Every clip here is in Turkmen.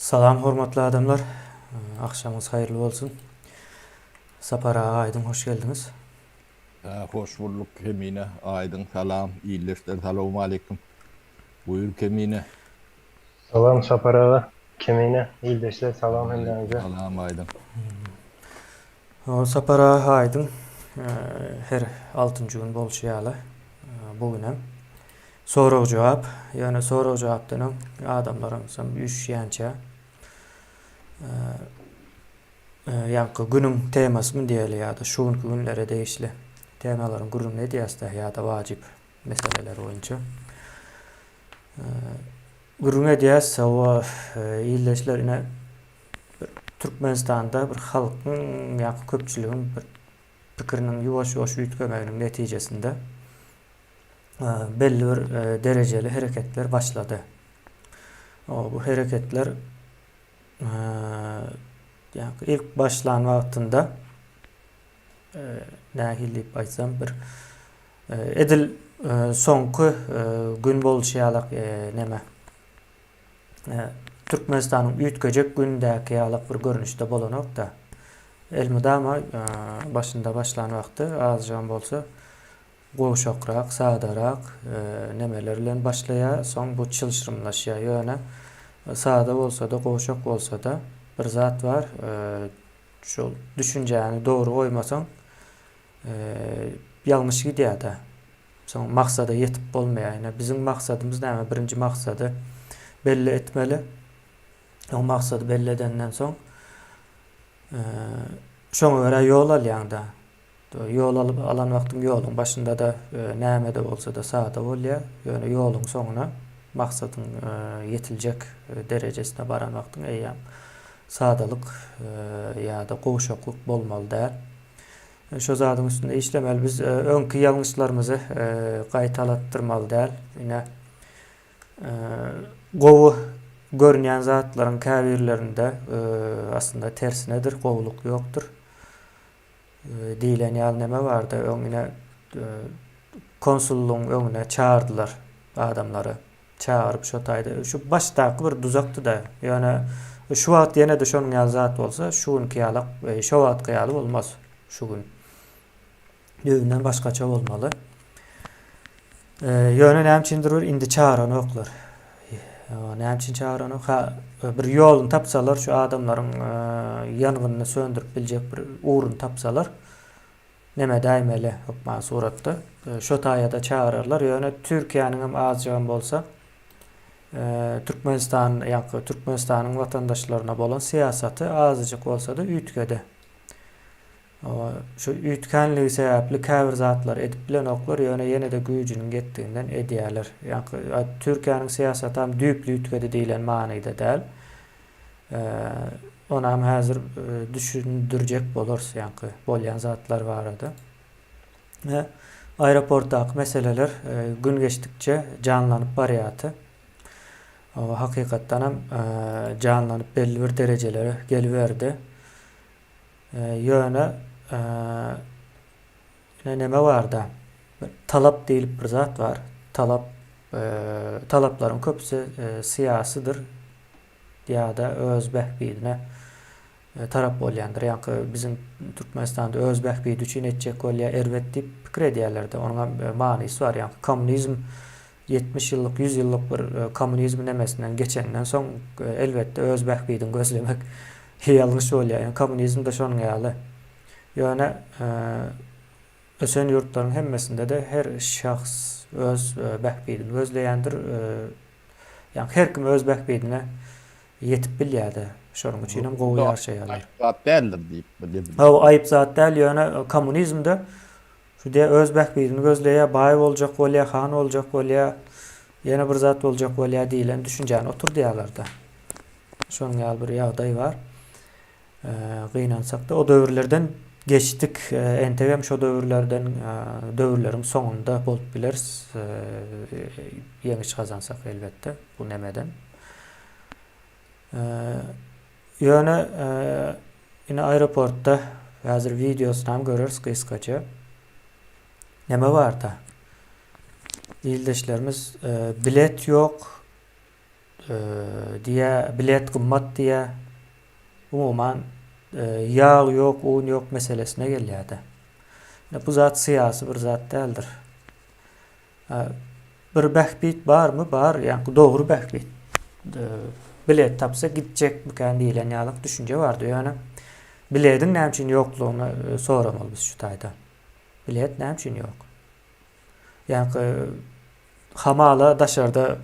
Salam hormatly adamlar. Agşamyňyz haýyrly bolsun. Sapar aga Aýdyň hoş geldiňiz. Hoş bulduk Kemine Aýdyň salam ildeşler salowmaleýkim. Buýur Kemine. Salam Sapar aga Kemine ildeşler salam hemmäňize. Salam Aýdyň. Sapar aga Aýdyň her altynjy gün bolşy ýaly bu günem Sorag-jogap, ýöne sorag-jogapdan öň adamlaryň soň üýşýänçä ýaňky günüň temasymy diýeli ýa-da şu günki günlere degişli temalaryň gürrüňini edýäs-de ýa-da wajyp meseleler boýunça gürrüň edýäs. Hawa, ildeşler ine bir Türkmenistanda bir halkyň ýa-da köpçüligiň bir pikiriniň ýuwaş-ýuwaş üýtgemeginiň netijesinde belli bir derejeli hereketler başlady. Bu hereketler ilk başlan wagtynda nähili diýip aýtsam bir edil soňky gün bolşy ýalak neme Türkmenistanyň üýtgejek gündäki ýalak bir görnüşde bolanok-da. Elmydama başynda başlan wagty azajygam bolsa gowşakrak, sadarak nemeler bilen başlaýar, soň bu çylşyrymlaşýar. Ýöne sada bolsa-da, gowşak bolsa-da bir zat bar, şol düşünjäni dogry goýmasaň, ýalňyş gidýär-de. Soň maksada ýetip bolmaýar. Ine, biziň maksadymyz näme? Birinji maksady belli etmeli. O maksady belli edenden soň, şoňa görä ýol alýaň-da. Ýol alyp alan wagtyň ýoluň başynda-da näme-de bolsa-da sada bolýar. Ýöne ýoluň soňuna maksadyň ýetiljek derejesine baran wagtyň eýýäm sadalyk ýa-da gowşaklyk bolmaly däl. Şo zadyň üstünde işlemeli. Biz öňki ýalňyşlarymyzy gaýtalatdyrmaly däl. Ine, gowy görünýän zatlaryň käbirlerinde aslynda tersinedir, gowulyk ýokdur. Diýlen ýaly neme bardy öň ine konsullygyň öňüne çagyrdylar adamlary. Çagyryp şo taýda şu başdaky bir duzakdy-da. Ýöne şu wagt ýene-de şonuň ýaly zat bolsa şu günki ýalak şo wagtky ýaly bolmaz şu gün. Düýbünden başgaça bolmaly. Ýöne näme üçindir bir indi çagyranoklar. Näme üçin çagyranok? Ha, bir ýoluny tapsalar, şu adamlaryň ýangynyny söndürip biljek bir ugruny tapsalar, neme däýmeli hökman suratda. Şo taýa-da çagyrarlar. Ýöne Türkiýäniň hem azjygam bolsa Türkmenistan, ýaňky Türkmenistanyň watandaşlaryna bolan syýasaty azajyk bolsa-da üýtgedi. Şu üýtgänligi sebäpli käbir zatlary edip bilenoklar, ýöne ýene-de güýjüniň ýetdiginden edýärler. Ýaňky Türkiýäniň syýasatam düýpli üýtgedi diýlen manyda däl. Onam häzir düşündirjek bolarys ýaňky bolýan zatlar barada. Aeroportdaky meseleler gün geçdikçe janlanyp barýardy. Hakykatdanam janlanyp belli bir derejelere geliberdi. Ýöne ine neme barda bir talap diýlip bir zat bar. Talap talaplaryň köpüsi syýasydyr ýa-da öz bähbidine tarap bolýandyr. Ýaňky biziň Türkmenistanda öz bähbidi üçin etjek bolýar, erbet diýip pikir edýärler-de. Onuň hem manysy bar. Ýaňky kommunizm 70 ýyllyk, 100 ýyllyk bir kommunizm nemesinden geçenden soň elbetde öz bähbidiňi gözlemek ýalňyş bolýar. Ýöne kommunizm-de şonuň ýaly. Ýöne ösen ýurtlaryň hemmesinde-de her şahs öz bähbidini gözleýändir. Ýagny her kim öz bähbidine ýetip bilýär-de. Şonuň üçin hem gowy ýaşaýarlar. Aýyp zat däldir diýip bilýär. Hawa, aýyp zat däl, ýöne kommunizmde Şu diýýär öz bähbidini gözleýär, baý boljak bolýar, han boljak bolýar, ýene bir zat boljak bolýar diýlen düşünjäni oturdýarlar-da. Şonuň ýaly bir ýagdaý bar. Gynansak-da o döwürlerden geçdik. Entegem şo döwürlerden döwürleriň soňunda bolup bileris. Ýeňiş gazansak elbetde bu nemeden. Ýöne ine aeroportda häzir wideosynam göreris gysgaça. Neme barda? Ildeşlerimiz bilet ýok. diýýä, bilet gymmat diýýä. Umuman, ýag ýok, un ýok meselesine gelýär-de. Ine, bu zat syýasy bir zat däldir. Bir bähbit barmy? Bar, ýaňky dogry bähbit. Bilet tapsa gitjekmikän diýlen ýalyk düşünje bardy. Ýöne bilediň näme üçin ýoklugyny soramaly biz şu taýda. Bilet näme üçin ýok? Ýaňky hamala daşarda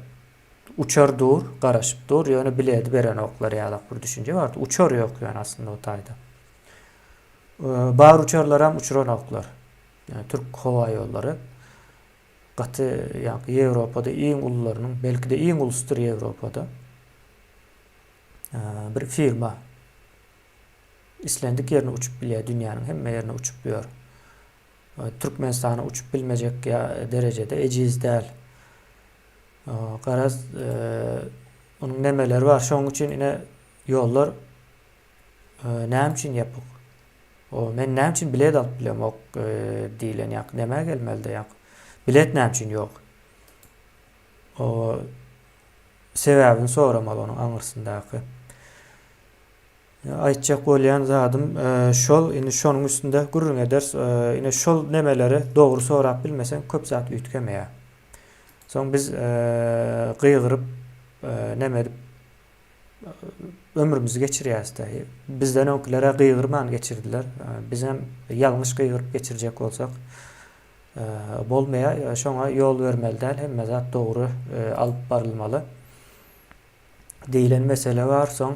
uçar dur, garaşyp dur, ýöne biledi berenoklar ýalak bir düşünje bardy. Uçar ýok ýöne aslynda o taýda. Bar uçarlaram uçuranoklar. Ýani Türk howa ýollary gaty ýaňky Ýewropada iň ulularynyň, belki-de iň ulusydyr Ýewropada. Bir firma islendik ýerine uçup bilýär, dünýäniň hemme ýerine uçup ýör. Türkmenistana uçup bilmejek derejede ejiz däl. Garaz, onuň nemeleri bar. Şonuň üçin ine ýollar näme üçin ýapyk? O men näme üçin bilet alyp bilemok diýlen ýak nämä gelmelide ýak. Bilet näme üçin ýok? O sebäbini soramaly onuň aňyrsyndaky. Aýtjak bolýan zadym şol, indi şonuň üstünde gürrüň ederis. Ine şol nemeleri dogry sorap bilmeseň köp zat üýtgemeýär. Soň biz gygyryp neme edip ömrümizi geçirýäris-de. Bizden öňküler-ä gygyrman geçirdiler. Bizem ýalňyş gygyryp geçirjek bolsak bolmaýar. Şoňa ýol bermeli däl, hemme zat dogry alyp barylmaly diýlen mesele bar. Soň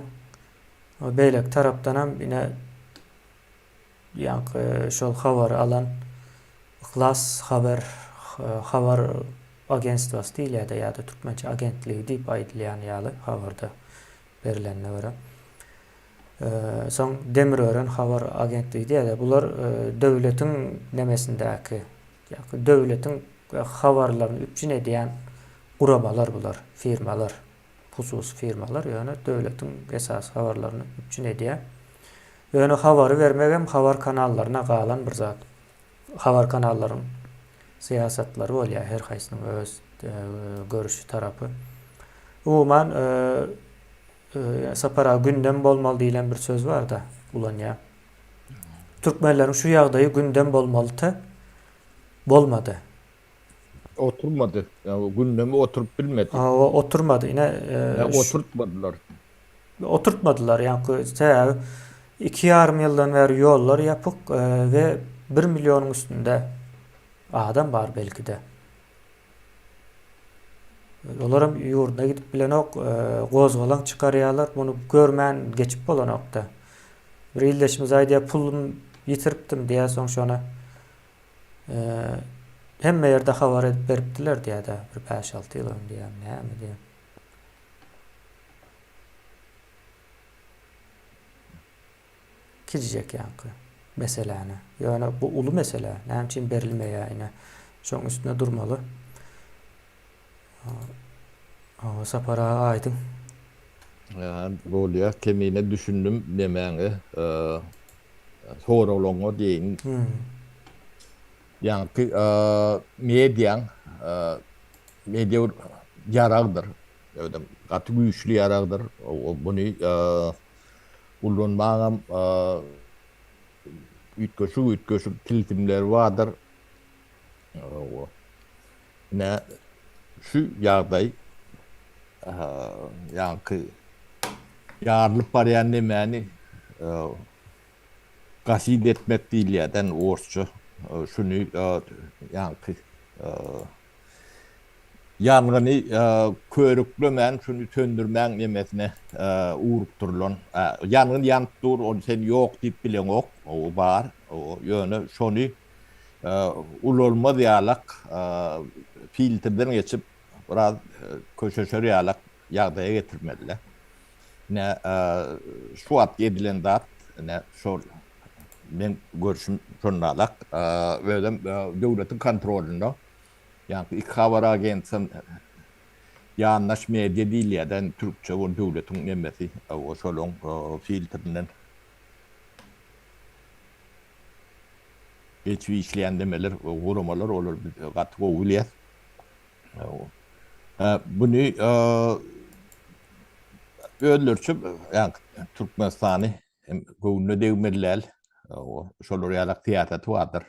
beýleki tarapdanam ine Ýaňky şol habary alan Yhlas haber habar agentstwasy diýilýär-de ýa-da türkmençe agentligi diýip aýdylýan ýaly habarda berlenine görä. Soň Demirören habar agentligi diýýär-de, bular döwletiň nemesindäki, ýa-da döwletiň habarlaryny üpjün edýän guramalar bular, firmalar. Hususy firmalar ýöne döwletiň esasy habarlaryny üpjün edýär. Ýöne habary bermegem habar kanallaryna galan bir zat. Habar kanallaryň syýasatlary bolýar, her haýsynyň öz görüşi tarapy. Umuman Sapar aga gündem bolmaly diýlen bir söz bar-da, ulanýar. Türkmenleriň şu ýagdaýy gündem bolmalydy, bolmady. Oturmady. Ýa gündeme oturyp bilmedi. Hawa, oturmady. Ine, Ýa oturtmadylar. Oturtmadylar. Ýaňky sebäbi 2,5 ýyldan bäri ýollar ýapyk we 1 millionyň üstünde adam bar belki-de. Olaram ýurduna gidip bilenok, gozgalaň çykarýarlar. Muny görmän geçip bolanok-da. Bir ildeşimiz aýdýar, pulum ýitiripdim diýýär, soň şony Hemme ýerde habar edip beripdiler diýýär-dä, bir bäş-alty ýyl öň diýýär, näme diýýär. Kiçijek ýaňky meseläni. Ýöne bu uly mesele, näme üçin berilmeýär ine. Şoň üstünde durmaly. Hawa Sapar aga aýdyň. Bolýar, kemine düşündim nemäňe. Soraglaryňa diýeýin. Ýaňky mediaň media bir ýaragdyr. Özem gaty güýçli ýaragdyr. Muny ullanmagam üýtgeşik-üýtgeşik tilsimleri bardyr. Ine, şu ýagdaý ýaňky ýarylyp barýan nemäni gasid etmek diýilýärden orsça. Şuny ýaňky ýangyny körüklemän şuny söndürmäň nemesine ugrukdyrylan. Ýangyn ýanyp dur, ony sen ýok diýip bileňok, o bar. Ýöne şony ulalmaz ýalak filtrden geçip biraz köşeşer ýalak ýagdaýa getirmeliler. Ine şu wagt edilen zat ine şol meň görşüm şondalak. Özem döwletiň kontrolynda. Ýaňky iki habar agentsem ýandaş media diýilýär-de indi türkçe ol döwletiň nemesi şolaň filtrinden Geçip işleýän demeler, guramalar olar biz gaty gowy bilýäs. Buny. Özleriçe ýa Türkmenistany hem göwnüne degmeli däl. Şolar ýalak syýasaty bardyr.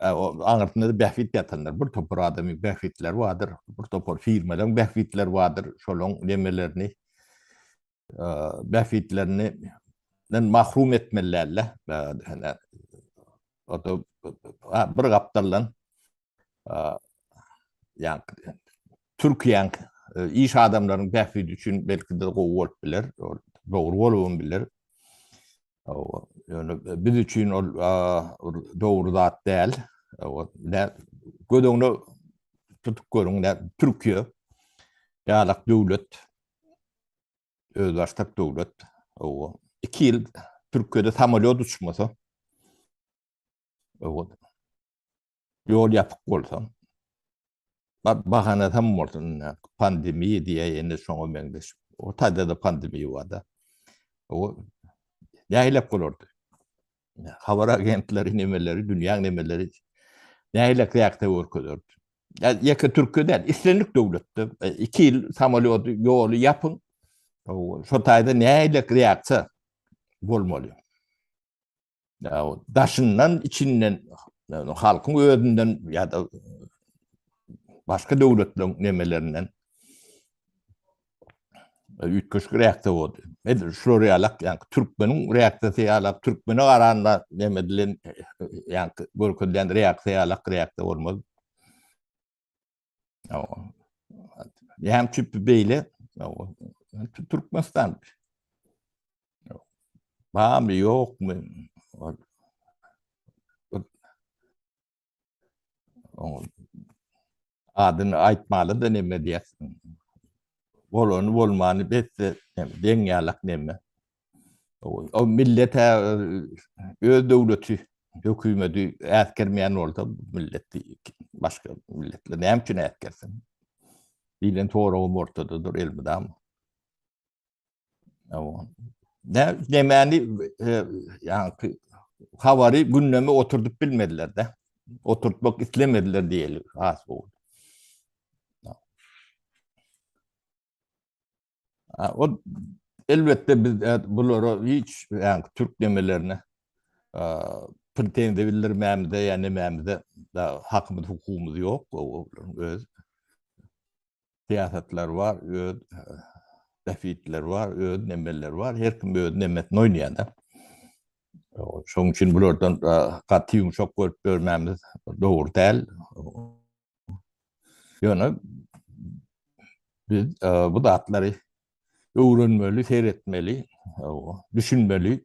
Aňyrsynda da bähbit ýatandyr. Bir topar adamyň bähbitleri bardyr, bir topar firmalaryň bähbitleri bardyr. Şolaryň nemelerini bähbitlerini mahrum etmeli däl-de. Bir gapdaldan ýa Türkiýäň iş adamlaryň bähbidi üçin belki-de gowy bolup biler, dogry bolubam biler. Ýöne biz üçin ol dogry zat däl. Göz öňüne tutup görüň, Türkiýe ýalak döwlet, özbaşdak döwlet. 2 ýyl Türkiýede samolýot uçmasa, ýol ýapyk bolsa, bahanasam bolsun, pandemiýa diýä indi şoňa meňzeş. O taýda-da pandemiýa bar-da. O nähilek bolardy? Habar agentleri, nemeleri, dünýäň nemeleri nähilek reaksiýa görkezerdi? Ýa ýeke Türkiýe däl, islendik döwletde 2 ýyl samolýody, ýoly ýapyň. Şo taýda nähilek reaksiýa bolmaly? Daşyndan, içinden, halkyň özünden ýa-da başga döwletleriň nemelerinden üýtgeşik reaksiýa boldy. Edil şular ýalak, ýa türkmeniň reaksiýasy ýalak, türkmene garanda neme edilen, ýa görkezilen reaksiýa ýalak reaksiýa bolmaz. Näme üçin beýle? Türkmenistan. Barmy, ýokmy? Adyny aýtmaly-da neme diýersiň. Bolany bolmany besse deň ýalak neme. O millet öz döwleti, hökümeti äsgermeýän bolsa, milleti başga milletler näme üçin äsgersin? Diýlen soragym ortadadyr elmydama. Ne nemäni ýaňky habary gündeme oturdyp bilmediler-de. Oturtmak islemediler diýeli has gowy. O elbetde biz e, bulara hiç ýaňky türk nemelerine pretenziýa bildirmämize ýa nemämize hakymyz hukugymyz ýok. Olaryň öz syýasatlary bar, öz bähbitleri bar, öz nemeleri bar. Her kim öz nemesini oýnaýar-da. Şonuň üçin bulardan gaty ýumşak görüp görmämiz dogry däl. Ýöne biz bu zatlary öwrenmeli, seretmeli, düşünmeli,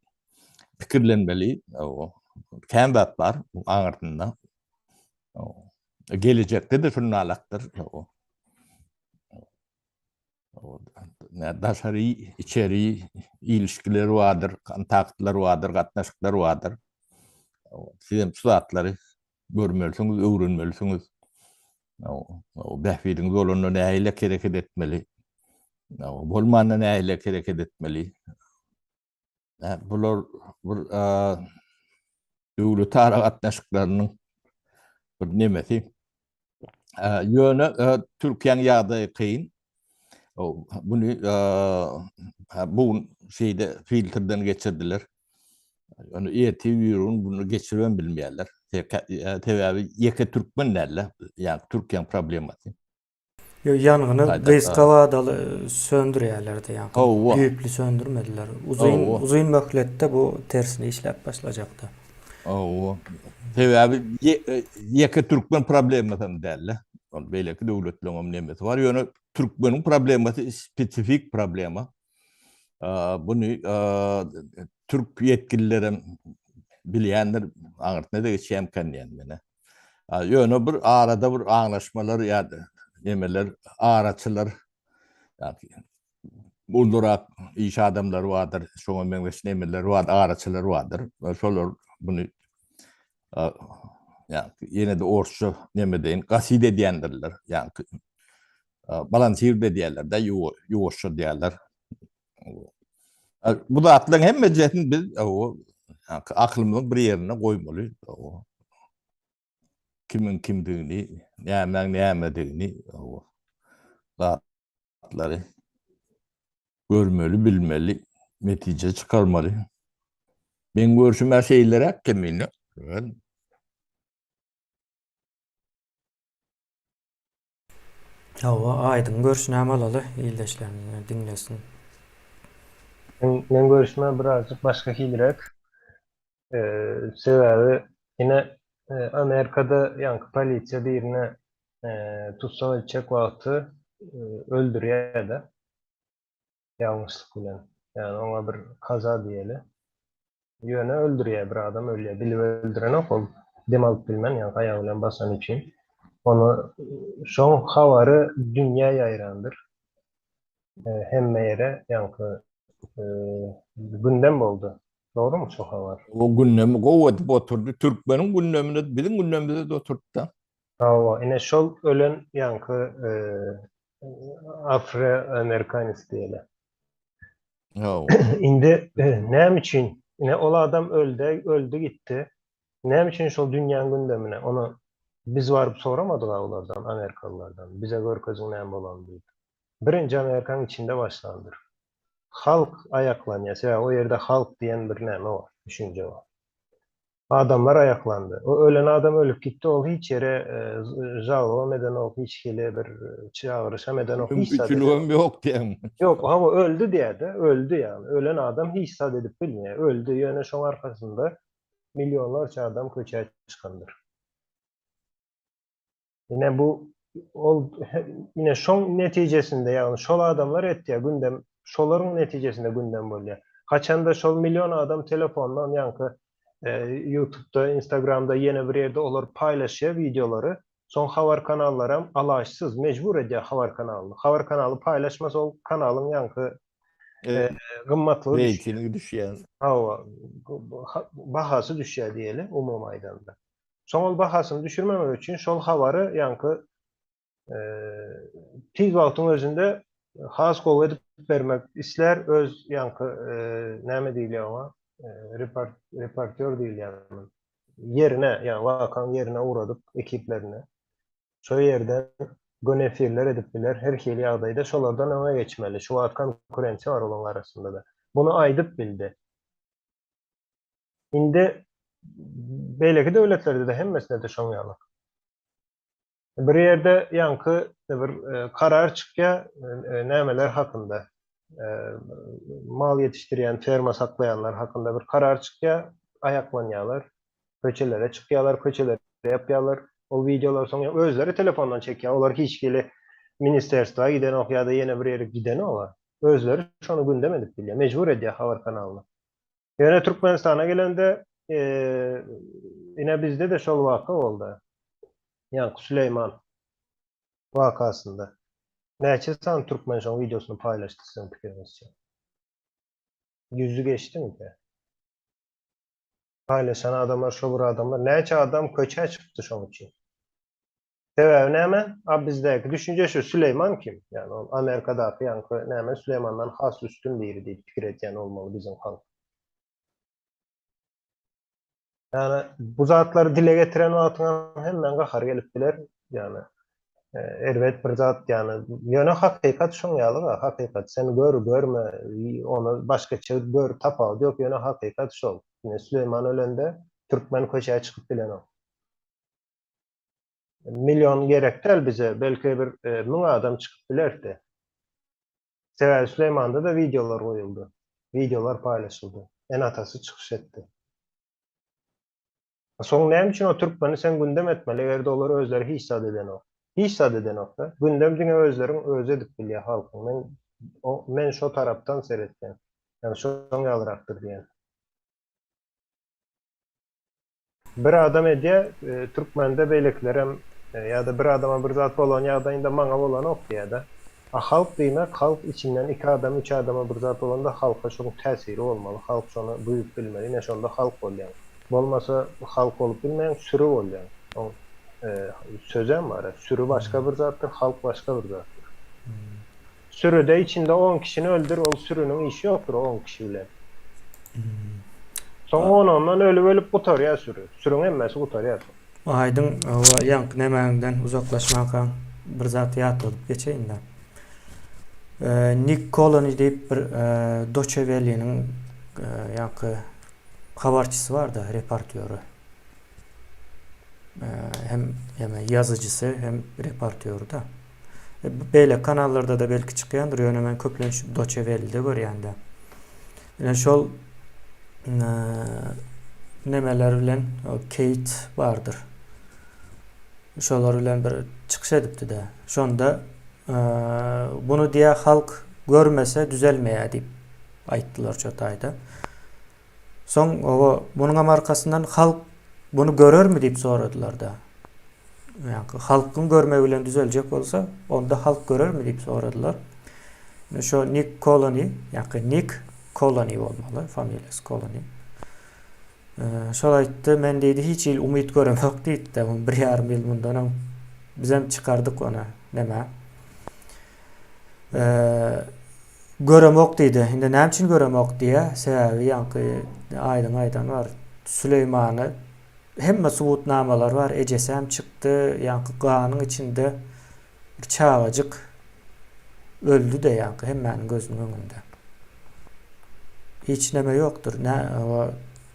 pikirlenmeli. Kän zat bar bu aňyrsynda. Gelejekde-de şunalakdyr. Daşary, içeri ilişkiler bardyr, kontaktlar bardyr, gatnaşyklar bardyr. Siz hem şu zatlary görmelisiňiz, öwrenmelisiňiz. Bähbidiňiz bolanda nähili hereket etmeli? Bolmanda nähili hereket etmeli? Bular bir döwletara gatnaşyklarynyň bir nemesi. Ýöne Türkiýäniň ýagdaýy kyn. Muny bu gün şeýde filtrden geçirdiler. Ýöne ertir bir gün bunu geçiribem bilmeýärler. Sebäbi ýeke türkmen däl-de, ýa Türkiýäniň problemasy. Ýok, ýangyny gysga wadaly söndürýärlerdi ýaňky. Düýpli söndürmediler. Uzyn uzyn möhletde bu tersine işläp başlajakdy. Hawa. Sebäbi ýeke türkmen problemasy hem däl-de. Ol beýleki döwletleriň hem nemesi bar. Ýöne türkmeniň problemasy spesifik problema. Buny türk ýetkililerem bilýändir, aňyrsyna-da geçýärmikä diýýän men. Ýöne bir arada bir aňlaşmalar ýa-da nemeler, araçylar ulurak iş adamlary bardyr, şoňa meňzeş nemeler bar, araçylar bardyr. Şolar muny ýa ýene-de orsça neme deýin, gasid edýändirler. Ýa balansir edýärler-de, ýuwaşja diýýärler. Bu zatlaryň hemmejesini biz akylymyzyň bir ýerine goýmaly. Kimiň kimdigini, nämäň nämedigini, zatlary. Görmeli, bilmeli, netije çykarmaly. Meň görşüm-ä şeýleräk Kemine. Hawa, aýdyň görşünem alaly, ildeşlerimiz diňlesin. Meň görşüm-ä birazjyk başga hiliräk. Sebäbi ine Amerikada ýaňky polisiýa birini tussag etjek wagty öldürýär-de. Ýalňyşlyk bilen. Ýagny oňa bir kaza diýeli. Ýöne öldürýär, bir adam ölýär. Bilip öldürenok ol. Dem alyp bilmän, ýagny aýagy bilen basany üçin. Ony şoň habary dünýä ýaýrandyr. Hemme ýere ýaňky gündem boldy. Dogrumy şo habar? O gündemi gowy edip oturdy. Türkmeniň gündeminde, biziň gündemimizde-de oturtdy. Hawa, ine şol ölen ýaňky afroamerikanis diýeli. Hawa. Indi näme üçin? Ine ol adam öldi, öldi gitdi. Näme üçin şol dünýäň gündemine? Ony biz baryp soramadyk-a olardan, amerikalylardan. Bize görkeziň näme bolany diýip. Birinji Amerikaň içinde başlandyr. Halk aýaklanýar. Sebäbi o ýerde halk diýen bir näme bar, düşünje bar. Adamlar aýaklandy. O ölen adam ölüp gitdi, ol hiç ýere žalobam edenok, hiç hili bir çagyryşam edenok, hiç zat edenok. Mümkinçiligem ýok diýýäňmi? Ýok, hawa öldi diýýär-de, öldi ýagny. Ölen adam hiç zat edip bilmeýär. Öldi, ýöne şoň arkasynda millionlarça adam köçä çykandyr. Ine bu ol ine şoň netijesinde ýagny şol adamlar etýär gündem şolaryň netijesinde gündem bolýar. Haçanda şol million adam telefondan ýaňky ýutubda, instagramda ýene bir ýerde olar paýlaşýar wideolary, soň habar kanallaram alaçsyz mejbur edýär habar kanalyny. Habar kanaly paýlaşmasa ol kanalyň ýaňky gymmatlygy düşýär. Reýtingi düşýär. Hawa, bahasy düşýär diýeli umumy aýdanda. Soň ol bahasyny düşürmemek üçin şol habary ýaňky tiz wagtyň özünde has gowy edip bermek islär öz ýaňky näme diýilýär oňa report reportýor diýilýärmi ýerine ýagny wakaň ýerine ugradyp ekiplerini şo ýerden göni efirler edip biler her hili ýagdaýda şolardan öňe geçmeli şu wagt konkurensiýa bar olaryň arasynda-da muny aýdyp bildi. Indi beýleki döwletlerde-de hemmesinde-de şoň ýaly. Bir ýerde ýaňky bir e, karar çykýar, e, nämeler hakynda, e, mal ýetişdirýän, ferma saklaýanlar hakynda bir karar çykýar, aýaklanýarlar, köçelere çykýarlar, köçeleri ýapýarlar. Ol wideolar soň özleri telefondan çekýär. Olar hiç hili ministerstwa gidenok ýa-da ýene bir ýere gidenok. Özleri şony gündem edip bilýär. Mejbur edýär habar kanalyny. Ýöne Türkmenistana gelende ine bizde-de şol waka boldy. Ýaňky Süleýman wakasynda. Näçe sany türkmen şoň wideosyny paýlaşdy siziň pikiriňizçe? Ýüzi geçdimikä? Paýlaşan adamlar şo bir adamlar. Näçe adam köçä çykdy şoň üçin? Sebäbi näme? A bizdäki düşünje şu Süleýman kim? Ýagny ol Amerikadaky ýaňky näme Süleýmandan has üstün biri diýip pikir edýän bolmaly biziň halk. Ýagny bu zatlary dile getiren wagtyňam hemmäň gahary gelip biler. Ýagny e, erbet bir zat ýagny ýöne hakykat şoň ýaly hakykat sen gör görme ony başgaça gör tapawudy ýok ýöne hakykat şol. Ine Süleýman ölende türkmen köçä çykyp bilenok. Million gerek däl bize, belki bir müň adam çykyp bilerdi. Sebäbi Süleýmanda-da wideolar goýuldy. Wideolar paýlaşyldy. Ene-atasy çykyş etdi. Soň näme üçin o türkmeni sen gündem etmeli, eger-de olar özleri hiç zat edenok. Hiç zat edenok-da. Gündem diňe özleriň özi edip bilýär halkyň. Men o men şo tarapdan seretýän. Ýagny şoň ýalyrakdyr diýen. Bir adam edýä türkmende beýlekilerem ýa-da bir adama bir zat bolan ýagdaýynda maňa bolanok diýýädä. A halk diýmek halk içinden iki adam üç adama bir zat bolanda halka şoň täsiri bolmaly halk şony duýup bilmeli ine şonda halk bolýaň. Bolmasa halk bolup bilmeýäň süri bolýaň. Oň sözem bar süri başga bir zatdyr halk başga bir zatdyr. Sürüde içinde on kişini öldür ol sürüniň işi ýokdur on kişi bilen. Soň on ondan ölüp ölüp gutarýar sürü. Sürüň hemmesi gutarýar soň. Aýdyň hawa ýaňky nemäňden uzaklaşmankaň bir zat ýatladyp geçeýin-dä. Nick Colony diýip bir Deutsche Welle-niň ýaňky habarçysy bardy, reportýory. Hem ýa ýazyjysy, hem reportýory-da. Beýleki kanallarda-da belki çykýandyr, ýöne men köplenç Deutsche Welle-de görýän-de. Ine şol nemeler bilen Kate bardyr. Şolar bilen bir çykyş edipdi-de. Şonda Buny diýä halk görmese düzelmeýä diýip aýtdylar şo taýda. Soň oba munuňam arkasyndan halk buny görermi diýip soradylar-da. Ýa halkyň görmegi bilen düzeljek bolsa, onda halk görermi diýip soradylar. Şo Nick Colony, ýa Nick Colony bolmaly, familiýasy Colony. Şol aýtdy, men diýdi, hiç hili umyt göremok diýdi-de, bir ýarym ýyl mundan öň bizem çykardyk ony nämä. Göremok diýdi. Indi näme üçin göremok diýýä? Sebäbi ýaňky aýdyň aýdan bar. Süleýmany hemme subutnamalar bar, ejesi hem çykdy, ýaňky ganyň içinde bir çagajyk öldi-de ýaňky hemmäniň gözüniň öňünde. Hiç neme ýokdur. Nä,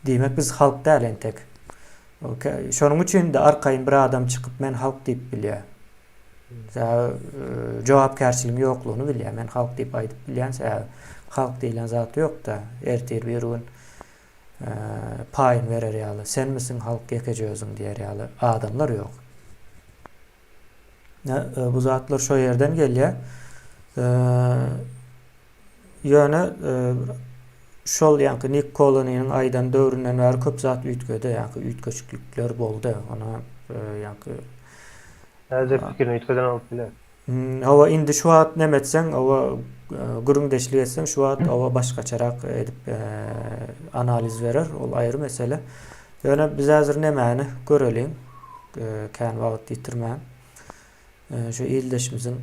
diýmek biz halk däl entek. Şonuň üçin-de arkaýyn bir adam çykyp men halk diýip bilýär. Sebäbi e, jogapkärçiligiň ýoklugyny bilýär. Men halk diýip aýdyp bilýän, sebäbi halk diýlen zat ýok-da. Ertir bir gün e, paýyny berer ýaly, senmisiň halk ýekeje özüň diýer ýaly adamlar ýok. Bu zatlar şo ýerden gelýär. Ýöne şol ýaňky Nik Koloniniň aýdan döwründen bäri köp zat üýtgedi, ýaňky üýtgeşiklikler boldy. Ona ýaňky Häzir pikirini üýtgeden bolup biler. Hawa, indi şu wagt neme etseň, hawa gürrüňdeşlik etseň, şu wagt hawa başgaçarak edip analiz berer, ol aýry mesele. Ýöne biz häzir nemäni göreliň, kän wagt ýitirmän. Şu ildeşimiziň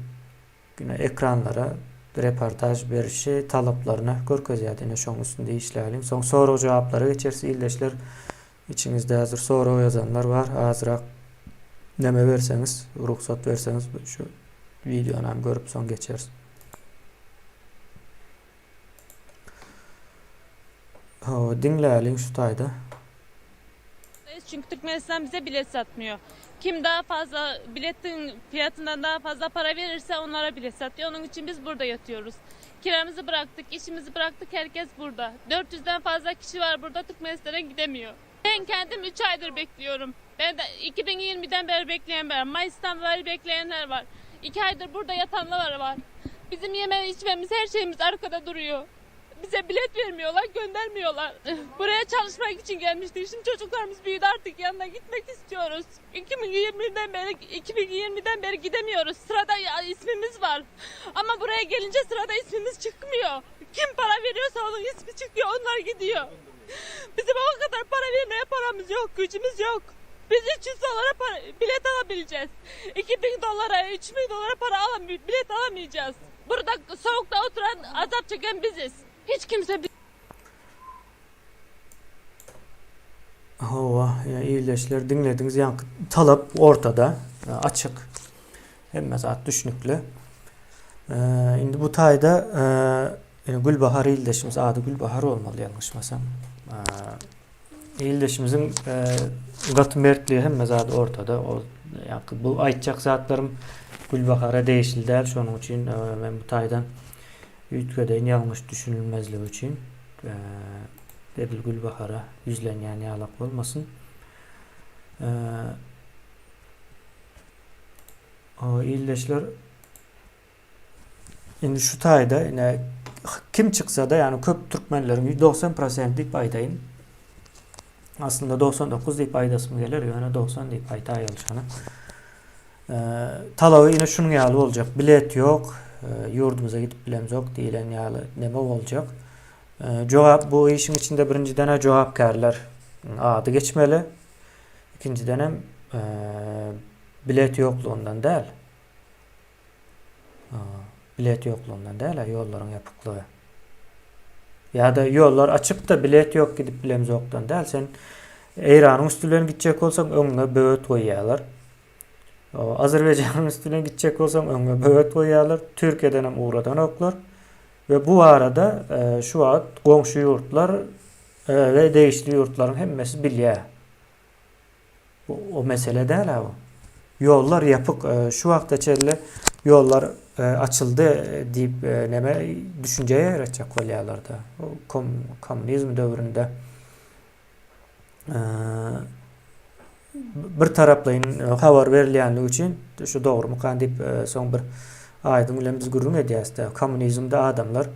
ine ekranlara reportaž berişi talaplaryny görkezýär. Ine şoň üstünde işläliň. Soň sorag-jogaplara geçeris ildeşler. Içiňizde häzir sorag ýazanlar bar. Azrak neme berseňiz, rugsat berseňiz şu wideony hem görüp soň geçeris. Hawa, diňläliň şu taýda. Çünkü Türkmenistan bize bilet satmıyor. Kim daha fazla biletin fiyatından daha fazla para verirse onlara bilet satıyor. Onun için biz burada yatıyoruz. Kiramızı bıraktık, işimizi bıraktık, herkes burada. 400'den fazla kişi var burada Türkmenistan'a gidemiyor. Ben kendim 3 aydır bekliyorum. Ben de 2020'den beri bekleyen var. Mayıs'tan beri bekleyenler var. 2 aydır burada yatanlar var. Bizim yeme içmemiz her şeyimiz arkada duruyor. Bize bilet vermiyorlar, göndermiyorlar. Buraya çalışmak için gelmiştik. Şimdi çocuklarımız büyüdü artık yanına gitmek istiyoruz. 2020'den beri 2020'den beri gidemiyoruz. Sırada ismimiz var. Ama buraya gelince sırada ismimiz çıkmıyor. Kim para veriyorsa onun ismi çıkıyor, onlar gidiyor. Bizim o kadar para vermeye paramız yok, gücümüz yok. Biz 300 dolara para, bilet alabileceğiz. 2000 dolara, 3000 dolara para alam bilet alamayacağız. Burada soğukta oturan, azap çeken biziz. Hiç kimse Hawa, ýa ildeşler diňlediňiz, ýaňky talap ortada, açyk. Hemme zat düşnükli. Indi bu taýda Gülbahar ildeşimiz, ady Gülbahar bolmaly ýalňyşmasam. Ildeşimiziň gaty mertligi hemme zat ortada. O ýaňky bu aýtjak zatlarym Gülbahara degişli däl, şonuň üçin men bu taýdan üýtgedeýin ýalňyş düşünilmezligi üçin. Edil Gülbahara ýüzlenýän ýalak bolmasyn. Ildeşler indi şu taýda ine kim çyksa-da, ýagny köp türkmenleriň 90% diýip aýdaýyn. Aslynda 99 diýip aýdasym geler, ýöne 90 diýip aýdaýaly şony. Talaby ine şunuň ýaly boljak. Bilet ýok, ýurdumyza gidip bilemzok diýlen ýaly neme boljak. Jogap bu işiň içinde birinjiden-ä jogapkärler ady geçmeli. Ikinjidenem bilet ýoklugyndan däl. Bilet ýoklugyndan däl, ýollaryň ýapyklygy. Ýa-da ýollar açyk-da bilet ýok gidip bilemzokdan däl. Sen Eýranyň üsti bilen gitjek bolsaň öňüňe böwet goýýarlar. Azerbaýjanyň üstünden gitjek bolsaň öňüňe böwet goýýarlar. Türkiýeden hem ugradanoklar. We bu barada şu wagt goňşy ýurtlar we degişli ýurtlaryň hemmesi bilýär. Bu o mesele däl-ä bu. Ýollar ýapyk. Şu wagta çenli ýollar açyldy diýip neme düşünje ýaýratjak bolýarlar-da. Kommunizm döwründe bir taraplaýyn habar berilýänligi üçin şu dogrumykan diýip soň bir Aýdyň bilen biz gürrüň edýäs-de. Kommunizmde adamlar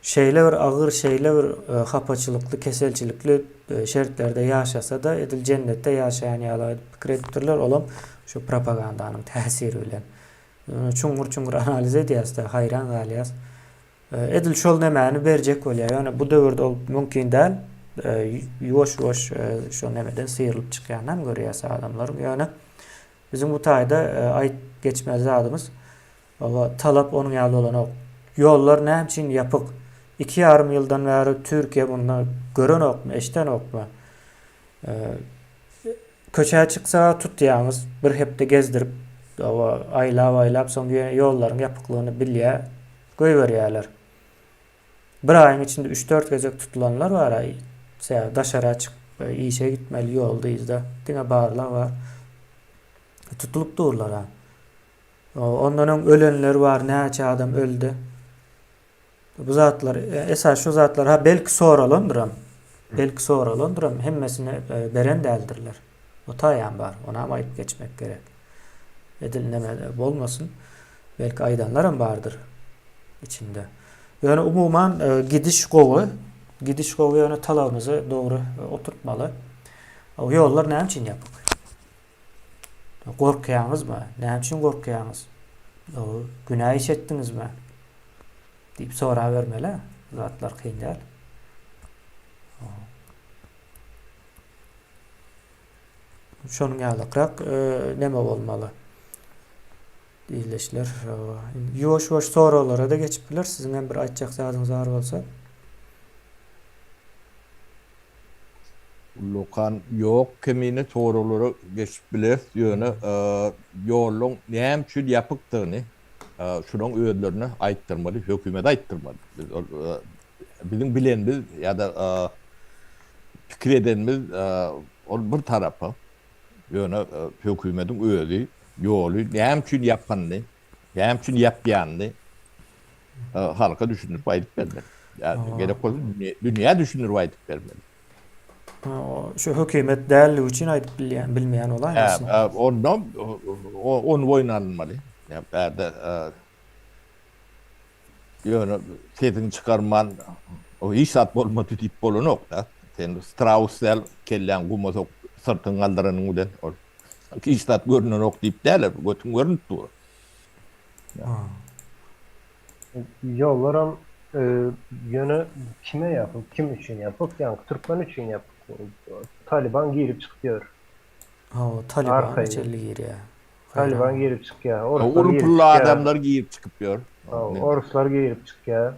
şeýle bir agyr, şeýle bir hapaçylykly, keselçilikli şertlerde ýaşasa-da, edil jennetde ýaşaýan ýaly edip pikir edipdirler. Olam şu propagandanyň täsiri bilen. Çuňňur-çuňňur analiz edýäs-de, haýran galýas. Edil şol nemäni berjek bolýar. Ýöne bu döwürde ol mümkin däl. Ýuwaş-ýuwaş şo nemeden syrylyp çykýanam görýäs adamlaryň. Ýöne biziň bu taýda aýyp geçmeli zadymyz, oba talap onuň ýaly bolanok. Ýollar näme üçin ýapyk? Iki ýarym ýyldan bäri Türkiýe muny görenokmy, eşidenokmy? Köçä çyksa tutýaňyz, bir hepde gezdirip, oba aýlap-aýlap soň ýene ýollaryň ýapyklygyny bilýär. Goýberýärler. Bir aýyň içinde üç-dört gezek tutulanlar bar aý. Sebäbi daşara çykyp işe gitmeli ýolda yzda diňe barlag bar. Tutulyp durlar ha. Ondan öň ölenler bar, näçe adam öldi. Bu zatlar, esas şu zatlar ha belki soralandyram. Belki soralandyram, hemmesini beren däldirler. O taýam bar, onam aýyp geçmek gerek. Edil neme bolmasyn. Belki aýdanlaram bardyr içinde. Ýöne umuman gidiş gowy. Gidiş gowy ýöne talabymyzy dogry oturtmaly. O ýollar näme üçin ýapyk? Gorkýaňyzmy? Näme üçin gorkýaňyz? O günä iş etdiňizmi? diýip sorabermeli. Zatlar kyn däl. Şonuň ýalykrak neme bolmaly? Ildeşler, ýuwaş-ýuwaş soraglara-da geçip biler. Siziň hem bir aýtjak zadyňyz bar bolsa. Ullakan ýok kemine soraglara geçip bileris. Ýöne ýoluň näme üçin ýapykdygyny şulaň özlerine aýtdyrmaly, hökümete aýtdyrmaly. Biz ol biziň bilenimiz ýa-da pikir edenimiz ol bir tarapa. Ýöne hökümetiň özi ýoly näme üçin ýapanyny, näme üçin ýapýanyny halka düşündirip aýdyp bermeli. Ýa gerek bolsa dünýä düşündirip aýdyp bermeli. Şu hökümet dälligi üçin aýdyp bilýän, bilmeýän bolaýmasyn. Onda ony boýun alynmaly. Ýa bärde Ýöne sesiňi çykarman o hiç zat bolmady diýip bolanok-da. Sen straus däl, kelläňi guma sokup, syrtyňy galdyranyň bilen ol hiç zat görnenok diýip däl, götüň görnüp dur. Ýollaram ýöne kime ýapyk, kim üçin ýapyk? Ýaňky türkmen üçin ýapyk. Talyban girip çykyp ýör. Hawa, Talyban içerli girýär. Talyban girip çykýar. Orslar Uly girip pully çykýar. adamlar girip çykyp ýör. Orslar girip çykýar.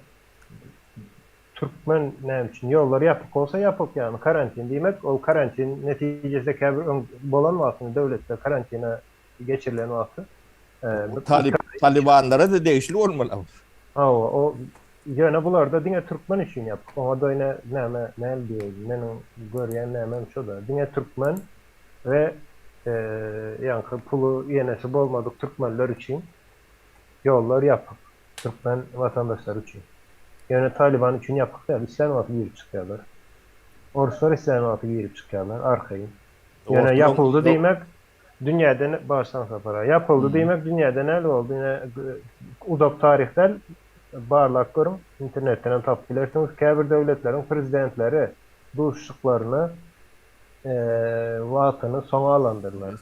Türkmen näme üçin ýollar ýapyk bolsa ýapyk ýagny karantin diýmek ol karantin netijesinde käbir öň bolan wagtynda döwletde karantina geçirilen wagty Talyp Talybanlara-da degişli bolmaly. Hawa o ýöne bularda diňe türkmen üçin ýapyk oňa-da ine näme näl diýeýin meniň görýän nämem şo-da diňe türkmen we ýaňky puly ýenesi bolmadyk türkmenler üçin ýollar ýapyk, türkmen watandaşlary üçin. Ýöne Talyban üçin ýapyk däl, islän wagty girip çykýarlar. Orslar islän wagty girip çykýarlar, arkaýyn. Ýöne ýapyldy diýmek, dünýäde başdan sapara. Ýapyldy diýmek dünýäde näl boldy? Ine uzak taryh däl, barlap görüň, internetden hem tapyp bilersiňiz. Käbir döwletleriň prezidentleri duşuşyklaryny wagtyny soňa alandyrlar.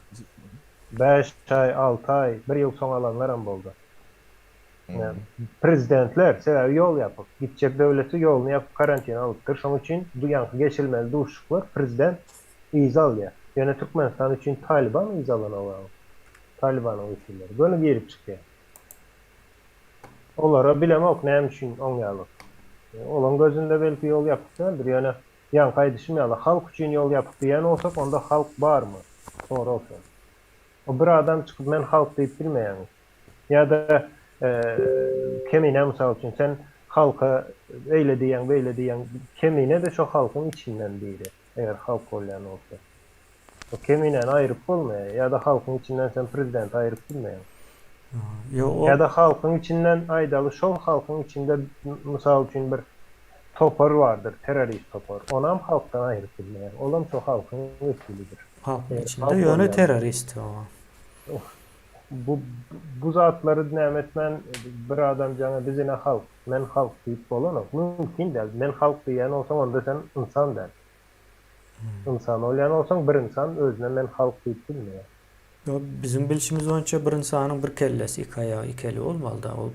Bäş aý, alty aý, bir ýyl soňa alanlaram boldy. Prezidentler, sebäbi ýol ýapyk. Gitjek döwleti ýoluny ýapyp karantina alypdyr. Şonuň üçin bu ýaňky geçirilmeli duşuşyklar prezident yza alýar. Ýöne Türkmenistan üçin Talyban yza alanok. Talybanyň wekilleri göni girip çykýar. Olara bilemok näme üçin oňýarlar. Olaň gözünde belki ýol ýapyk däldir, ýöne Ýaňky aýdyşym ýaly, halk üçin ýol ýapyk diýýän bolsak, onda halk barmy? Sorag şol. O bir adam çykyp men halk diýip bilmeýäňiz. Ýa-da Kemine mysal üçin sen halka eýle diýýäň, beýle diýýäň, Kemine-de şo halkyň içinden biri, eger halk bolýan bolsa. O Keminäni aýryp bolmaýar. Ýa-da halkyň içinden sen prezidenti aýryp bilmeýäň. Ýa-da halkyň içinden aýdaly şol halkyň içinde mysal üçin bir topar bardyr, terrorist topar. Onam halkdan aýryp bilmeýäň. Olam şo halkyň wekilidir. Halkyň içinde ýöne terrorist. Bu bu zatlary näme etmän bir adam jaňa biz ine halk, men halk diýip bolanok. Mümkin däl. Men halk diýýän bolsaň onda sen ynsan däl. Ynsan bolýan bolsaň bir ynsan özüne men halk diýip bilmeýär. Ýok, biziň bilşimiz boýunça bir ynsanyň bir kellesi, iki aýagy, iki eli bolmaly-da. Ol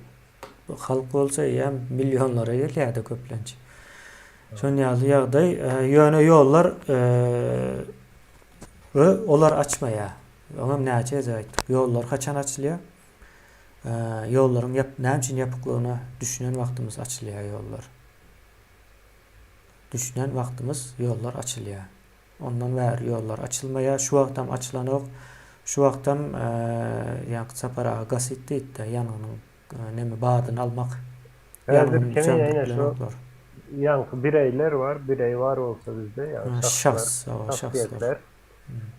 halk bolsa eýýäm millionlara gelýär-de köplenç. Şon ýaly ýagdaý. Ýöne ýollar we olar açmaýar. Oňam näçe gezek aýtdyk. Ýollar haçan açylýar? Ýollaryň ýap näme üçin ýapyklygyna düşünen wagtymyz açylýar ýollar. Düşünen wagtymyz ýollar açylýar. Ondan bäri ýollar açylmaýar. Şu wagtam açylanok. Şu wagtam ýaňky Sapar aga gasyt diýdi-de, ýangynyň neme badyny almak. Häzir kemi ýene şu ýaňky bireýler bar, bireý bar bolsa bizde, ýagny şahslar, şahsyýetler.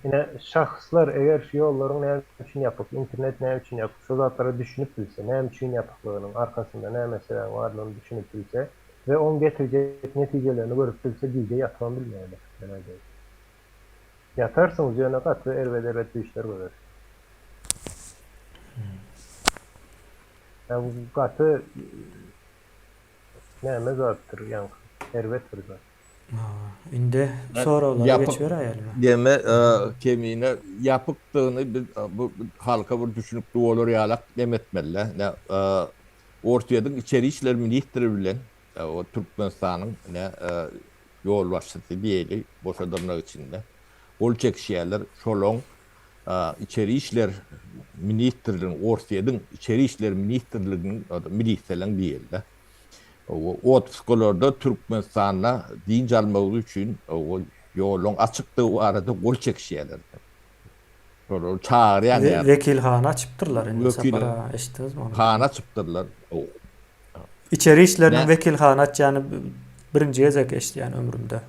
Ine, şahslar eger şu ýollaryň näme üçin ýapyk, internet näme üçin ýapyk, şo zatlara düşünip bilse, näme üçin ýapyklygynyň arkasynda näme meseläniň barlygyny düşünip bilse we oň getirjek netijelerini görüp bilse gije ýatybam bilmeýärler, men aýdaýyn. Ýatarsyňyz, ýöne gaty erbet-erbet düýşler görersiňiz. Ýa bu gaty näme zatdyr, ýaňky erbet bir zat. Indi soraglara geçiberäýelimi? Deme kemine ýapykdygyny biz bu halka bir düşünikli bolar ýalak dem etmeli. Ne Orsýetiň içeri işler ministri bilen o Türkmenistanyň ne ýolbaşçysy diýeli boşa dyrnak içinde gol çekişýärler. Şolaň içeri işler ministrliginiň Orsýetiň içeri işler ministrliginiň milisalaň diýeli. Otpuskalarda Türkmenistanda dynç almagy üçin ýoluň açykdygy barada gol çekişýärler. Şolary çagyrýan ýaly. Wekilhana açypdyrlar indi Sapar aga, eşitdiňizmi ony? Hana açypdyrlar. Içeri işleriniň wekilhana açýany birinji gezek eşidýän ömrümde.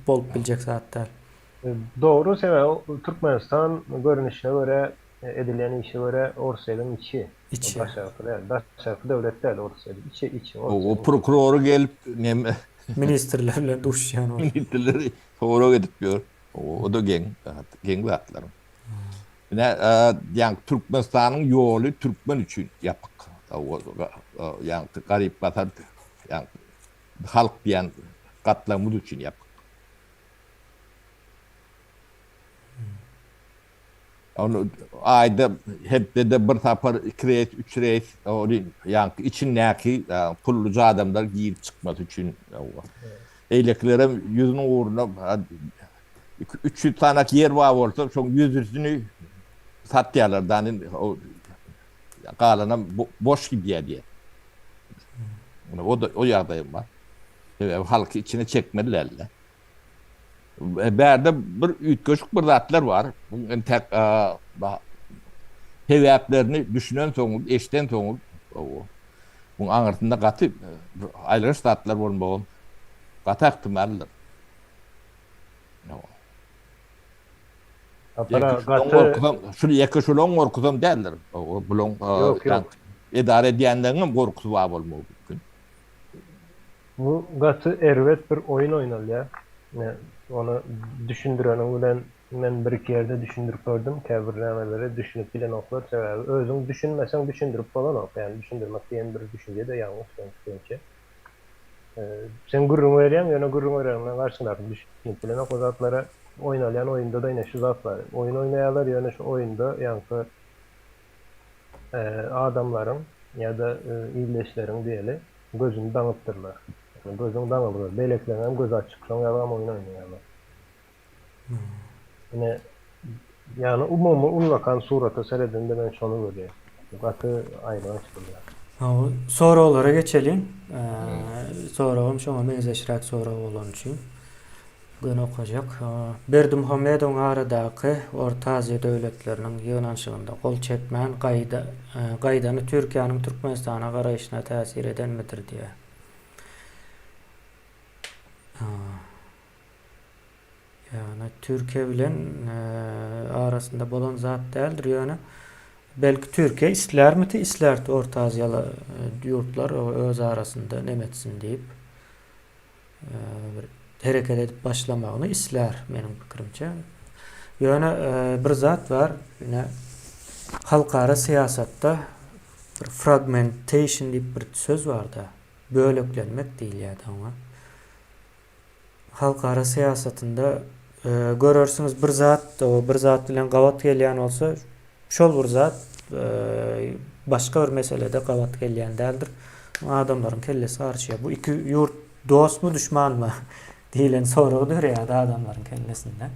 Bolup biljek zat däl. Dogry, sebäbi Türkmenistan görnüşine görä Edilýän işe görä Orsýetiň içi. Içi. Daşarky däl. Daşarky döwlet däl Orsýet. Içi, içi Orsýetiň. O prokurory gelip neme. Ministrler bilen duşuşýan ol. Ministrleri sorag edip ýör. O-da geň, geň zatlar. Ine, ýaňky Türkmenistanyň ýoly türkmen üçin ýapyk. Ýaňky garyp-gasar, ýaňky halk diýen gatlagymyz üçin ýapyk. Ony aýda, hepdede bir sapar iki reýs, üç reýs, ony ýaňky içindäki pulluja adamlar girip çykmasy üçin. Beýlekilerem ýüzüniň ugruna 300 sanak ýer bar bolsa, şoň ýüzüsini satýarlar da, galanam boş gidýär diýýär. O-da o ýagdaýam bar. Sebäbi halky içine çekmeli däldi. Bärde bir üýtgeşik bir zatlar bar. Bu entek sebäplerini düşünen soňuz, eşiden soňuz, bu aňyrsynda gaty aýylganç zatlar bolmagy gaty ähtimaldyr. Şul ýeke şulaň gorkusam däldir. Bulaň edara edýänleriň hem gorkusy bar bolmagy mümkin. Bu gaty erbet bir oýun oýnalýar. Ony düşündireniň bilen men bir-iki ýerde düşündirip gördüm, käbir nämelere düşünip bilenoklar, sebäbi özüň düşünmeseň düşündirip bolanok, ýagny düşündirmek diýen bir düşünje-de ýalňyş meň pikirimçe. Sen gürrüň berýäň, ýöne gürrüň bereniňden garşyňdaky düşünip bilenok o zatlara. Oýnalýan oýunda-da ine şu zat bar. Oýun oýnaýarlar, ýöne şu oýunda ýaňky adamlaryň ýa-da ildeşleriň diýeli, gözüni daňypdyrlar. Ýagny gözüň daňylgy. Beýlekileriň hem gözi açyk. Şoň ýaly hem oýun oýnaýarlar. Ine, ýagny umumy ullakan surata seredende men şony görýän. Gaty aýylganç bolýar. Hawa, soraglara geçeliň. Soragym şoňa meňzeşräk sorag bolany üçin. Göni okajak. Berdimuhamedowyň aradaky Orta Aziýa döwletleriniň ýygnanyşygynda gol çekmän gaýda gaýdany Türkiýäniň Türkmenistana garaýşyna täsir edenmidir diýýär. Ýagny Türkiýe bilen arasynda bolan zat däldir ýöne belki Türkiýe islärmiti islärdi Orta Aziýaly ýurtlar öz arasynda neme etsin diýip bir hereket edip başlamagyny islär meniň pikirimçe. Ýöne bir zat bar ine halkara syýasatda bir fragmentation diýip bir söz barda böleklenmek diýilýär oňa. Halkara syýasatynda görersiňiz bir zat bir zat bilen gabat gelýän bolsa, şol bir zat başga bir meselede gabat gelýän däldir. Adamlaryň kellesi garyşýar. Bu iki ýurt dostmy, duşmanmy diýlen sorag döreýär adamlaryň kellesinde.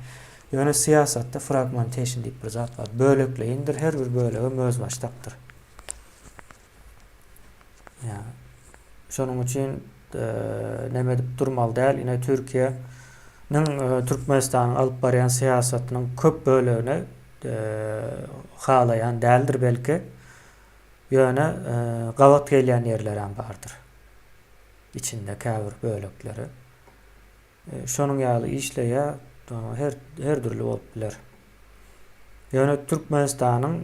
Ýöne syýasatda fragmentation diýip bir zat bar. Bölekleýindir, her bir bölegem özbaşdakdyr. Ýa şonuň üçin neme edip durmaly däl. Ine Türkiýäniň Türkmenistanyň alyp barýan syýasatynyň köp bölegini halaýan däldir belki. Ýöne gabat gelýän ýerlerem bardyr. Içinde käbir bölekleri. Şonuň ýaly işleýär. Her her dürli bolup biler. Ýöne Türkmenistanyň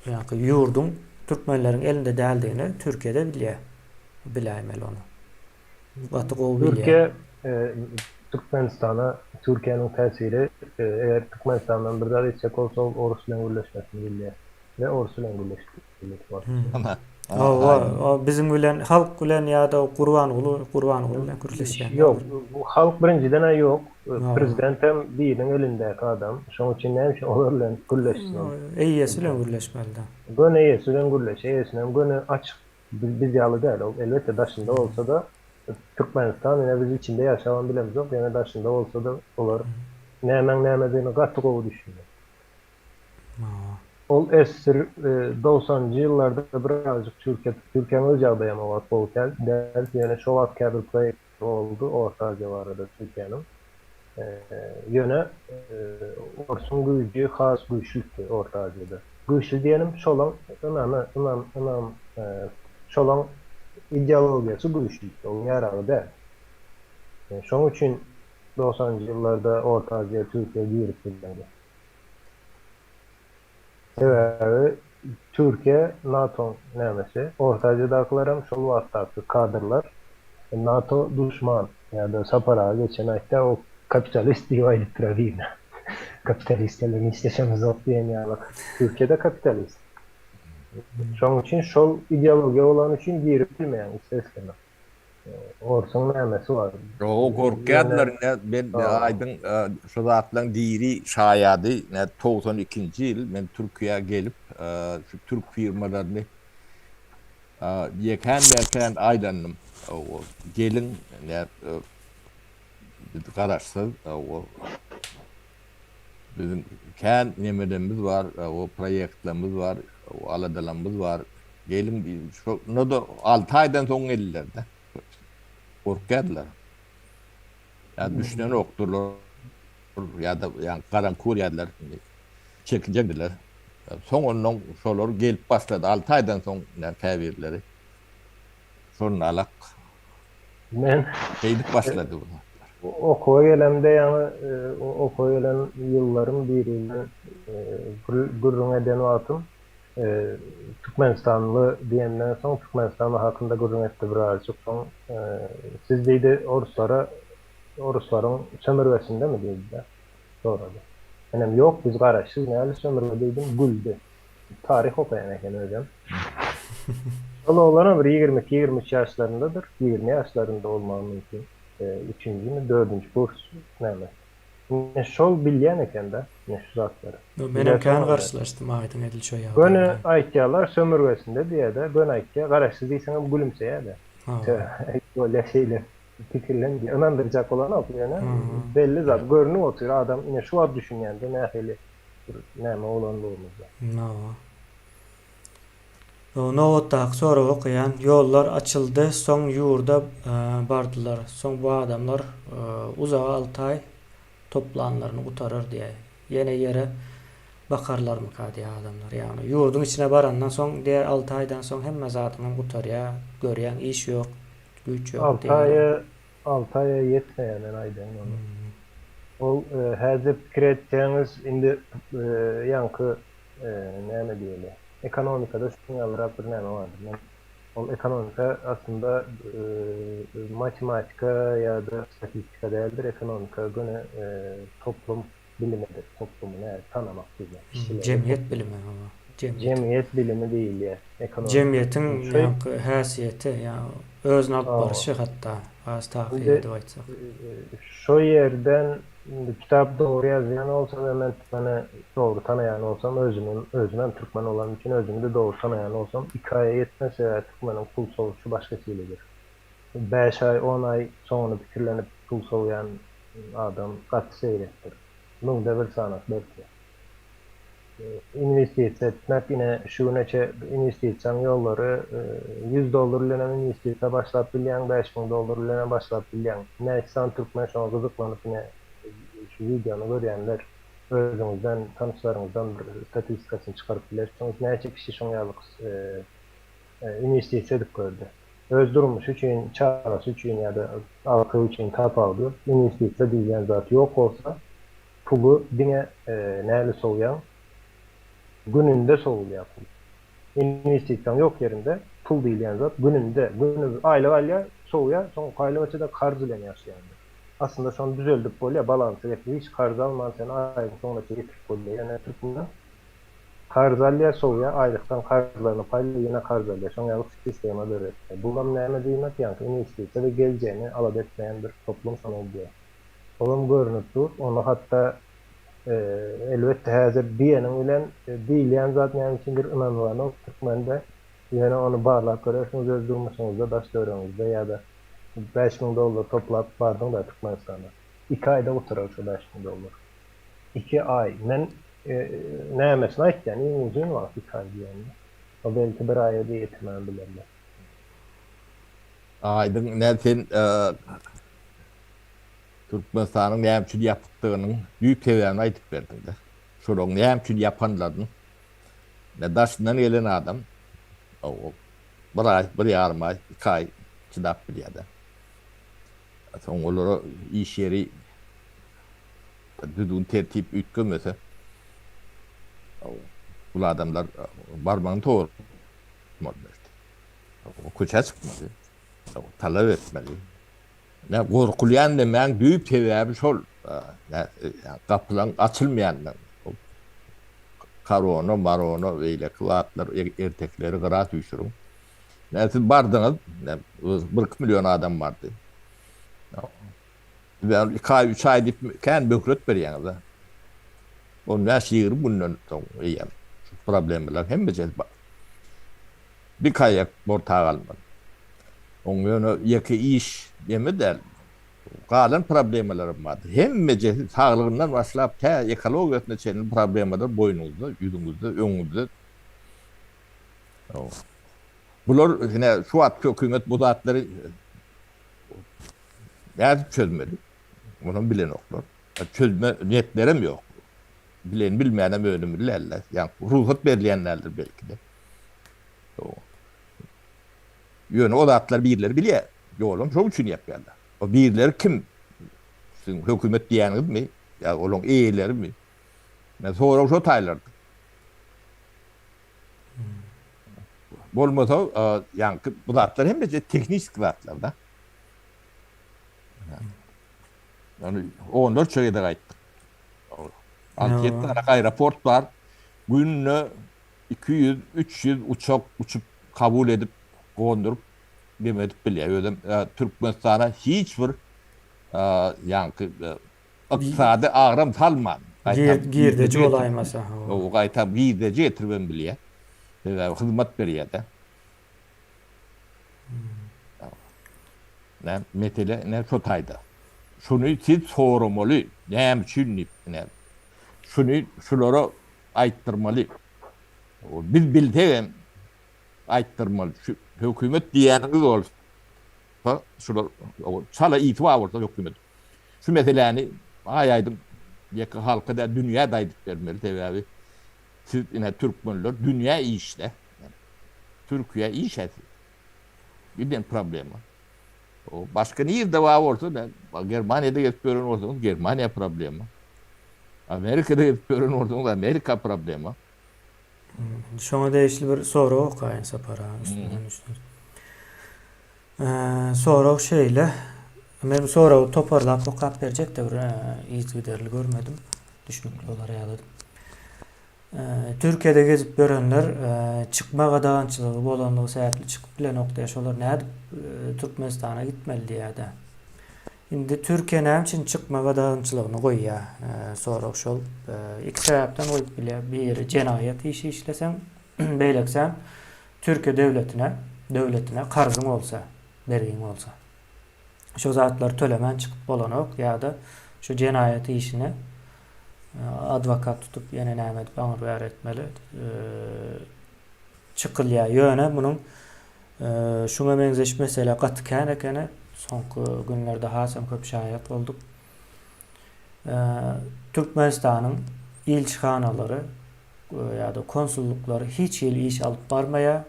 ýa-da ýurduň türkmenleriň elinde däldigini Türkiýede bilýär. Biläýmeli ony. Gaty gowy bilýär. Türkiýe Türkmenistana Türkiýäniň täsiri eger Türkmenistandan bir zat etjek bolsa ol orus bilen gürleşmesini bilýär we orus bilen gürleşdi. Hawa, o biziň bilen halk bilen ýa-da Gurbanguly Gurbanguly bilen gürleşýän. Ýok, bu halk birinjiden-ä ýok. Prezident hem biriniň elindäki adam. Şonuň üçin näme üçin olar bilen gürleşsin ol? Eýesi bilen gürleşmeli-dä. Göni eýesi bilen gürleş, eýesinem göni açyk biz ýaly däl. Ol elbetde daşynda bolsa-da Türkmenistan ine biz içinde ýaşabam bilemzok, ýöne daşynda bolsa-da olar nämäň nämedigini gaty gowy düşünýär. Ol esr dogsanynjy ýyllarda birazjyk Türkiýe, Türkiýäniň öz ýagdaýam o wagt gowy däl, ýöne şo wagt käbir proýektleri boldy Orta Aziýa barada Türkiýäniň. Ýöne orsuň güýji has güýçlüdi Orta Aziýada. Güýçli diýenim şolaň ynamy, ynam, ynam, şolaň ideologiýasy güýçlüdi, oň ýaragy däl. Şoň üçin dogsanynjy ýyllarda Orta Aziýa Türkiýe girip bilmedi. Sebäbi Türkiýe NATO-nyň nämesi, Orta Aziýadakylaram şol wagtdaky kadrlar NATO duşman ýa-da Sapar aga geçen aýtdy o kapitalist diýip aýdypdyr birine. Kapitalistler bilen işleşemizok diýen ýaly. Türkiýe-de kapitalist. Şonuň üçin şol ideologiýa bolany üçin girip bilmeýäň isle-isleme. Orsuň nämesi bar? Ýok, gorkýardylar ine, men aýdyň şu zatlaryň diri şaýady, ine 92-nji ýyl men Türkiýä gelip, şu türk firmalaryny ýekän-mekän aýlandym. Geliň, ine biz garaşsyz, biziň kän nemelerimiz bar, proýektlerimiz bar, aladalarymyz bar. Geliň diýdim. Şonda-da alty aýdan soň geldiler-de. Gorkýardylar. Ýa düşünenokdylar ýa-da ýa garaňky görýärdiler. Çekinjeňdiler. Soň ondan şolar gelip başlady. Alty aýdan soň käbirleri. Şonda alak. Men şeýdip başlady bu zatlar. Okuwa gelemde ýaňy okuwa gelen ýyllarym biri bilen gürrüň eden wagtym Türkmenistanly diýenden soň Türkmenistan hakynda gürrüň etdi birazjyk soň siz diýdi oruslara oruslaryň sömürgesindemi diýdi-de sorady. Menem ýok biz garaşsyz näli sömürge diýdim güldi. Taryh okaýan eken özem. Şol oglanam bir 22 23 ýaşlaryndadyr 20 ýaşlarynda bolmagy mümkin. Üçünjimi dördünji kurs näme. Ine şol bilýän ekende ine şu zatlary. Menem kän garşylaşdym aýdyň edil şo ýagdaý Göni aýtýarlar sömürgesinde diýýärde göni aýtýar garaşsyz diýseňem gülümseýärde. Bolýa şeýle pikirlen diýýär ynandyrjak bolanok ýöne belli zat görünip otyr adam ine şu wagt düşünýände nähili bir näme bolanlygymyzda. Hawa. Nobatdaky soragy okaýan, Ýollar açyldy, soň ýurda bardylar. Soň bu adamlar uzaga altaý toplanlaryny gutarar diýýär. Ýene ýere bakarlarmyka diýýär adamlar. Ýagny ýurduň içine barandan soň diýýär alty aýdan soň hemme zadyňam gutarýar, görýäň iş ýok, güýç ýok Alty diýýär. aýa alty aýa ýetmeýär men aýdaýyn ony. Ol häzir pikir etseňiz indi ýaňky näme diýeli, ekonomikada şunuň ýalyrak bir näme bardyr. Men ol ekonomika aslynda matematika ýa-da statistika däldir, ekonomika göni toplum bilimidir, toplumy näme tanamak diýilýär, kişileri. Jemgyýet bilimi, hawa, jemgyýet. Jemgyýet bilimi diýilýär ekonomika. Jemgyýetiň ýaňky häsiýeti, ýa özüni alyp barşy hatda, has takyk edip aýtsak. Şo ýerden Indi kitap dogry ýazýan bolsa we men türkmeni dogry tanaýan bolsam, özümem özümem türkmen bolanym üçin özümi-de dogry tanaýan bolsam, iki aýa ýetmez sebäbi türkmeniň pul sowuşy başga hilidir. Bäş aý, on aý soňuny pikirlenip pul sowýan adam gaty seýrekdir. Müňde bir sanak belki. Inwestisiýa etmek ine şu güne çe inwestisiýaň ýollary 100 dollar bilenem inwestisiýa başlap bilýäň, 5000 dollar bilenem başlap bilýäň. Näçe sany türkmen şoňa gyzyklanyp ine şu wideony görýänler özüňizden tanyşlaryňyzdan bir statistikasyny çykaryp bilersiňiz. Näçe kişi şoň ýaly inwestisiýa edip gördi. Öz durmuşy üçin, çagasy üçin ýa-da agtygy üçin tapawudy ýok. Inwestisiýa diýilýän zat ýok bolsa Puly diňe näle sowýaň? Gününde sowulýar pul. Inwestisiýaň ýok ýerinde pul diýilýän zat gününde, güni aýlyk alýar, sowýar, soň aýlyk içinde karz bilen ýaşaýandyr. Aslynda şony düzeldip bolýar, balansa getirip hiç karz alman sen aýyň soňuna çenli ýetirip bolýar. Ýöne türkmen karz alýar, sowýar, aýlykdan karzlaryny paýlaýar, ýene karz alýar. Şoň ýaly sistema döretýär. Bulam näme diýmek, ýaňky inwestisiýa we geljegini alada etmeýän bir toplum şony edýär. Olam görnüp dur. Ony hatda elbetde häzir diýeniň bilen diýilýän zat näme üçindir ynanylanok türkmende. Ýöne ony barlap görersiňiz öz durmuşyňyzda, daş-töweregiňizde ýa-da 5000 dollar toplap bardyň-da Türkmenistana. Iki aýda gutarar şo 5000 dollar. Iki aý. Men nämesini aýtýan, iň uzyn wagt iki aý diýende. O belki bir aýa-da ýetirmän bilerler. Aýdyň, näme sen Türkmenistanyň näme üçin ýapykdygynyň düýp sebäbini aýdyp berdiňdä. Şolaryň näme üçin ýapanlaryny daşyndan gelen adam bir aý, bir ýarym aý, iki aý çydap bilýär-de. Soň olara iş ýeri düzgün tertip üýtgemese bul adamlar barmagyny towurmaly. Köçä çykmaly. Talap etmeli. Nä gorkulýan demäň düýp sebäbi şol. Gapylaň açylmaýanlygy. Korona, marona, beýleki zatlar, ertekileri gyra süýşüriň. Nä siz bardyňyz, bir-iki million adam bardy. Siz iki aý, üç aý diýip kän möhlet berýäňiz-ä. On bäş-ýigrimi günden soň eýýäm şu problemalaryň hemmesi Bir kaýak orta galmaly. Oň ýöne ýeke iş ýemi däl. Galan problemalaram bardyr. Hemmejesi saglygyndan başlap tä ekologiýasyna çenli problemalar boýnuňyzda, ýüzüňizde, öňüňizde. Bular ine şu wagtky hökümet bu zatlary nädip çözmeli? Onam bilenoklar. Çözme niýetlerem ýok. Bilen bilmänem önümli däldir. Ýa rugsat berilýän däldir belki-de. Ýöne o zatlary birleri bilýär. Ýolam şoň üçin ýapýarlar. O birleri kim? Siziň hökümet diýýäniňizmi? Ýa olaň eýelerimi? Men sorag şo taýlarda. Bolmasa, ýaňky bu zatlar hemmesi tehniki zatlar-da. Ýagny onlarça gezek aýtdyk. Alty-ýedi sany aeroport bar. Günde 200, 300 uçak uçup kabul edip, gonduryp, neme edip bilýär. Özem Türkmenistana hiç bir ýaňky ykdysady agram salman, gaýtam girdeji bolaýmasa. Gaýtam girdeji getiribem bilýär. Sebäbi hyzmat berýär-de. Näme mesele ine şo taýda. Şuny siz soramaly, näme üçin diýip ine. Şuny şulara aýtdyrmaly. Biz bilsegem. aýtdyrmaly. Şu hökümet diýýäniňiz bolsa, şular çala iti bar bolsa hökümet. Şu meseläni aý-aýdyň ýeke halka däl dünýä-de aýdyp bermeli. Sebäbi siz ine türkmenler dünýä işde. Türkiýe iş-ä siz. Giden problema. Başga nirde bar bolsa, Germaniýada gezip ýören bolsaňyz Germaniýa problema. Amerikada gezip ýören bolsaňyz Amerika problema. Şoňa degişli bir sorag okaýyn Sapar aga üstünden düşdüm. Sorag şeýle. Men bu soragy toparlap okap berjek-de bir yzygiderli görmedim. Düşnükli bolar ýaly edip. Türkiýede gezip ýörenler çykma gadagançylygy bolanlygy sebäpli çykyp bilenok diýýär. Şolar nädip Türkmenistana gitmeli diýýär-de. Indi Türkiýe näme üçin çykma gadagançylygyny goýýar? Sorag şol. Iki sebäpden goýup bilýär. Biri jenaýat işi işleseň, beýlekisem Türkiýe döwletine, döwletine karzyň bolsa, bergiň bolsa. Şo zatlary tölemän çykyp bolanok ýa-da şu jenaýat işine adwokat tutup ýene näme edip aňyr bäri etmeli çykylýar. Ýöne munuň şuňa meňzeş mesele gaty kän ekeni. Soňky günlerde hasam köp şaýat bolduk. Türkmenistanyň ilçihanalary ýa-da konsullyklary hiç hili iş alyp barmaýar.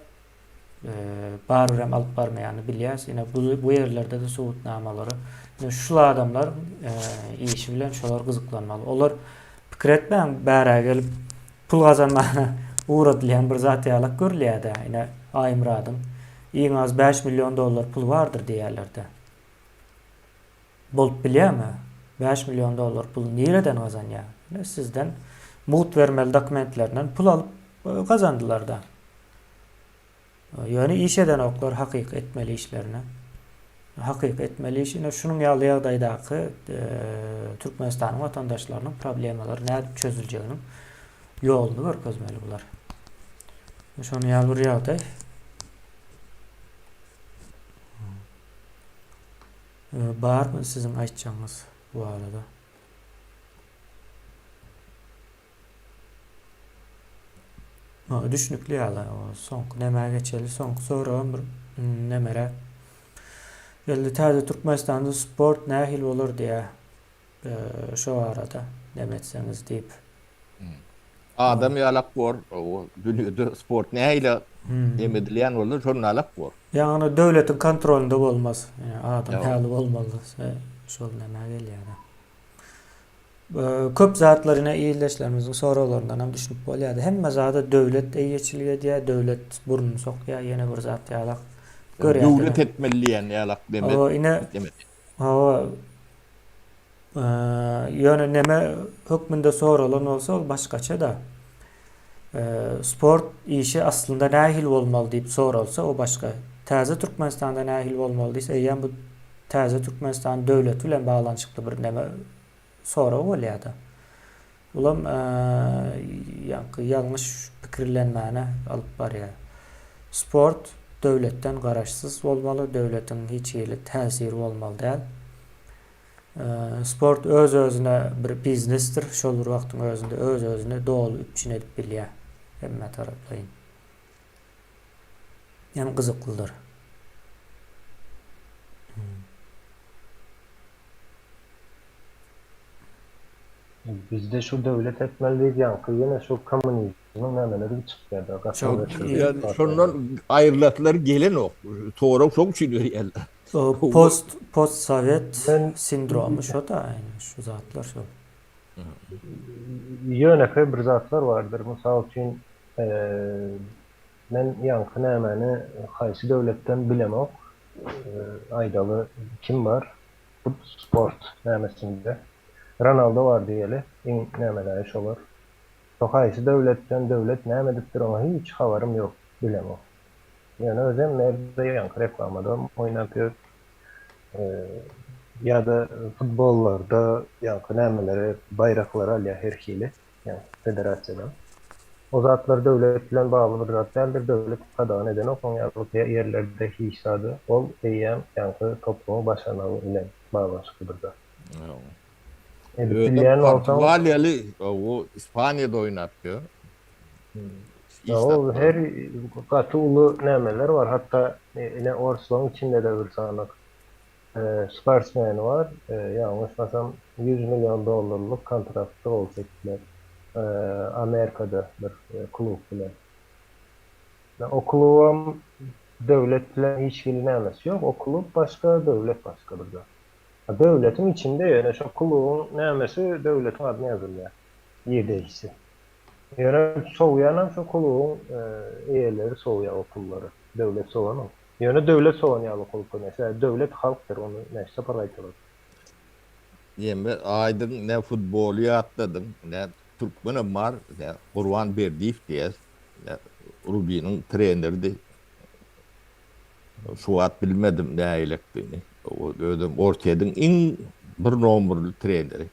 Barybirem alyp barmaýanyny bilýäs. Ine bu bu ýerlerde-de subutnamalary. Ine şul adamlar işi bilen şolar gyzyklanmaly. Olar pikir etmäň bärä gelip pul gazanmana ugradylýan bir zat ýalak görülýär-dä. Ine Aýmyradyň iň az 5 million dollar puly bardyr diýýärler-de. Bolup bilýärmi? 5 million dollar puly nireden gazanýar? Ine sizden mugt bermeli dokumentlerinden pul alyp gazandylar-da. Ýöne iş edenoklar hakyky etmeli işlerini. Hakyky etmeli iş ine şunuň ýaly ýagdaýdaky Türkmenistanyň watandaşlarynyň problemalary nädip çözüljeginiň ýoluny görkezmeli bular. Şonuň ýaly bir ýagdaý. Barmy siziň aýtjagyňyz bu barada? Düşnükli ýaly. Soňky nämä geçeli? Soňky soragam bir nemeräk. Geldi täze Türkmenistanda sport nähili bolar diýä. Şo barada neme etseňiz diýip. Adam ýalak bor. O dünýede sport nähili neme edilýän bolsa şonda alak bor. Ýagny döwletiň kontrolynda bolmaz. Adam ýaly bolmaz. Şol nämä gelýär. Köp zatlar ine ildeşlerimiziň soraglaryndan hem düşünip bolýardy. Hemme zada döwlet eýeçilik edýär, döwlet burnuny sokýar, ýene bir zat ýalak görýär. Döwlet etmeli diýen ýalak deme. Hawa, ine. Hawa. Ýöne neme hökmünde soralan bolsa ol başgaça-da. Sport işi aslynda nähili bolmaly diýip soralsa o başga. Täze Türkmenistanda nähili bolmaly diýse eýýäm bu Täze Türkmenistan döwleti bilen baglanyşykly bir neme sorag bolýar-da. Bulam ýaňky ýalňyş pikirlenmäne alyp barýar. Sport döwletden garaşsyz bolmaly, döwletiň hiç hili täsiri bolmaly däl. Sport öz-özüne bir biznesdir, şol bir wagtyň özünde öz-özüni doly üpjün edip bilýär hemme taraplaýyn. Hem gyzyklydyr. Bizde şu döwlet etmeli diýip ýaňky ýene şu kommunizmiň nämeleri çykýar-da, gaty Şondan aýrylaslary gelenok. Sorag şoň üçin berýärler. Post post sowet sindromy şo-da aýny şu zatlar şol. Ýönekeý bir zatlar bardyr. Mysal üçin men ýaňky nämäni haýsy döwletden bilemok. Aýdaly kim bar? Sport nämesinde Ronaldo bar diýeli iň nämeleri şolar. Şo haýsy döwletden döwlet näme edipdir oňa hiç habarym ýok bilemok. Ýöne özem nerde ýaňky reklamada oýnap ýör. Ýa-da futbollarda ýaňky nämeleri baýraklary alýar her hili ýaňky federasiýadan. O zatlar döwlet bilen bagly bir zat däldir döwlet gadagan edenok oň ýaly ýerlerde hiç zady ol eýýäm ýaňky toplumyň başarnygy bilen baglanyşykly bir zat. Edip bilýän bolsaň. Portugaliýaly o Ispaniýada oýnap ýör. Iş O tapdylar. her gaty uly nämeler bar. Hatda ine orslaryň içinde-de bir sany sportsmeni bar. Ýalňyşmasam 100 million dollarlyk kontraktda gol çekdiler. Amerikada bir klub bilen. O klubam döwlet bilen hiç hili nämesi ýok. O klub başga, döwlet başga bir zat. Döwletiň içinde ýöne şo klubuň nämesi döwletiň adyna ýazylýar. Girdejisi. Ýöne sowýanam şo klubuň eýeleri sowýar o pullary. Döwlet sowanok. Ýöne döwlet sowan ýaly bolup görünýär. Sebäbi döwlet halkdyr, ony näçe sapar gaýtaladyk. Ýeme aýdyň ne futboly ýatladyň ne türkmenem bar ne Gurban Berdiýew diýýäs ne Rubiniň treneridi şu wagt bilmedim nägilekdigini özem Orsýetiň iň bir nomerli treneri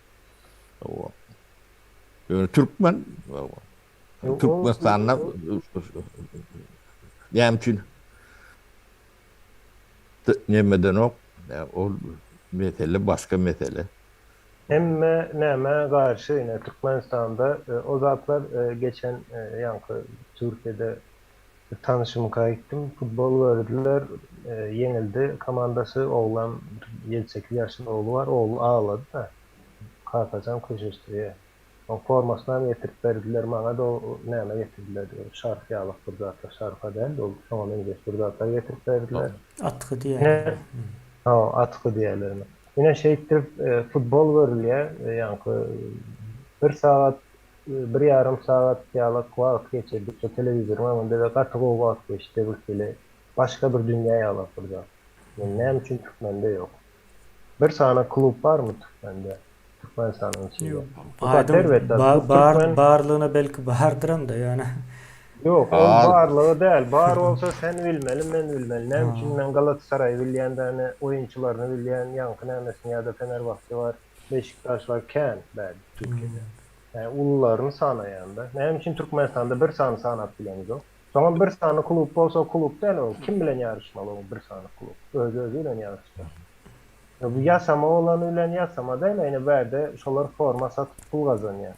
Ýöne türkmen Türkmenistanda näme üçin nemedenok? Ol mesele başga mesele. Hemme nämä garşy ine Türkmenistanda o zatlar geçen ýaňky Türkiýede bir tanyşymyka gitdim futbol gördüler ýeňildi komandasy oglam ýedi sekiz ýaşly ogly bar ogly aglady da Kakajan köşeşdirýär. Oň formasynam getirip berdiler, maňa-da o näme getirdiler, şarf ýalak bir zatlar, şarf-a däl-de, ol şoňa meňzeş bir zatlar getirip berdiler. Atgy diýýärler. Hawa, atgy diýýärler ine. Ine şeýtdirip futbol görülýär, ýaňky bir sagat, bir ýarym sagat ýalak wagt geçirdik şo telewizoryň öňünde we gaty gowy wagt geçdi, bir hili başga bir dünýä ýalak bir zat. Näme üçin türkmende ýok? Bir sany klub barmy türkmende? Türkmenistanyň içinde. Ýok. Aýdyň bar barlygyna belki bardyram-da ýöne. Ýok, ol barlygy däl. Bar bolsa sen bilmeli, men bilmeli. Näme üçin men Galatasaraýy bilýän däne, oýunçylaryny bilýän, ýaňky nämesini ýa-da Fenerbahçe bar, Beşiktaş bar kän bärde Türkiýede. Ýa ulularyny sanaýan-da. Näme üçin Türkmenistanda bir sany sanap bilemizok? Soňam bir sany klub bolsa o klub däl ol kim bilen ýaryşmaly o bir sany klub özi özi bilen ýaryşjak. Bu ýasama bolany bilen ýasama däl ine bärde şolar forma satyp pul gazanýar.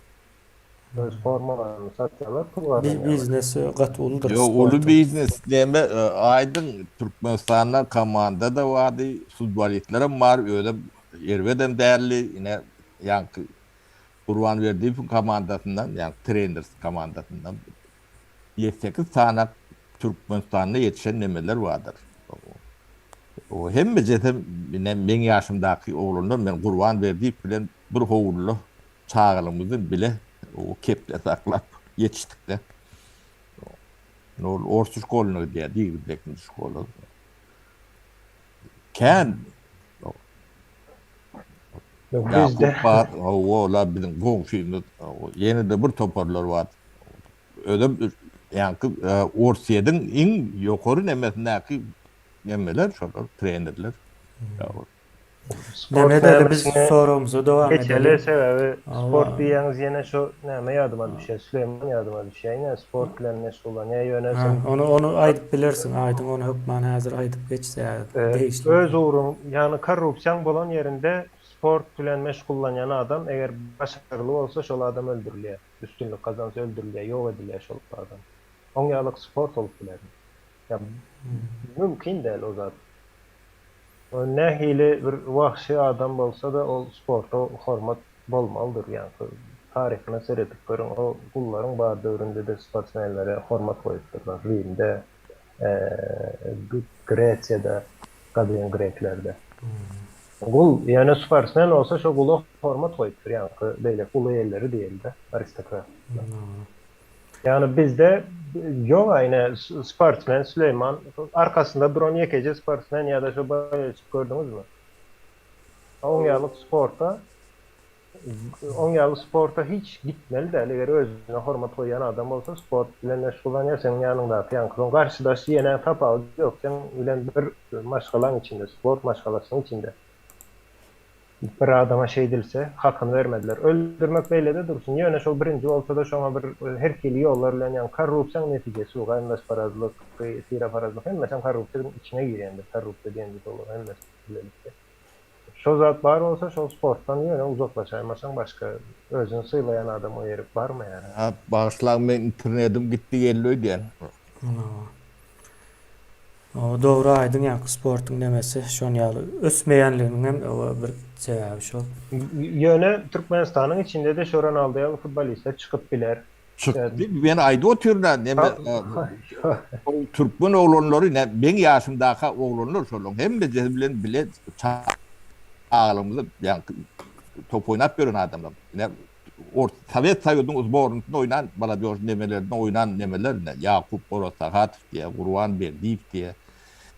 Öz formalaryny satýarlar pul gazanýarlar. Biznes gaty uludyr Ýok uly biznes näme aýdyň Türkmenistanda komanda-da bardy futbolistlerem bar özem erbedem däldi ine ýaňky Gurban Berdiýewiň komandasyndan ýaňky trener komandasyndan Ýedi-sekiz sany Türkmenistanda ýetişen nemeler bardyr. O hemmejesem ine meň ýaşymdaky oglanlar men Gurban Berdiýew bilen bir howluda çagalygymyzdan bile o kepde saklap ýetişdikde. Ol orus şkolyna gidýär, ýigrimi şkola. Kän Ýakup bar, hawa, olar biziň goňşymyz. Ýene-de bir toparlar bar. Özem ýaňky Orsýetiň iň ýokary nemesindäki nemeler şolar, trenerler. Sport Näme biz nämesine soragymyza dowam geçeli edeliň. sebäbi sport Hawa. diýýäňiz ýene şo näme ýadyma düşýär Süleýman ýadyma düşýär ine sport bilen meşgullanýar ýöne Ha, sen ony ony aýdyp bilersiň Aýdyň ony hökman häzir aýdyp geç sebäbi degişli. öz ugruň ýagny korrupsiýaň bolan ýerinde sport bilen meşgullanýan adam eger başarly bolsa şol adam öldürilýär üstünlik gazansa öldürilýär ýok edilýär şol adam oň ýalyk sport bolup bilermi ýa mümkin däl o zat. O nähili bir wagşy adam bolsa-da ol sporta hormat bolmalydyr ýaňky taryhyna seredip görüň o gullaryň bar döwründe-de sportsmenlere hormat goýupdyrlar Rimde Gresiýada gadym greklerde gul ýöne sportsmen bolsa şo gula hormat goýupdyr ýaňky beýleki uly elleri diýeli-de aristokratlar. Ýagny bizde ýoga ine sportsmen Süleýman arkasynda duran ýekeje sportsmen ýa-da şo bolelşik gördüňizmi? Oň ýaly sporta oň ýaly sporta hiç gitmeli däl eger özüne hormat goýýan adam bolsa sport bilen meşgullanýar seniň ýanyňdaky ýaňky soň garşydaş ýene tapawudy ýok seň bilen bir maşgalaň içinde sport maşgalasynyň içinde. Bir adama şeýdilse, hakyny bermediler. Öldürmek beýlede dursun, ýöne şol birinji bolsa-da şoňa bir her hili ýollar bilen, ýagny korrupsiýaň netijesi bu, garyndaşparazlyk, tireparazlyk hemmesem korrupsiýanyň içine girýändir, korrupsiýa diýende şolar hemmesi bilelikde. Şol zat bar bolsa şol sportdan ýöne uzaklaşaýmasaň başga özüni sylaýan adam o ýerik barmaýar. Ha bagyşlaň men internedim gitdi geldi öýdýän. O dogry aýdyň ýaňky sportuň nemesi şon ýaly ösmeýänliginiň hem bir sebäbi şol. Ýöne Türkmenistanyň içinde-de şo Ronaldo ýaly futbolistler çykyp biler. Çykdy men aýdyp otyryn-a neme türkmen oglanlary meň ýaşymdaka oglanlar şolaň hemmejesi bilen bile çagalygymyzda ýaňky top oýnap ýören adamlar. Ine Sowet Soýuzynyň sbornysynda oýnan molodýož nemelerinde oýnan nemeler ine Ýakup Orazsahatow diýýär, Gurban Berdiýew diýýär.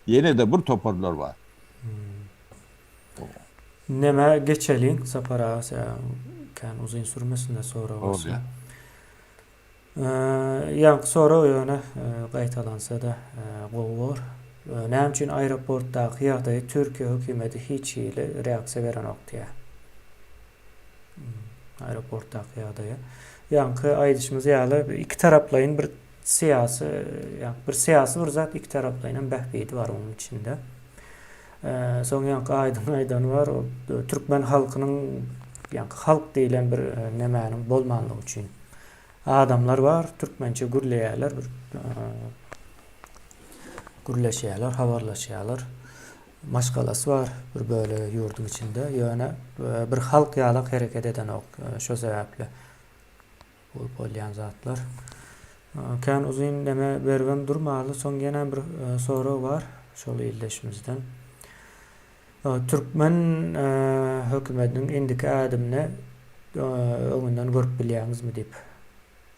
Ýene-de bir toparlar bar. Nämä geçeliň Sapar aga sen kän uzyn sürmesin-de sorag bolsa. Ýaňky sorag ýöne gaýtalansa-da gowy bor. Näme üçin aeroportdaky ýagdaýa Türkiýe hökümeti hiç hili reaksiýa berenok diýýär. Aeroportdaky ýagdaýa. Ýaňky aýdyşymyz ýaly ikitaraplaýyn bir syýasy, ýa bir syýasy bir zat ikitaraplaýyn hem bähbidi bar onuň içinde. Soň ýaňky Aýdyň aýdany bar, ol türkmen halkynyň ýaňky halk diýlen bir nemäniň bolmanlygy üçin. Adamlar bar, türkmençe gürleýärler, bir gürleşýärler, habarlaşýarlar. Maşgalasy bar bir bölegi ýurduň içinde, ýöne bir halk ýalak hereket edenok şo sebäpli. Bolup bolýan zatlar. Kän uzyn neme beribem durmaly. Soň ýene bir sorag bar şol ildeşimizden. Türkmen hökümetiniň indiki ädimini öňünden görüp bilýäňizmi diýip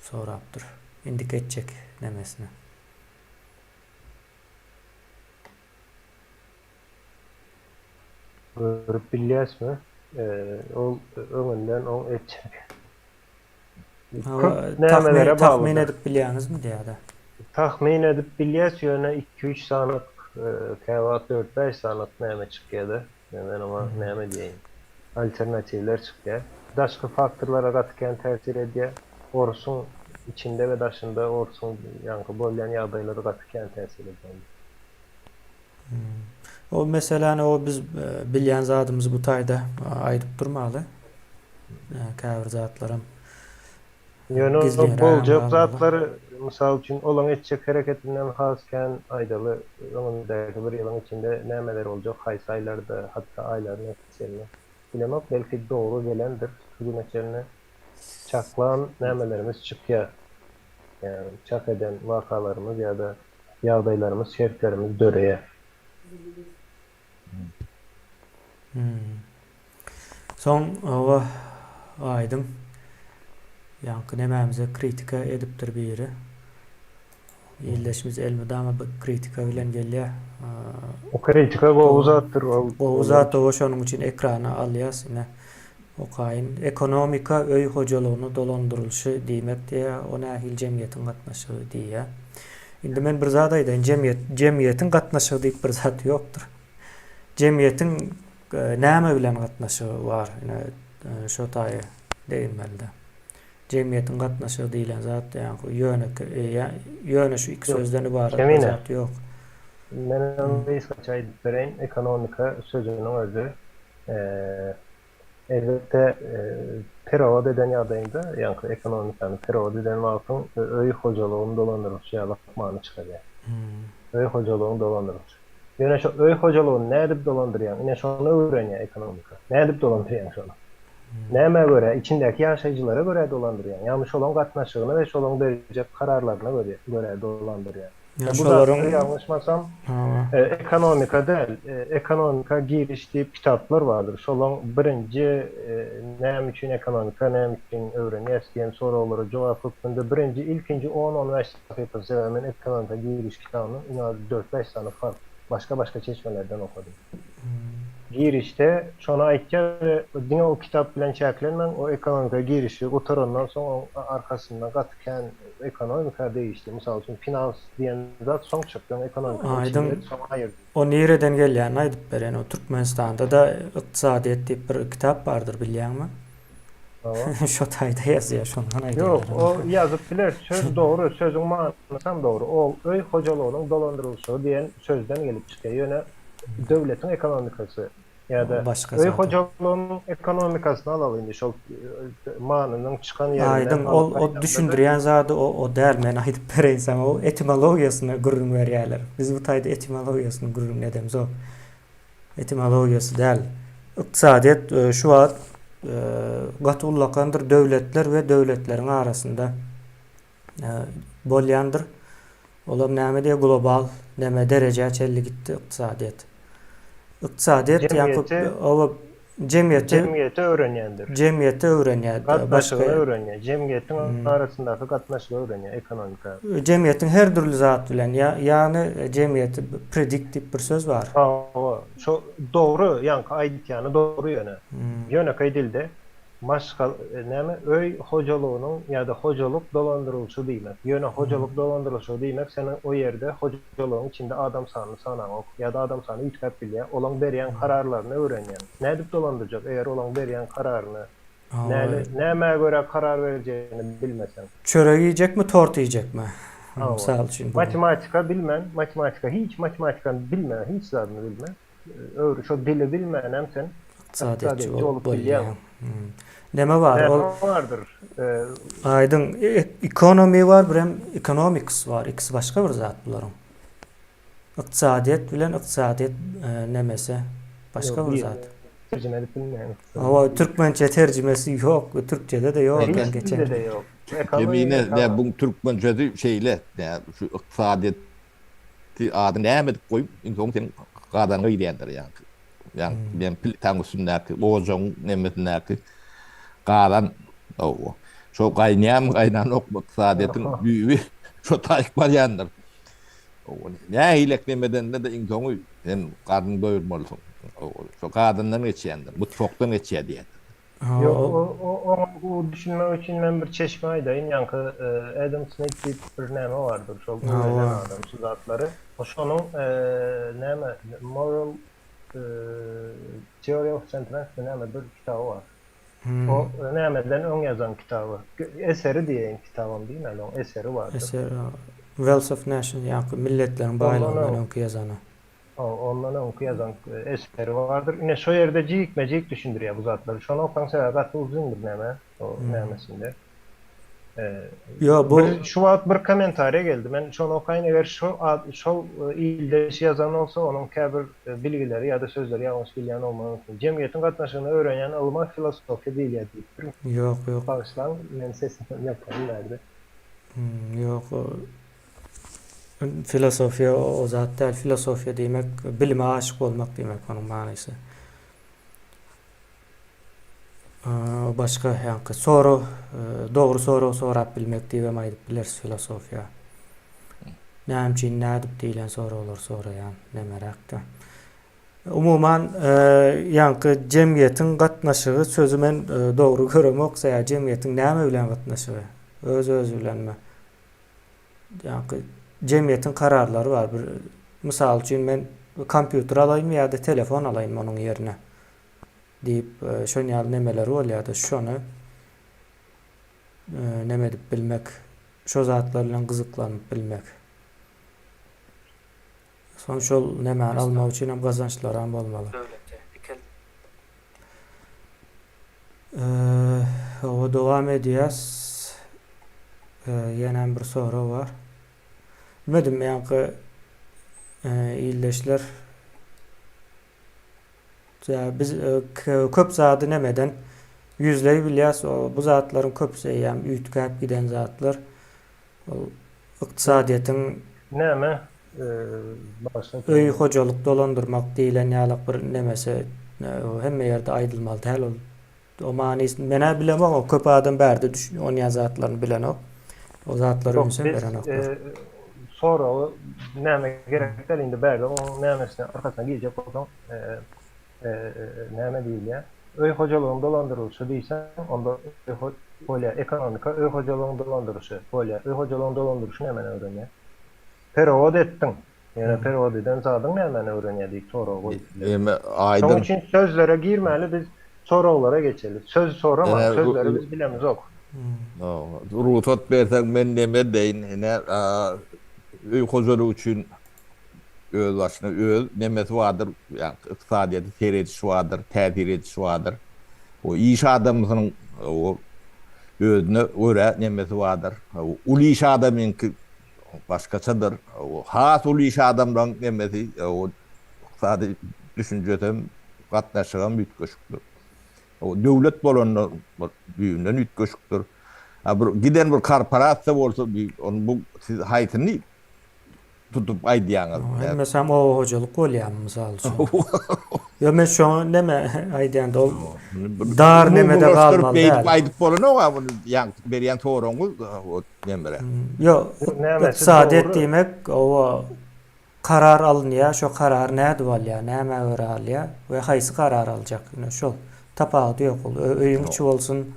sorapdyr. Indiki etjek nemesini. Görüp bilýäsmi? Ol öňünden oň etjek. Köp nämelere baglydyr. Tahmyn edip bilýäňizmi diýýär-de. Tahmyn edip bilýäs, ýöne iki-üç sanyk, käwagt dört-bäş sanyk näme çykýar-da. Men oňa näme diýeýin. Alternatiwler çykýar. Daşky faktorlara gaty kän täsir edýär. Orsuň içinde we daşynda orsuň ýaňky bolýan ýagdaýlary gaty kän täsir edýär. O meseläni o biz bilýän zadymyzy bu taýda aýdyp durmaly. Käbir zatlaram Ýöne o boljak zatlar, mysal üçin, olaň etjek hereketinden has kän aýdaly, öňümizdäki bir ýylyň içinde nämeler boljak, haýsy aýlarda, hatda aýlaryna çenli. Bilemok, belki dogry gelendir şu güne çenli çaklan nämelerimiz çykýar. Ýagny çak eden wakalarymyz ýa-da ýagdaýlarymyz, şertlerimiz döreýär. Soň oba aýdyň ýaňky nemämize kritika edipdir biri. Ildeşimiz elmydama bir kritika bilen gelýär. O kritika gowy zatdyr. Gowy zat oba şonuň üçin ekrana alýas ine. Okaýyn. Ekonomika öý hojalygyny dolandyrylyşy diýmek diýýär. O nähili jemgyýetiň gatnaşygy diýýär. Indi men bir zat aýdaýyn, jemgyýet, jemgyýetiň gatnaşygy diýip bir zat ýokdur. Jemgyýetiň näme bilen gatnaşygy bar? Ine, şo taýy deginmeli-de. Jemgyýetiň gatnaşygy diýlen zat, ýa ýöne, ýöne şu iki sözden ybarat bir zat ýok. Men ony gysgaça aýdyp bereýin. Ekonomika sözüniň özi Elbetde, perewod eden ýagdaýyňda, ýaňky ekonomikany perewod eden wagtyň öý hojalygyny dolandyrylyşy ýaly many çykarýar. Öý hojalygyny dolandyrylyş. Ýöne şo öý hojalygyny nädip dolandyrýaň, ine şony öwrenýär ekonomika. Nädip dolandyrýaň şony? Nämä görä, içindäki ýaşaýjylara görä dolandyrýaň. Ýagny şolaň gatnaşygyna we şolaň berjek kararlaryna görä dolandyrýaň. Ýa Bu şolaryň zatlar ýalňyşmasam ekonomika däl, ekonomika giriş diýip kitaplar bardyr. Şolaň birinji näme üçin ekonomika, näme üçin öwrenýäs diýen soraglara jogap hökmünde birinji ilkinji on-on bäş sahypasy sebäbi men ekonomika giriş kitabyny iň az dört-bäş sany fark başga-başga çeşmelerden okadym. Girişde şony aýtýar we diňe o kitap bilen çäklenmäň, o ekonomika girişi gutarandan soň oň arkasynda gaty kän ekonomika degişli, mysal üçin finans diýen zat soň çykdy, öň ekonomikanyň Aýdyň, içindedi, soň aýyrdy. o nireden gelýänini aýdyp bereýin, o Türkmenistanda-da ykdysadyýet diýip bir kitap bardyr bilýäňmi? Hawa. Şo taýda ýazýar, şondan Ýok, aýdýarlar o ony. ýazyp biler, söz dogry, sözüň manysam dogry. O öý hojalygynyň dolandyrylyşygy diýen sözden gelip çykýar. Ýöne döwletiň ekonomikasy. Ýa-da Başga öý zat. hojalygynyň ekonomikasyny alaly indi şol manynyň çykan ýerinden Aýdyň ol alyp o aýdanda-da. düşündirýän zady o o däl men aýdyp bereýin saňa o etimologiýasyny gürrüň berýärler. Biz bu taýda etimologiýasyny gürrüň edemzok. Etimologiýasy däl. Ykdysadyýet şu wagt gaty ullakandyr döwletler we döwletleriň arasynda bolýandyr. Olam näme diýýär global näme derejä çenli gitdi ykdysadyýet. Ykdysadyýet ýa-da oba jemgyýeti jemgyýeti öwrenýändir. Jemgyýeti öwrenýär. Gatnaşygy öwrenýär. Jemgyýetiň arasyndaky gatnaşygy öwrenýär ekonomika. Jemgyýetiň her dürli zat bilen ýagny jemgyýeti predikt diýip bir söz bar. Hawa, şo dogry ýaňky aýdýany dogry ýöne. Ýönekeý dilde Maşgal, näme, öý hojalygynyň ýa-da hojalyk dolandyrylyşy diýmek. Ýöne hojalyk dolandyrylyşy diýmek seniň o ýerde hojalygyň içinde adam sanyny sanaňok ýa-da adam sany üýtgäp bilýär. Olaň berýän kararlaryny öwrenýäň. Nädip dolandyrjak eger olaň berýän kararyny näme nämä görä karar berjegini bilmeseň. Çörek iýjekmi, tort iýjekmi? Hawa. Mysal üçin. Matematika bilmän, matematika hiç matematikany bilmän, hiç zadyny bilmän. Öwri şo dili bilmänem sen ykdysadyýetçi bolup bilýäň. Neme bar ol? Bardyr. Aýdyň economy bar, birem economics bar. Ikisi başga bir zat bularyň. Ykdysadyýet bilen ykdysadyýet nemesi başga bir zat. Terjime edip bilmeýän. Hawa, türkmençe terjimesi ýok, türkçede-de ýok eken geçen. Hiç dilde-de ýok. Kemine, ne buň türkmençesi şeýle, ne şu ykdysadyýet Ady näme edip goýup, iň soňy seniň gazanyňa girýändir ýaňky. Ýaňky men plitaň üstündäki, ojagyň nemesindäki gazan. Hawa. Şo gaýnaýarmy, gaýnanokmy, ykdysadyýetiň düýbi şo taýyk barýandyr. Hawa. Nähilek nemedende-de iň soňy sen garnyňy doýurmalysyň. Hawa. Şo gazandan geçýändir, mutfakdan geçýär diýýändir. Ýok, oňa gowy düşünmek üçin men bir çeşme aýdaýyn, ýaňky Adam Smit diýip bir näme bardyr, şol öwrenen adam şu zatlary. Şonuň näme Moral Theory of Sentiments mi näme bir kitaby bar. O nämeden öň ýazan kitaby. Eseri diýeýin, kitabam diýmäli, oň eseri bardyr. Eseri, Wealth of Nations, ýaňky milletleriň baýlygyndan öňki ýazany. Ondan öňki ýazan eseri bardyr. Ine şo ýerde jikme-jik düşündirýär bu zatlary. Şony okaň sebäbi gaty uzyndyr näme o nämesinde. Ýo bu Bir şu wagt bir kommentariýa geldi. Men şony okaýyn eger şo şol ildeş ýazan bolsa onuň käbir bilgileri ýa-da sözleri ýalňyş bilýän bolmagy mümkin. Jemgyýetiň gatnaşygyny öwrenýän ylyma filosofiýa diýilýär diýipdir. Ýok ýok. Bagyşlaň men sesimi ýapaýyn bärde. Ýok Filosofiýa o zat däl. Filosofiýa diýmek bilime aşyk bolmak diýmek onuň manysy. O başga ýaňky sorag, dogry sorag sorap bilmek diýibem aýdyp bileris filosofiýa. Näme üçin, nädip diýlen soraglary soraýan nemeräkde. Umuman, ýaňky jemgyýetiň gatnaşygy sözi men dogry göremok, sebäbi jemgyýetiň näme bilen gatnaşygy? Öz-özi bilenmi? Ýaňky jemgyýetiň kararlary bar. Bir mysal üçin men kompýuter alaýynmy ýa-da telefon alaýynmy onuň ýerine diýip, şon ýaly nemeleri bolýar-da, şony neme edip bilmek, şo zatlar bilen gyzyklanyp bilmek. Soň şol nemäni almak üçin hem gazançlaram bolmaly. Hawa dowam edýäs. Ýenem bir sorag bar. Bilmedim ýaňky ildeşler biz köp zady nemeden ýüzleý bilýäs. Bu zatlaryň köpüsi eýýäm üýtgäp giden zatlar. Ol ykdysadyýetiň Näme başga öý hojalyk dolandyrmak diýlen ýalak bir nemesi hemme ýerde aýdylmaly däl ol. O manysyny men-ä bilemok, o köp adam bärde düşün onýan zatlaryny bilenok. O zatlara ünsem berenoklar. Soragy näme gerek däl indi bärde oň nämesine arkasyna girjek bolsaň näme diýilýär? Öý hojalygyny dolandyrylyşy diýseň, onda bolýar, ekonomika öý hojalygyny dolandyryşy bolýar. Öý hojalygyny dolandyryşy nämäni öwrenýär? Perewod etdiň. Ýöne perewod eden zadyň nämäni öwrenýär diýip sorag goýup bileris. Eme Şonuň aýdyň. üçin sözlere girmäli biz soraglara geçeli. Söz soraman, Ene sözleri biz bilemizok. Rugsat berseň men neme deýin, ine öý hojalygy üçin. öz başyna öz nemesi bardyr, ýagny ykdysadyýete seredişi bardyr, täsir edişi bardyr. O iş adamysynyň o özüne görä nemesi bardyr. Uly iş adamyňky başgaçadyr. Has uly iş adamlaryň nemesi o ykdysady düşünjesem, gatnaşygam üýtgeşikdir. O döwlet bolanda düýbünden üýtgeşikdir. A bir giden bir korporasiýa bolsa, ony bu siz haýsyny tutup aýdýaňyz? Hemmesem oba hojalyk bolýarmy mysal üçin? Ýok men şoňa neme aýdýan-da ol dar nemede galmaly däl. Beýdip aýdyp bolanok-a muny ýaňky berýän soragyňyz o nemere. Ýok, ykdysadyýet diýmek oba Karar alynýar, şo karary nädip alýar, nämä görä alýar we haýsy karary aljak, ine şol. Tapawudy ýok ol öýüň içi bolsun,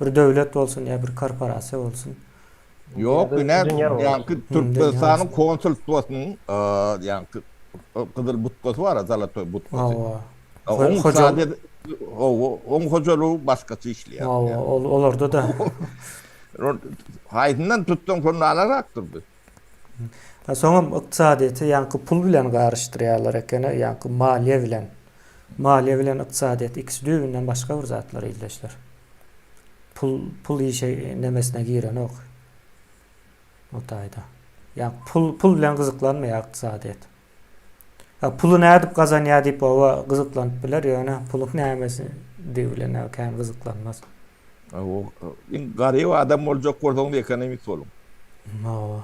bir döwlet bolsun ýa bir korporasiýa bolsun. Ýok, ine ýaňky Türkmenistanyň konsulstwasynyň ýaňky gyzyl butgasy bar, zalatoý butkasy. Hawa. Oň ykdysadyýet, hawa, oň hojalygy başgaça işleýär. Hawa, olarda-da. Haýsyndan tutsaň şondan alarakdyr bu. Soňam ykdysadyýeti ýaňky pul bilen garyşdyrýarlar ekeni, ýaňky maliýe bilen. Maliýe bilen ykdysadyýet ikisi düýbünden başga bir zatlar ildeşler. Pul pul işe nemesine girenok. O taýda. Ýa pul pul bilen gyzyklanmaýar ykdysadyýet. Ýa puly nädip gazanýar diýip oba gyzyklanyp biler, ýöne puluň nämesi diýip bilen kän gyzyklanmaz. Iň garyp adam boljak bolsaňyz ekonomist boluň. Hawa.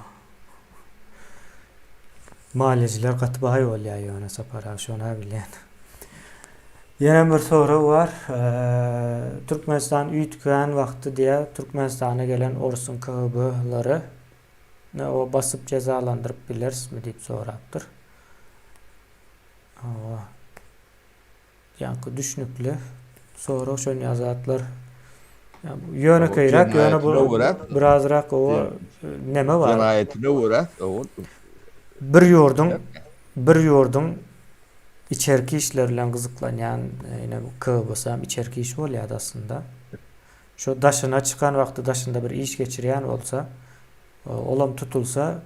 Maliýejiler gaty baý bolýar ýöne Sapar aga şony-a bilýän. Ýene bir sorag bar. Türkmenistan üýtgän wagty diýýär, Türkmenistana gelen orsuň KGB-lary o basyp jezalandyryp bilerismi diýip sorapdyr. Hawa. Ýaňky düşnükli sorag şonýa zatlar. Ýönekeýräk, ýöne bu birazrak o neme bar? Jenaýatyna görä, o bir ýurduň bir ýurduň içerki işleri bilen gyzyklanýan ine bu KGB-sam içerki iş bolýar aslynda. Şo daşyna çykan wagty daşynda bir iş geçirýän bolsa, olam tutulsa,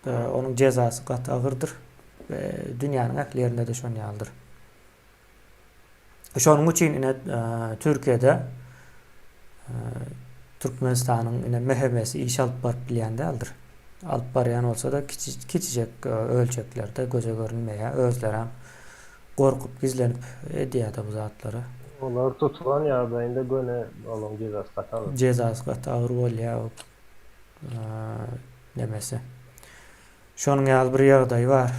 Onuň jezasy gaty agyrdyr we dünýäniň ähli ýerinde-de şon ýalydyr. Şonuň üçin ine Türkiýede Türkmenistanyň ine MHM-si iş alyp baryp bilýän däldir. Alyp barýan bolsa-da kiçijek ölçeklerde göze görünmeýär. Özlerem gorkup gizlenip edýär-de bu zatlary. Olar tutulan ýagdaýynda göni olaryň jezasy gaty agyr. Jezasy gaty agyr bolýar. Nemesi. Şonuň ýaly bir ýagdaý bar.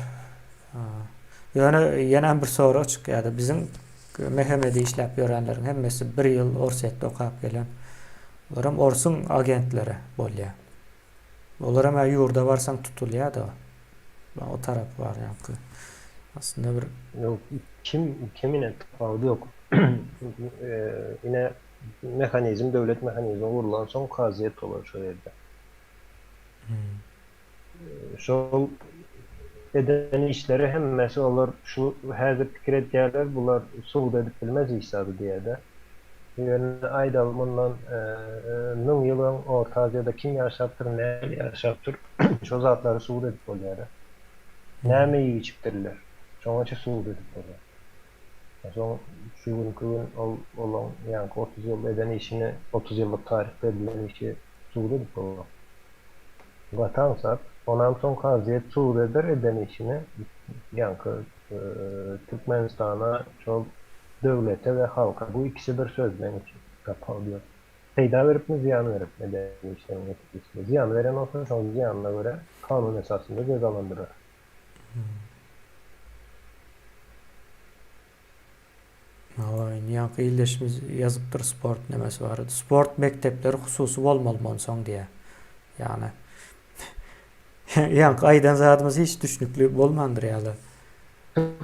Ýöne ýene bir sorag çykýar-da, biziň MHM-de işläp ýörenleriň hemmesi bir ýyl Orsýetde okap gelen. Olaram orsuň agentleri bolýar. Olaram ýurda barsaň tutulýar-da. O tarapy bar ýaňky. Aslynda bir Ýok, kim kim ine tapawudy ýok. Ine Mehanizm döwlet mehanizmi gurlansoň kazyýet bolar şol ýerde. Şol eden işleri hemmesi olar şu häzir pikir edýärler bular subut edip bilmez hiç zady diýýärde. Ýöne aýdaly mundan müň ýyl öň Orta Aziýada kim ýaşapdyr nähili ýaşapdyr şo zatlary subut edip bolýada. Näme iýip içipdirler şoňaça subut edip bolýar. Soň şu günki gün ol olaň ýaňky 30 ýyl eden işini, 30 ýyllyk taryhda edilen işi subut edip bolar. Gaty aňsat. Onam soň kazyýet subut eder eden işini ýaňky Türkmenistana şol döwlete we halka bu ikisi bir söz meň üçin tapawudy ýok. Peýda beripmi zyýan beripmi eden işleriň netijesinde. Zyýan beren bolsa şoň zyýanyna görä kanun esasynda jezalandyrar. Hawa, indi ýaňky ildeşimiz ýazypdyr sport nemesi barada. Sport mekdepleri hususy bolmalymy onsoň diýýär. Ýagny ýaňky aýdan zadymyz hiç düşnükli bolmandyr ýaly.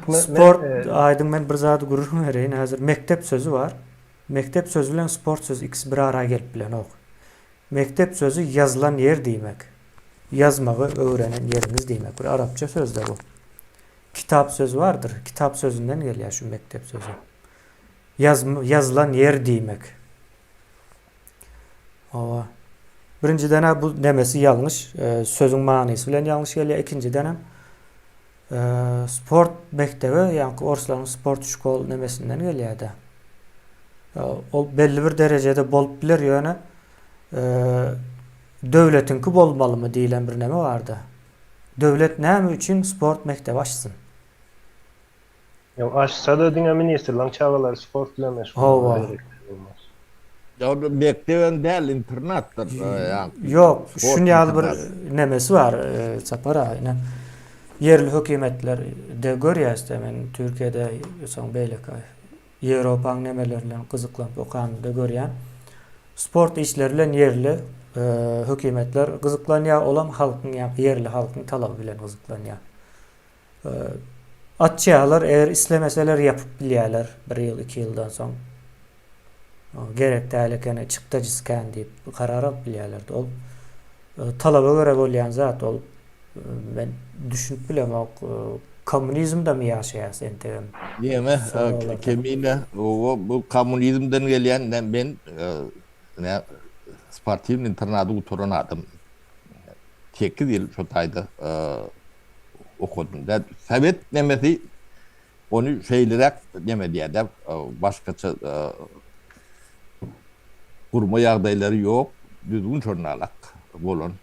Sport aýdyň men bir zady gürrüň bereýin. Häzir mekdep sözi bar. Mekdep sözi bilen sport sözi ikisi bir ara gelip bilenok. Mekdep sözi ýazylan ýer diýmek. Ýazmagy öwrenen ýeriňiz diýmek. Bir arapça söz-de bu. Kitap sözi bardyr. Kitap sözünden gelýär şu mekdep sözi. Ýaz, ýazylan ýer diýmek. Hawa. Birinjiden-ä bu nemesi ýalňyş, e, sözüň manysy bilen ýalňyş gelýär. Ikinjidenem. Sport mekdebi ýaňky orslaryň sport şkol nemesinden gelýärde. Ol belli bir derejede bolup biler ýöne döwletiňki bolmalymy diýlen bir neme barda. Döwlet näme üçin sport mekdebi açsyn? Ýok, açsa-da diňe ministrligiň çagalary sport bilen meşgul Hawa. bolar, beýlekiler bolmaz. Ýa ol mekdebem däl, internatdyr. Ýok, şun ýaly bir nemesi bar, Sapar aga, ine, ýerli hökümetlerde görýäs-de, men Türkiýede, soň beýleki Ýewropaň nemeleri bilen gyzyklanyp okanymda görýän. Sport işleri bilen ýerli hökümetler gyzyklanýar, olam halkyň, ýerli halkyň talaby bilen gyzyklanýar. Açýarlar, eger islemeseler ýapyp bilýärler bir ýyl, iki ýyldan soň. Gerek däl ekeni, çykdajysy kän diýip karar alyp bilýärler. Ol talaba görä bolýan zat ol. Men düşünip bilemok. Kommunizmdemi ýaşaýas entegem? Neme, Kemine, bu kommunizmden gelýän men ne sportiwnyý internady gutaran adam. 8 ýyl şo taýda okadym. Da sowet nemesi ony şeýleräk neme diýýär-de, başgaça gurma ýagdaýlary ýok, düzgün şonalak bolan.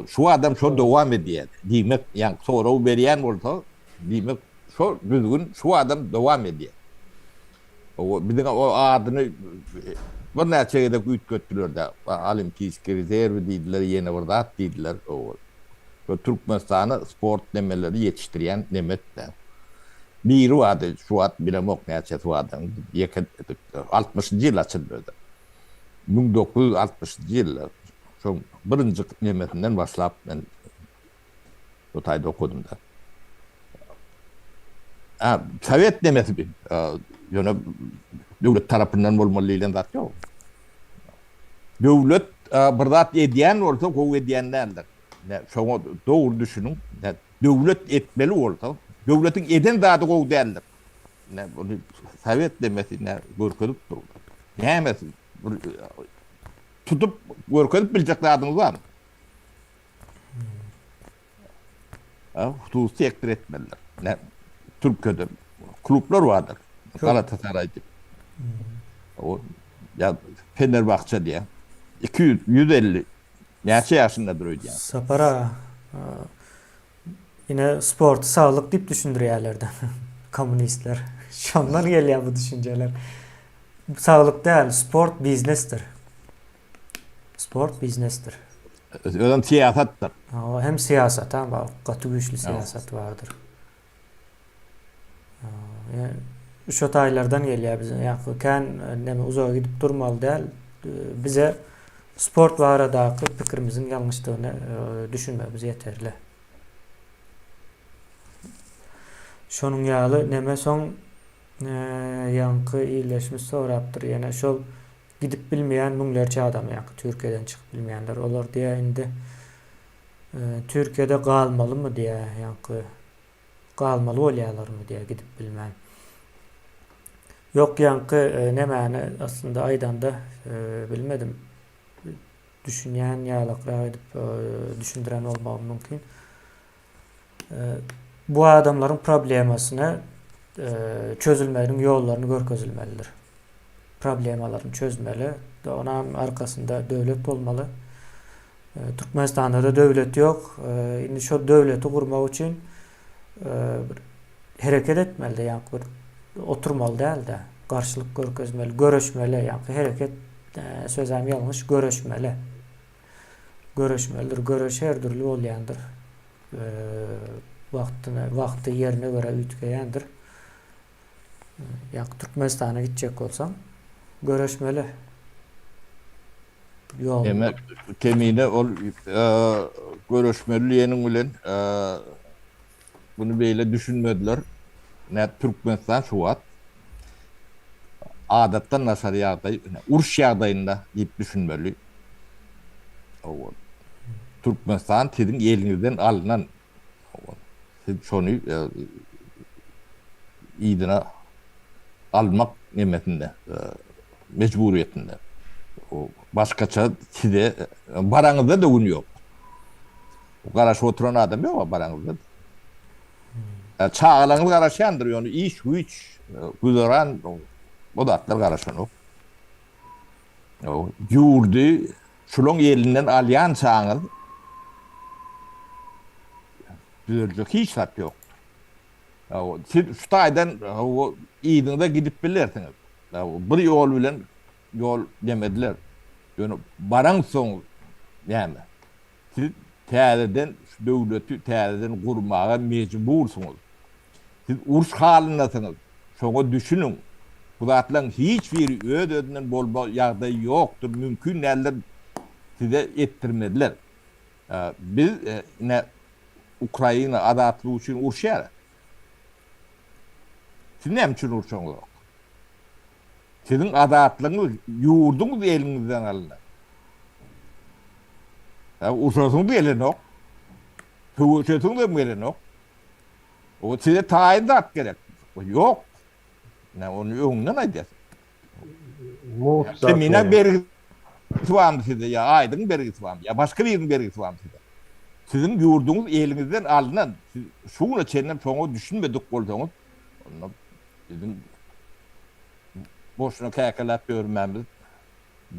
Şu adam şo dowam edýär. Diýmek, ýa sorag berýän bolsa, diýmek, şo düzgün şu adam dowam edýär. O biziň o adyny birnäçe gezek üýtgetdiler-de. Olimpiýskiý rezerwi diýdiler, ýene bir zat diýdiler. O Türkmenistana sport nemeleri ýetişdirýän nemet-dä. Biri bardy, şu wagt bilemok näçesi bardygyny, ýeke altmyşynjy ýylda açyldy özi. 1960-njy ýylda şoň birinji nemesinden başlap men Bu taýda okadym da. Ha, sowet nemesi bi. Ýöne döwlet tarapyndan bolmaly diýlen zat ýok. Döwlet bir zat edýän bolsa, gowy edýän däldir. Şoňa dogry düşüniň. Döwlet etmeli bolsa, döwletiň eden zady gowy däldir. Ne, bunu sowet nemesi ne görkezip dur. Nämesi bir tutup görkezip biljek zadyňyz barmy? Hususy sektor etmelidir. Ne Türkiýede klublar bardyr. Galatasaray diýip. O ýa Fenerbahçe diýen. 200 150 näçe ýaşyndadyr öýdýän. Sapar aga, ine sporty saglyk diýip düşündirýärler-de kommunistler. Şondan gelýär bu düşünjeler. Saglyk däl, sport biznesdir. Sport biznesdir. Özem syýasatdyr. Hawa, hem syýasat ha, bar. Gaty güýçli syýasat bardyr. Şo taýlardan gelýär bize. Ýa kän näme uzaga gidip durmaly däl. Bize sport baradaky pikirimiziň ýalňyşdygyny düşünmegimiz ýeterli. Şonuň ýaly neme soň ýaňky ildeşimiz sorapdyr ýene şol Gidip bilmeýän müňlerçe adam ýaňky Türkiýeden çykyp bilmeýänler olar diýýär indi Türkiýede galmalymy diýýär ýaňky galmaly bolýarlarmy diýýär gidip bilmän. Ýok ýaňky nemäni aslynda aýdanda bilmedim. Düşünýän ýalakrak edip düşündiren bolmagym mümkin. Bu adamlaryň problemasyny çözülmeginiň ýollaryny görkezilmelidir. Problemalaryny çözmeli. Onam arkasynda döwlet bolmaly. Türkmenistanda-da döwlet ýok. Indi şo döwleti gurmak üçin bir hereket etmeli, ýa bir oturmaly däl-de, garşylyk görkezmeli, göreşmeli, ýa hereket sözem ýalňyş, göreşmeli. Göreşmelidir. Göreş her dürli bolýandyr. Wagtyna, wagty ýerine görä üýtgeýändir. Ýa Türkmenistana gitjek bolsaň, göreşmeli. Ýol. Demek, Kemine ol göreşmeli diýeniň bilen Muny beýle düşünmediler. Nä Türkmenistan şu wagt adatdan daşary ýagdaý, uruş ýagdaýynda diýip düşünmeli. Hawa. Türkmenistan siziň eliňizden alnan. Hawa. Siz şony yzyna almak nemesinde, mejburyýetinde. Başgaça size baraňyzda-da gün ýok. Garaşyp oturan adam ýok baraňyzda. Çagalaryňyz garaşýandyr, ýöne iş, güýç, güzeran o zatlar garaşanok. Ýurdy şulaň elinden alýançaňyz düzeljek hiç zat ýokdur. Siz şu taýdan yzyňyza gidip bilersiňiz. Bir ýol bilen ýol demediler. Ýöne baraňsoň näme? Siz täzeden şu döwleti täzeden gurmaga mejbursyňyz. Siz uruş halyndasyňyz. Şoňa düşüniň. Bu zatlaryň hiç biri öz-özünden bolma ýagdaýy ýokdur, mümkin däldir size etdirmezler. Biz ine Ukraina azatlygy üçin uruşýarys. Siz näme üçin urşaňyzok? Siziň azatlygyňyz, ýurduňyz eliňizden alyndy. Urşasyňyz gelenok. Söweşesiňiz hem gelenok. O size taýyn zat gerek. Ýok. Ine ony öňünden aýdýas. Mugt zat. Kemine bergisi barmy sizde ýa Aýdyň bergisi barmy ýa başga biriniň bergisi barmy sizde? Siziň ýurduňyz eliňizden alnan. Siz şu güne çenlem şoňa düşünmedik bolsaňyz, onda biziň boşuna käkeläp ýörmämiz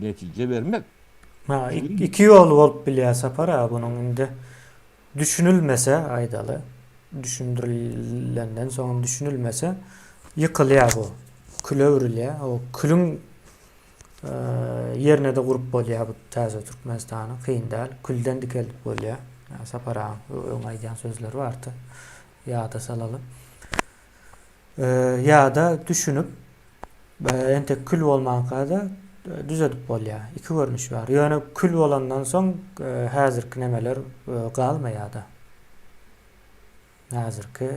netije bermez. Ha, iki ýoly bolup bilýär Sapar aga bunuň indi düşünilmese aýdaly, düşündirilenden soňam düşünilmese ýykylýar bu. Küle öwrülýär. O külüň ýerine-de gurup bolýar bu täze Türkmenistany. Kyn däl. Külden dikeldip bolýar. Sapar agaň öň aýdýan sözleri bardy. Ýada salaly. Ýa-da düşünip, entek kül bolmanka-da düzedip bolýar. Iki görnüş bar. Ýöne kül bolandan soň häzirki nemeler galmaýar-da. Häzirki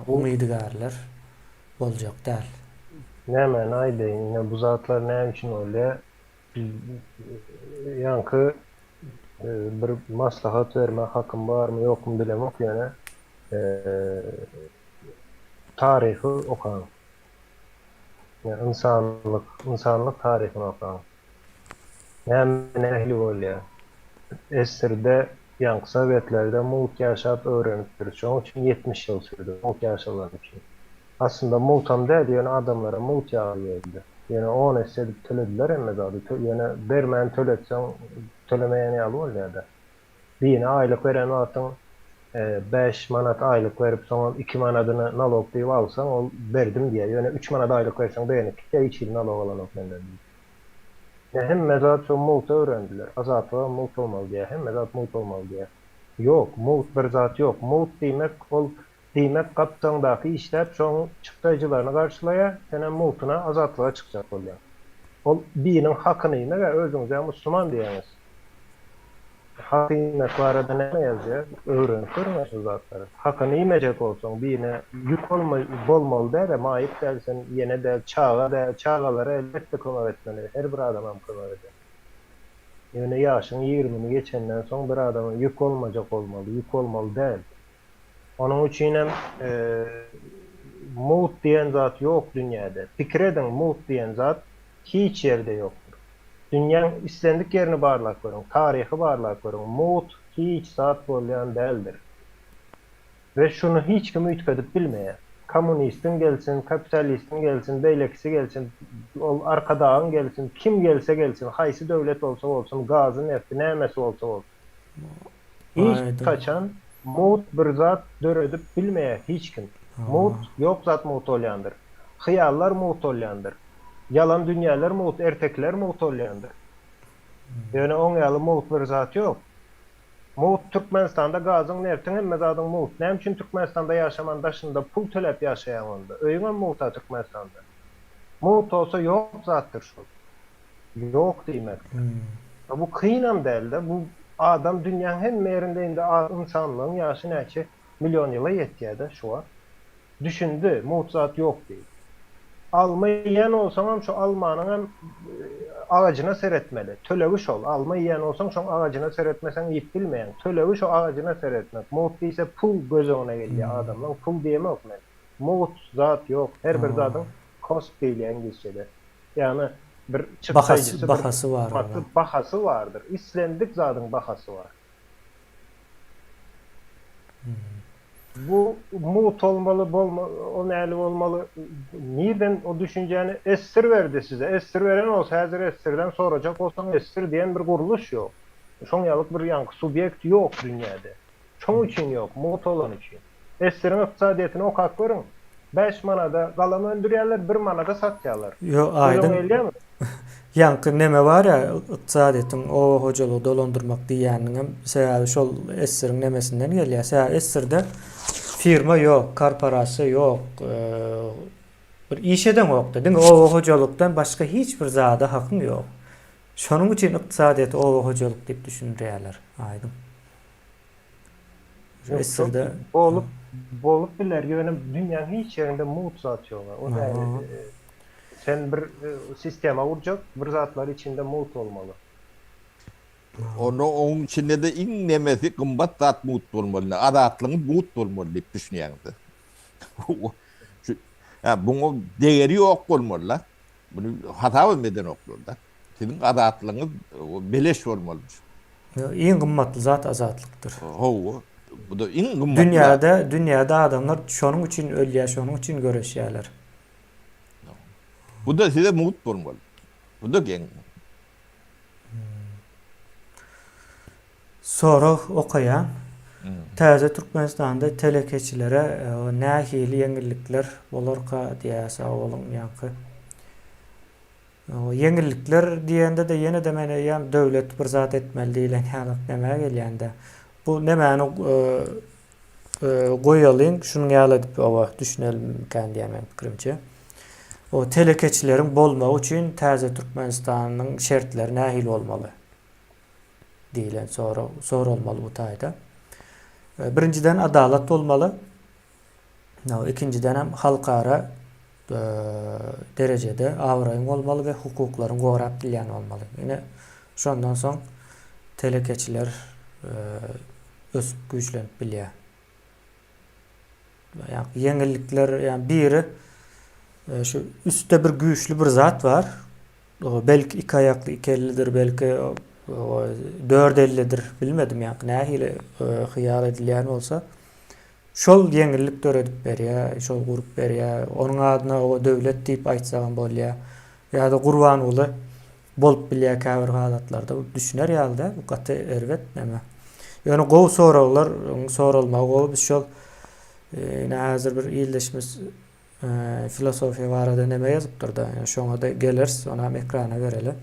umydygärler boljak däl. Nämäni aýdaýyn, ine bu zatlar näme üçin bolýar? Biz ýaňky bir maslahat berme hakym barmy ýokmy bilemok ýöne taryhy okaň. Ynsanlyk, ynsanlyk taryhyny okaň. Näme nähili bolýar? SSR-de ýaňky sowetlerde mugt ýaşap öwrenipdiris. Şonuň üçin 70 ýyl sürdi mugt ýaşalany üçin. Aslynda mugtam däl, ýöne adamlara mugt ýaly geldi. Ýöne on esse edip tölediler hemme zady. Ýöne bermän töletseň tölemeýän ýaly bolýar-da. Birine aýlyk beren wagtyň bäş manat aýlyk berip, soňam iki manadyny nalog diýip alsaň, ol berdim diýýär. Ýöne üç manat aýlyk berseň begenip gitýär, hiç hili nalog alanok menden diýip. Ine hemme zat şo mugta öwrendiler. Azatlygam mugt bolmaly diýýär, hemme zat mugt bolmaly diýýär. Ýok, mugt bir zat ýok. Mugt diýmek ol diýmek gapdaňdaky işläp şoň çykdaýjylaryny garşylaýar, senem mugtuna azatlyga çykjak bolýaň. Ol biriniň hakyny iýmek-ä özüňiz-ä musluman diýýäňiz. Hak iýmek barada näme ýazýar? Öwrenip görüň-ä şu zatlary. Hakyny iýmejek bolsaň, birine ýük bolma, bolmaly däl-ä, maýyp däl sen, ýene däl, çaga däl, çagalara elbetde kömek etmeli, her bir adamam kömek eder. Ýöne ýaşyň ýigrimini geçenden soň bir adama ýük bolmajak bolmaly, ýük bolmaly däl. Onuň üçinem mugt diýen zat ýok dünýäde. Pikir ediň, mugt diýen zat hiç ýerde ýokdur. Dünýäň islendik ýerini barlap görüň, taryhy barlap görüň, mugt hiç zat bolýan däldir. We şuny hiç kim üýtgedip bilmeýär. Kommunistiň gelsin, kapitalistiň gelsin, beýlekisi gelsin, ol Arkadagyň gelsin, kim gelse gelsin, haýsy döwlet bolsa bolsun, gazy, nefti, nämesi bolsa bolsun. Hiç haçan mugt bir zat döredip bilmeýär hiç kim. Mugt ýok zat mugt bolýandyr. Hyýallar mugt bolýandyr. Ýalan dünýäler mugt, ertekiler mugt bolýandyr. Ýöne oň ýaly mugt bir zat ýok. Mugt Türkmenistanda gazyň neftiň hemme zadyň mugt. Näme üçin Türkmenistanda ýaşaman daşynda pul töläp ýaşaýaň onda? Öýüňem mugta Türkmenistanda. Mugt bolsa ýok zatdyr şol. Ýok diýmekdir. Bu kynam dälde, bu adam dünýäň hemme ýerinde indi ynsanlygyň ýaşy näçe million ýyla ýetýärde şu wagt. Düşündi, mugt zat ýok diýip. Alma iýen bolsaňam şo almanyňam agajyna seretmeli. Tölegi şol. Alma iýen bolsaň şoň agajyna seretmeseň iýip bilmeýäň. Tölegi şo agajyna seretmek. Mugt diýse pul göz öňüne gelýär adamlaň. Pul diýemok men. Mugt zat ýok. Her bir zadyň cost diýilýär iňlisçede. Ýagny bir çykdaýjysy, bir bahasy bar. Bahasy bardyr. Islendik zadyň bahasy bar. Bu mugt olmaly, bolma, o näli bolmaly, nirden o düşünjäni Essir berdi size? Essir beren bolsa, häzir Essirden sorajak bolsaň, Essir diýen bir gurluş ýok. Şoň ýalyk bir ýaňky subýekt ýok dünýäde. Şoň üçin ýok, mugt bolany üçin. Essiriň ykdysadyýetini okap görüň. Bäş manada galam öndürýärler, bir manada satýarlar. Ýok, Göz aýdyň. öňüne gelýärmi? Ýaňky neme bar ýa, ykdysadyýetiň oba hojalygy dolandyrmak diýýäniniňem sebäbi şol Essiriň nemesinden gelýär. Sebäbi Essirde firma ýok, korporasiýa ýok, bir iş edeňokda. Diňe oba hojalykdan başga hiç bir zada hakyň ýok. Şonuň üçin ykdysadyýeti oba hojalyk diýip düşündirýärler. Aýdyň. Ýok, bolup bolup biler, ýöne dünýäň hiç ýerinde mugt zat ýok. O näme? Sen bir sistema gurjak, bir zatlar içinde mugt bolmaly. Onda oň içinde-de iň nemesi gymbat zat mugt bolmaly. Azatlygyň mugt bolmaly diýip düşünýäňiz. Şu, hä, buňa degeri ýok bolmaly-da. Muny hasabam edenoklar-da. Siziň azatlygyňyz beleş bolmalydyr. Iň gymmatly zat azatlykdyr. Hawa, bu-da iň gymmatly zat. Dünýäde, dünýäde adamlar şonuň üçin ölýär, şonuň üçin göreşýärler. Bu-da size mugt bolmaly. Bu-da geň. Sorag okaýan. Täze Türkmenistanda telekeçilere nähili ýeňillikler bolarka diýýär, sag boluň ýaňky. Ýeňillikler diýende-de ýene-de men eýýäm döwlet bir zat etmeli diýlen ýalyk nämä gelýän-dä. Bu nämäni goýalyň, şunuň ýaly edip oba düşünelimikän diýýän meniň pikirimçe. O telekeçileriň bolmagy üçin täze Türkmenistanyň şertleri nähili bolmaly diýlen sorag soralmaly bu taýda. Birinjiden adalat bolmaly. Ikinjiden hem halkara derejede abraýyň bolmaly we hukuklaryň gorap bilýän bolmaly. Ine şondan soň telekeçiler ösüp güýçlenip bilýär. Ýeňillikler, ýa biri şu üstde bir güýçli bir zat bar. Belki iki aýakly iki ellidir, belki dört ellidir, bilmedim ýa nähili hyýal edilýän bolsa. Şol ýeňillik döredip berýär, şol gurup berýär. Onuň adyna oba döwlet diýip aýtsagam bolýar. Ýa-da Gurbanguly bolup bilýär käbir halatlarda. Bu düşüner ýaly däl, bu gaty erbet neme. Ýöne gowy soraglar soralmagy gowy. Biz şol ine häzir bir ildeşimiz filosofiýa barada neme ýazypdyr-da. Şoňa-da geleris, onam ekrana bereli.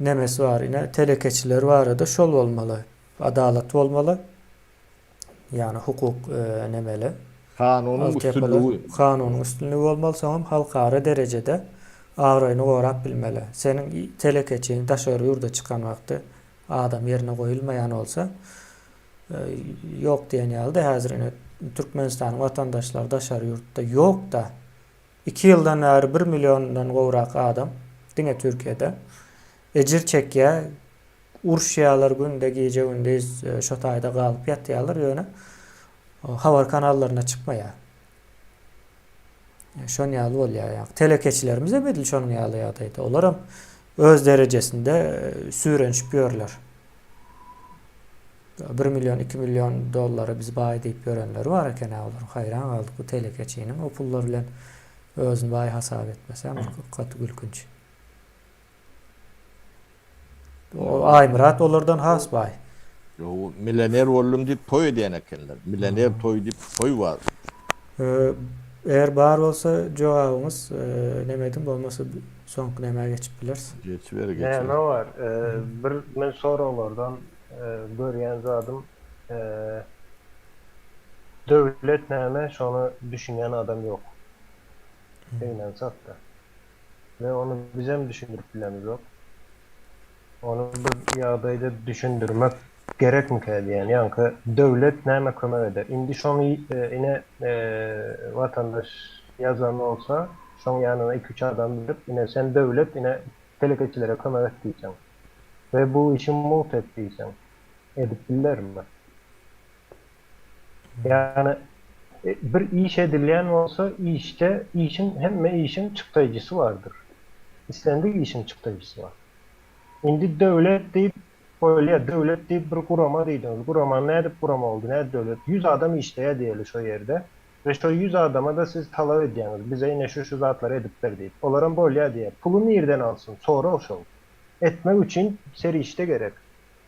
Nemesi bar ine telekeçiler barada şol bolmaly. Adalat bolmaly. Ýagny hukuk nemeli. Kanunyň üstünligi. Kanunyň üstünligi bolmaly, soňam halkara derejede abraýyny gorap bilmeli. Seniň telekeçiň daşary ýurda çykan wagty adam ýerine goýulmaýan bolsa, ýok diýen ýaly-da häzir ine Türkmenistanyň watandaşlary daşary ýurtda ýok-da. Iki ýyldan bäri bir milliondan gowrak adam diňe Türkiýede ejir çekýär. Uruşýarlar günde gije gündiz şo taýda galyp ýatýarlar ýöne habar kanallaryna çykmaýar. Şon ýaly bolýar ýa. Telekeçilerimiz hem edil şonuň ýaly ýagdaýda. Olaram öz derejesinde süýrenişip ýörler. 1 million, 2 million dollara biz baý diýip ýörenleri bar eken olaryň. Haýran galdyk bu telekeçiniň o pullar bilen özüni baý hasap etmesi hem gaty gülkünç. Aýmyrat olardan has baý. Ýok, millioner boldum diýip toý edýän ekenler. Millioner toýy diýip toý bar. Eger bar bolsa jogabyňyz neme ediň, bolmasa soňky nämä geçip bileris. Geçiber, geçiber. Näme bar? Bir men soraglardan görýän zadym döwlet näme şony düşünýän adam ýok. Gynansak-da. We ony bizem düşündirip bilemizok. Ony bir ýagdaýda düşündirmek gerekmikä diýýän. Ýaňky döwlet näme kömek eder? Indi şony ine watandaş ýazan bolsa, şoň ýanyna iki-üç adam berip, ine sen döwlet, ine telekeçilere kömek et diýseň. We bu işi mugt et diýseň, edip bilermi? Ýagny bir iş edilýän bolsa, işde işiň hemme işiň çykdaýjysy bardyr. Islendik işiň çykdaýjysy bar. Indi döwlet diýip. Bolýa, döwlet diýip bir gurama diýdiňiz. Gurama nädip gurama boldy, nädip döwlet? 100 adam işleýär diýeli şo ýerde we şo 100 adama-da siz talap edýäňiz, bize ine şu-şu zatlary edip ber diýip. Olaram bolýa diýýär. Puly nirden alsyn? Sorag şol. Etmek üçin serişde gerek.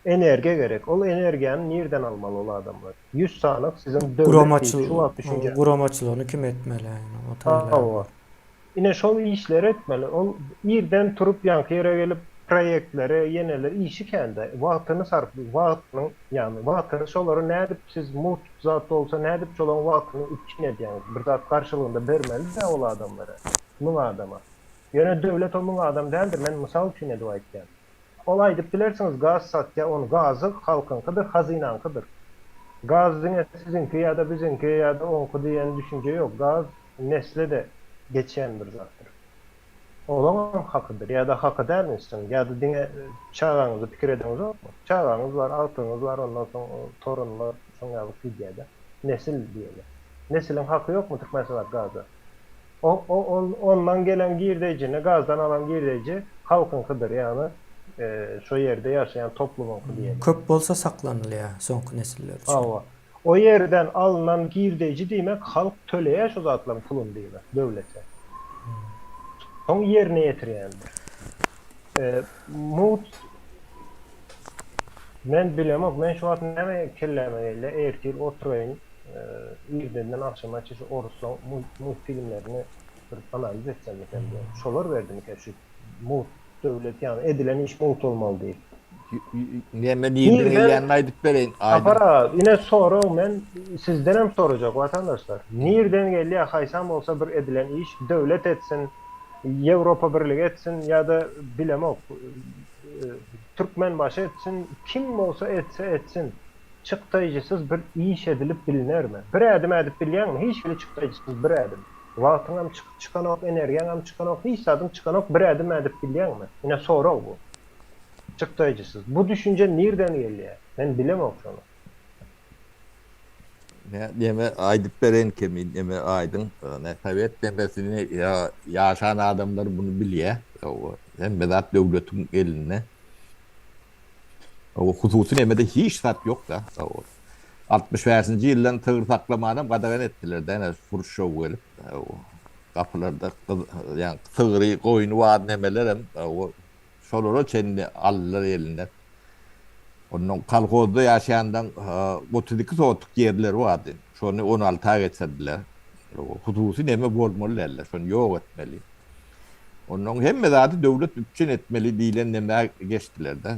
Energiýa gerek. Ol energiýany nirden almaly ol adamlar? 100 sany siziň döwlet diýip şu wagt düşünje. Guramaçylygyny kim etmeli? O taýlar. Hawa. Ine şol işleri etmeli. Ol irden turup ýaňky ýere gelip proýektlere ýeneler işi kände. Wagtyny sarp wagtynyň ýagny wagtyny şolary nädip siz mugt zat bolsa nädip şolaň wagtyny üpjün edýäňiz? Bir zat garşylygynda bermeli-dä ol adamlara. Müň adama. Ýöne döwlet o müň adam däldir men mysal üçin edip aýtýan. Ol aýdyp bilersiňiz gaz satýa ony gazy halkyňkydyr hazynaňkydyr. Gaz diňe siziňki ýada biziňki ýada oňky diýen düşünje ýok gaz nesle-de geçýän bir zatdyr. Olaňam hakydyr ýada haky dälmi siziň ýada diňe çagaňyzy pikir edeňizokmy? Çagaňyz bar agtygyňyz bar ondan soň torunlar şoň ýaly gidýädä. Nesil diýeli. Nesiliň haky ýokmy Türkmenistanda gaza? O, o, ol, ondan gelen girdeýjini, gazdan alan girdeýji halkyňkydyr, ýagny şo ýerde ýaşaýan toplumyňky diýeli. Köp bolsa saklanylýar soňky nesiller üçin. Hawa. O ýerden alnan girdeýji diýmek halk töleýär şo zatlaryň puluny diýmek döwlete. Soň ýerine ýetirýändir. Mugt men bilemok, men şu wagt näme kelläme gelýär, ertir oturaýyn. Irdenden agşama çenli şu oruslaň multfilmlerini bir analiz etsemmikäm diýýän. Şolar berdimikä şu mugt döwlet ýagny edilen iş mugt bolmaly diýip. Näme nirden gelýänini aýdyp bereýin. Sapar aga, ine sorag men sizdenem sorajak watandaşlar. Nirden gelýär haýsam bolsa bir edilen iş döwlet etsin, Ýewropa Birligi etsin ýa-da bilemok Türkmenbaşy etsin, kim bolsa etse etsin. Çykdaýjysyz bir iş edilip bilinermi? Bir ädim ädip bilýäňmi? Hiç hili çykdaýjysyz bir ädim. Wagtyňam çykanok, energiýaňam çykanok, hiç zadyň çykanok, bir ädim ädip bilýäňmi? Ine sorag bu. Çykdaýjysyz. Bu düşünje nirden gelýär? Men bilemok şony. Ne neme aýdyp bereýin kemi neme aýdyň. Ne sowet nemesini ýaşan adamlar muny bilýär. Hemme zat döwletiň elinde. O hususy nemede hiç zat ýok-da. 65-nji ýyldan sygyr saklamanam gadagan etdiler-dä, ene Hruşşow gelip. Gapylarda ýa sygry, goýny bar nemelerem şolara çenli aldylar elinden. Ondan kolhozda ýaşaýanlaň 32 sotuk ýerleri bardy. Şony 16-a geçirdiler. Hususy neme bolmaly däldi, şony ýok etmeli. Ondan hemme zady döwlet üpjün etmeli diýlen nämä geçdiler-de.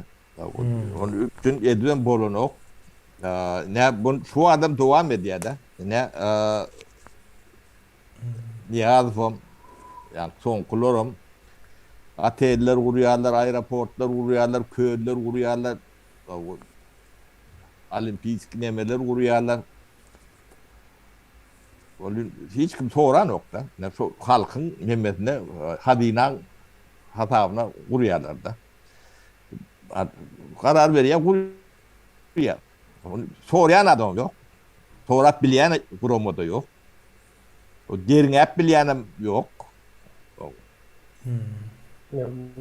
Ony üpjün edibem bolanok. Nä bu şu adam dowam edýär-de. Nä Nyýazowam, ýa soňkularam oteller gurýarlar, aeroportlar gurýarlar, köller gurýarlar, olimpiýski nemeler gurýarlar. Ol hiç kim soranok-da. Ine şu halkyň nemesine, hazynaň hasabyna gurýarlar-da. Karar berýär, gurýar. Ony soraýan adam ýok. Sorap bilýän gurama-da ýok. O derňäp bilýänem ýok.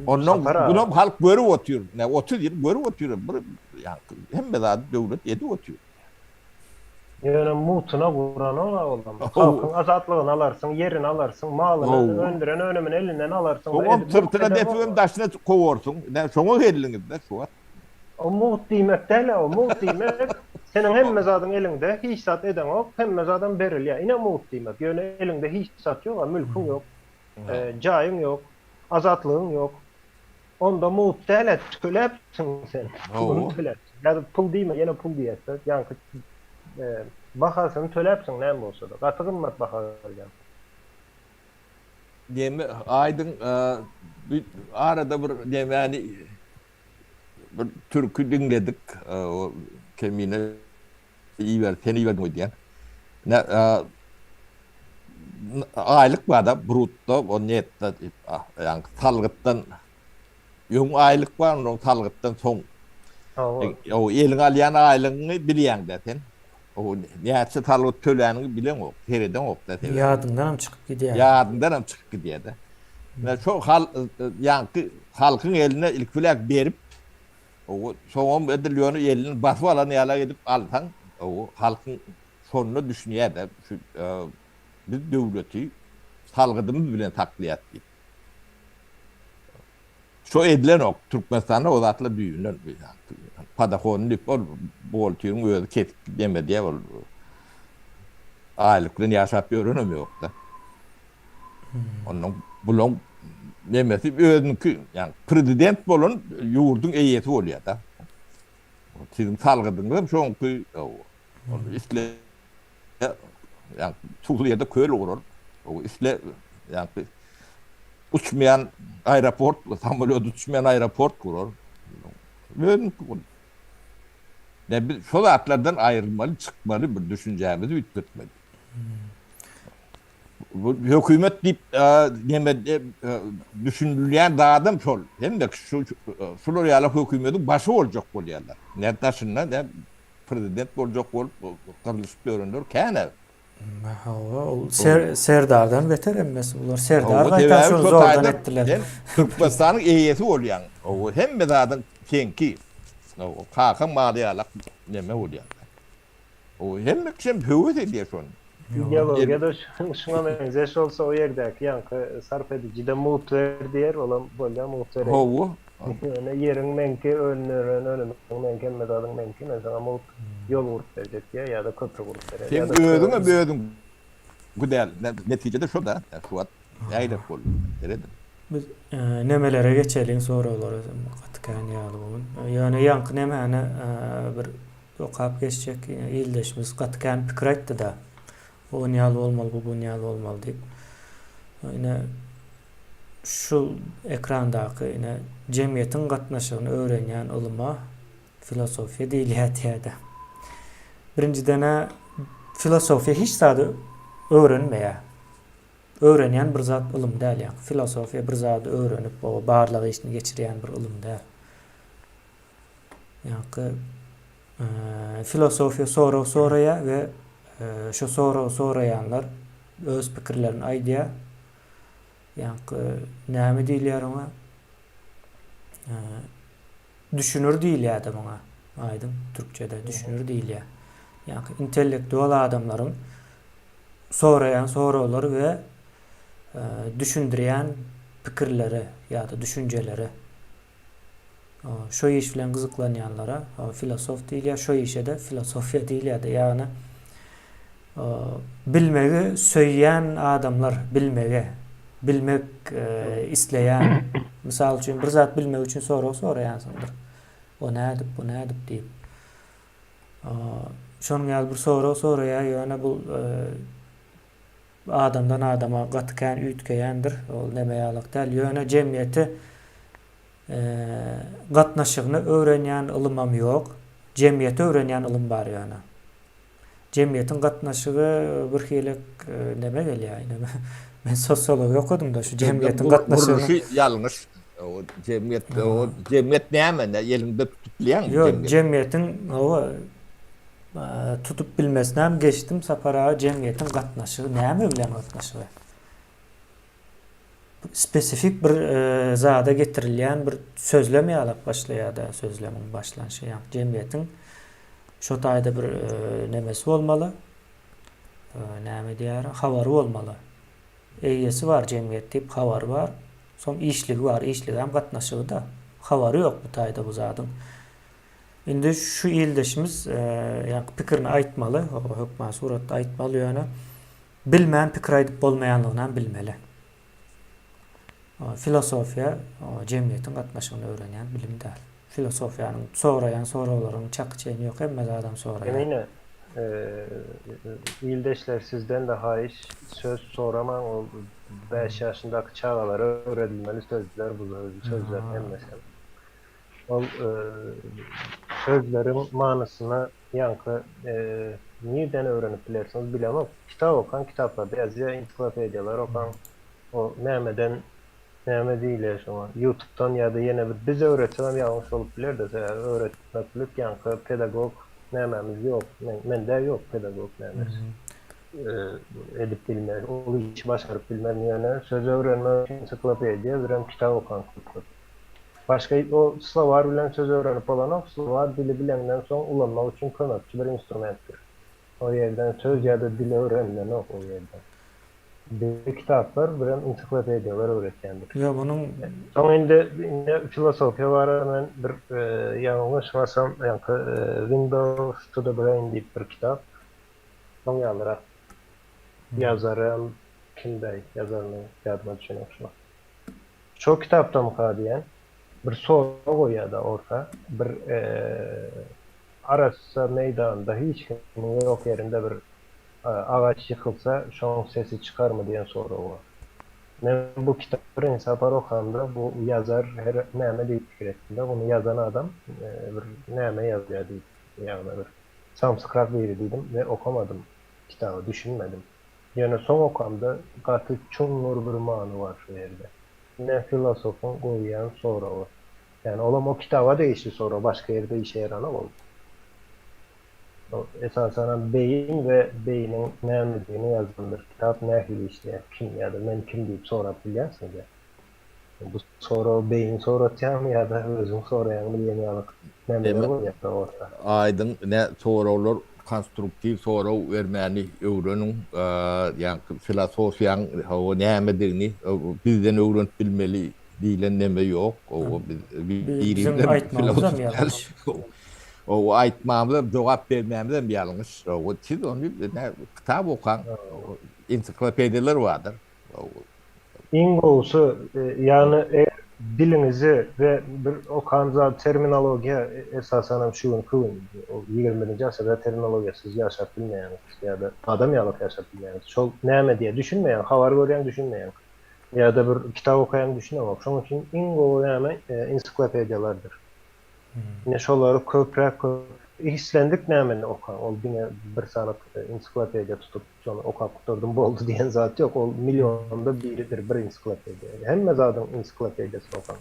Ondan bunam halk görüp otyr. Ne 30 ýyl görüp otyr. Bir ýa hemme zady döwlet edip otyr. Ýöne mugtuna guranok-a olam. Halkyň azatlygyny alarsyň, ýerini alarsyň, malyny, öndüren önümini elinden alarsyň. Soňam syrtyna depibem daşyna kowarsyň. Ine şoňa geldiňiz-de şu wagt. O mugt diýmek däl-ä o. Mugt diýmek, seniň hemme zadyň eliňde, hiç zat edeňok, hemme zadam berilýär. Ine mugt diýmek. Ýöne eliňde hiç zat ýok-a, mülküň ýok, jaýyň ýok, azatlygyň ýok. Onda mugt däl-ä, töläpsiň sen. Puluny töläpsiň. Ýa-da pul diýme, ýene pul diýersiň. Ýaňky bahasyny töläpsiň näme bolsa-da. Gaty gymmat baha berýäň. Neme, aýdyň, arada bir nemäni bir türki diňledik. O Kemine iber, sen iberdiň öýdýän. Ne, aýlyk bar-da, brutto, o netto, ýagny salgytdan öň aýlyk bar, ondan salgytdan soň. Hawa. O eliňe alýan aýlygyňy bilýäň-dä sen. O näçe salgyt töläniňi bileňok, seredeňok-da sebäbi. Ýadyňdanam çykyp gidýär. Ýadyňdanam çykyp gidýär-de. Ine şo hal, ýaňky halkyň eline ilki bilen berip. Owo, soňam edil ýöne elini basyp alan ýalak edip alsaň, owo, halkyň şonda düşünýär-de, şu biz döwleti salgydymyz bilen saklaýas diýip. Şo edilenok. Türkmenistanda o zatlar düýbünden podahony diýip ol buhgalteriň özi kesip neme diýýär ol aýlyk bilen ýaşap ýörenem ýok-da. Ondan bulaň nemesi özüniňki, ýagny prezident bolan ýurduň eýesi bolýar-da. Siziň salgydyňyz hem şoňky, ol isle ýagny suwsuz ýerde köl gurar, isle ýagny uçmaýan aeroport, samolýot uçmaýan aeroport gurar. Özüniňki bol. Ýa biz şo zatlardan aýrylmaly, çykmaly, bir düşünjämizi üýtgetmeli. Bu hökümet diýip neme düşünilýän zadam şol. Hemme şu şular ýaly hökümetiň başy boljak bolýarlar. Ne daşynda ne prezident boljak bolup gyrlyşyp ýörenler kän. Hawa, ol Serdardan beter hemmesi bular. Serdar gaýtam şony zordan etdiler. Sen Türkmenistanyň eýesi bolýaň. Hawa, hemme zadyň seňki. Hawa, kakaň maly ýalak neme bolýar. O hemme kişem höwes edýär şony. Ideologiýa-da şuňa meňzeş bolsa o ýerdäki ýaňky sarp ediji-de mugt ber diýer, olam bolýa mugt bereýin. Hawa. Ýöne ýeriň meňki, öndüren önümiň meňki, hemme zadyň meňki, men saňa mugt ýol gurup berjek diýer ýa-da köpri gurup berer. Seň özüňem özüňki däl. Netijede şo-da, şu wagt nägilek boldy, serediň. Biz nemelere geçeliň soraglara gaty kän ýaly bu gün. Ýöne ýaňky nemäni bir Okap geçjek ildeşimiz gaty kän pikir aýtdy-da. O ýaly bolmaly, bu bun ýaly bolmaly diýip. Ine şu ekrandaky ine jemgyýetiň gatnaşygyny öwrenýän ylyma filosofiýa diýilýär diýýär-de. Birinjiden-ä filosofiýa hiç zady öwrenmeýär. Öwrenýän bir zat ylym däl ýa. Filosofiýa bir zady öwrenip, o barlag işini geçirýän bir ylym däl. Ýaňky filosofiýa sorag soraýar we şo soragy soraýanlar öz pikirlerini aýdýar. Ýaňky näme diýilýär oňa? Düşünür diýilýär-de muňa. Aýdyň, türkçede düşünür diýilýär. Ýaňky intellektual adamlaryň soraýan soraglary we düşündirýän pikirleri ýa-da düşünjeleri. Şo iş bilen gyzyklanýanlara filosof diýilýär, şo işe-de filosofiýa diýilýär-de. Ýagny bilmegi söýýän adamlar, bilmegi, bilmek isleýän, mysal üçin, bir zat bilmek üçin sorag soraýansyňdyr. O nädip, bu nädip diýip. Şonuň ýaly bir sorag soraýar, ýöne bu Adamdan adama gaty kän üýtgeýändir, ol neme ýalak däl. Ýöne jemgyýeti gatnaşygyny öwrenýän ylymam ýok. Jemgyýeti öwrenýän ylym bar ýöne. Jemgyýetiň gatnaşygy bir hili neme gelýär. Ine men sosiologiýa okadym-da şu jemgyýetiň gatnaşygyny. Gurluşy ýalňyş. O jemgyýet, o jemgyýet näme? Eliňde tutup bilýäňmi jemgyýeti? Ýok, jemgyýetiň hawa Tutup bilmesinem geçdim Sapar aga jemgyýetiň gatnaşygy näme bilen gatnaşygy? Spesifik bir zada getirilýän bir sözlem ýalak başlaýada sözlemiň başlanyşy ýa jemgyýetiň şo taýda bir nemesi bolmaly. Näme diýýär? Habary bolmaly. Eýesi bar jemgyýet diýip habary bar. Soň işligi bar. Işligem gatnaşygy-da. Habary ýok bu taýda bu zadyň. Indi şu ildeşimiz ýaňky pikirini aýtmaly, hökman suratda aýtmaly ýöne bilmän pikir aýdyp bolmaýanlygyny hem bilmeli. Filosofiýa jemgyýetiň gatnaşygyny öwrenýän bilim däl. Filosofiýanyň soraýan soraglarynyň çaky-çeni ýok, hemme zadam soraýar. Emine, ildeşler sizden-de haýyş söz soramaň ol bäş ýaşyndaky çagalara öwredilmeli sözler bu sözler hemmesi. Ol sözleriň manysyny ýaňky nirden öwrenip bilersiňiz bilemok. Kitap okaň, kitaplarda ýazýar, ensiklopediýalar okaň. O nämeden näme diýilýär şoňa? Ýutubdan ýa-da ýene bir biz öwretsegem ýalňyş bolup biler-de, sebäbi öwretmeklik ýaňky pedagog nämemiz ýok. Mende ýok pedagog nämesi. Edip bilmez, ol işi başaryp bilmez. Ýöne söz öwrenmek üçin ensiklopediýa, birem kitap okaň köp-köp. Başga o slowar bilen söz öwrenip bolanok, slowar dili bileňden soň ulanmak üçin kömekçi bir instrumentdir. O ýerden söz ýa-da dil öwrenilenok o ýerden. Dili kitaplar birem ensiklopediýalar öwretýändir. Ýok munuň. Soň indi indi filosofiýa barada men bir ýalňyşmasam ýaňky Windows to the brain diýip bir kitap. Şoň ýalyrak. Ýazaram kimdäý ýazaryny ýadyma düşenok şu wagt. Şo kitapdamyka diýen bir sorag goýýar-da orta, bir arassa meýdanda hiç kimiň ýok ýerinde bir agaç ýykylsa şoň sesi çykarmy diýen sorag bar. Men bu kitaby birinji sapar okamda bu ýazar her näme diýip pikir etdim-de, muny ýazan adam bir näme ýazýar diýip, ýagny bir samsykrak biri diýdim we okamadym kitaby, düşünmedim. Ýöne soň okamda gaty çuňňur bir many bar şu ýerde. Ine filosofyň goýýan soragy. Ýani olam o kitaba degişli sorag, başga ýerde işe ýaranok ol. Ol esasanam beýin we beýniň nämedigini ýazandyr. Kitap nähili işleýär, kim ýa-da men kim diýip sorap bilýänsiňiz ýa. Bu soragy beýin soratýarmy ýa-da özüň soraýaňmy diýen ýaly nämeler bolýar orta. Aýdyň ne soraglar konstruktiw sorag bermäni öwreniň ýaňky filosofiýaň hawa nämedigini bizden öwrenip bilmeli diýlen neme ýok hawa biz Biziň aýtmagymyzam ýalňyş. Hawa aýtmagymyzam jogap bermämizem ýalňyş hawa siz ony kitap okaň ensiklopediýalar bardyr. Iň gowusy, ýagny eger diliňizi we bir okan zat terminologiýa esasanam şu günki gün ol 21-nji asyrda terminologiýasyz ýaşap bilmeýäňiz ýa-da adam ýaly ýaşap bilmeýäňiz. Şol näme diýýär düşünmeýäň, habar görýäň düşünmeýäň. Ýa-da bir kitap okaýaň düşüneňok. Şonuň üçin iň gowy näme ensiklopediýalardyr. Ine şolary köpräk köp islendik nämeni okaň ol diňe bir sany ensiklopediýa tutup şony okap gutardym boldy diýen zat ýok ol millionda biridir bir ensiklopediýa hemme zadyň ensiklopediýasyny okaň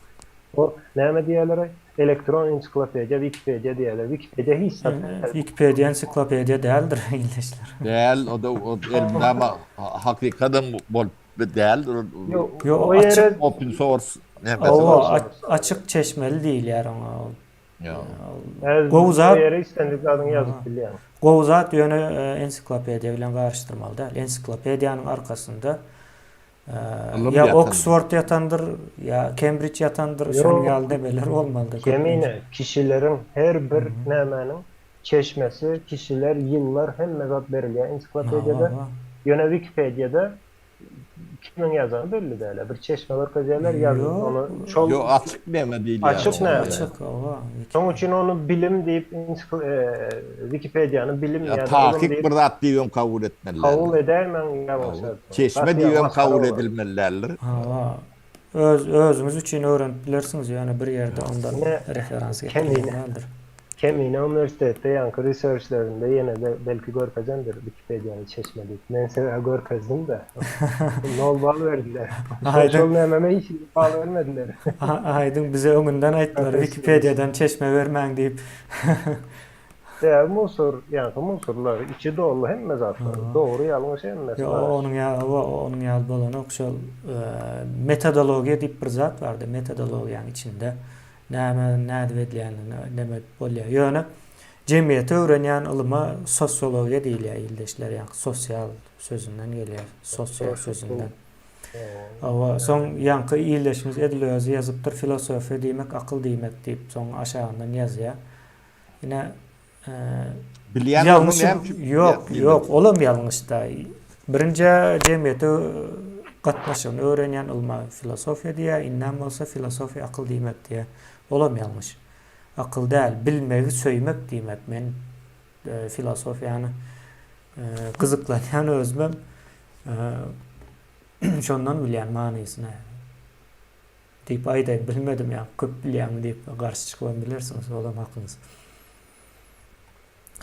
o näme diýýärler elektron ensiklopediýa wikipediýa diýýärler wikipediýa hiç zat däl. Wikipediýa ensiklopediýa däldir ildeşler. Däl o da o elmydama hakykadam bolup Däl. Ýok, o ýere open source nämesi bar. Açyk çeşmeli diýilýär oňa ol. Gowy zat. O ýere islendik zadyňy ýazyp bilýäň. Gowy zat ýöne ensiklopediýa bilen garyşdyrmaly däl. Ensiklopediýanyň arkasynda ýa Oksford ýatandyr, ýa Kembrij ýatandyr, şonuň ýaly nemeler bolmalydyr. Kemine kişileriň her bir nämäniň çeşmesi, kişiler, ýyllar hemme zat berilýär ensiklopediýada. Ýöne Wikipediýada kimiň ýazany belli däl. Bir çeşme görkezýärler, ýazyn ony şol Ýok, açyk näme diýilýär. Açyk näme. Açyk, hawa. Şonuň üçin ony bilim diýip Wikipediýany bilim ýa-da ylym diýip Takyk bir zat diýibem kabul etmeli däldir. Kabul edäýmäň ýalňyş. Çeşme diýibem kabul edilmeli däldir. Hawa. Öz özüňiz üçin öwrenip bilersiňiz, ýöne bir ýerde ondan referans getirmeli däldir. Kemine uniwersitetde ýaňky researchlerinde ýene-de belki görkezendir Wikipediýany çeşme diýip. Men sebäbi görkezdim-de. Nol bal berdiler. Şol nämeme hiç hili bal bermediler. Aýdyň bize öňünden aýtdylar Wikipediýadan çeşme bermäň diýip. Sebäbi musur, ýaňky musurlar içi doly hemme zatlar. Dogry ýalňyş hemmesi bar. Ýok onuň ýaly onuň ýaly bolanok şol metodologiýa diýip bir zat bardy metodologiýanyň içinde näme nädip edilýändigini neme edip bolýar. Ýöne jemgyýeti öwrenýän ylyma sosiologiýa diýilýär ildeşler ýaňky sosial sözünden gelýär sosial sözünden. Hawa soň ýaňky ildeşimiz edil özi ýazypdyr filosofiýa diýmek akyl diýmek diýip soň aşagyndan ýazýar. Ine Bilýän ýalňyş ýok, ýok, olam ýalňyşda. Birinji jemgyýete gatnaşygyny öwrenýän ylma filosofiýa diýýär, indem bolsa filosofiýa akyl diýmek diýýär. Olam ýalňyş. Akyl däl, bilmegi söýmek diýmek. Men filosofiýany gyzyklanýan özümem şondan bilýän manysyny. Diýip aýdaýyn bilmedim ýa köp bilýäňmi diýip garşy çykybam bilersiňiz olam hakyňyz.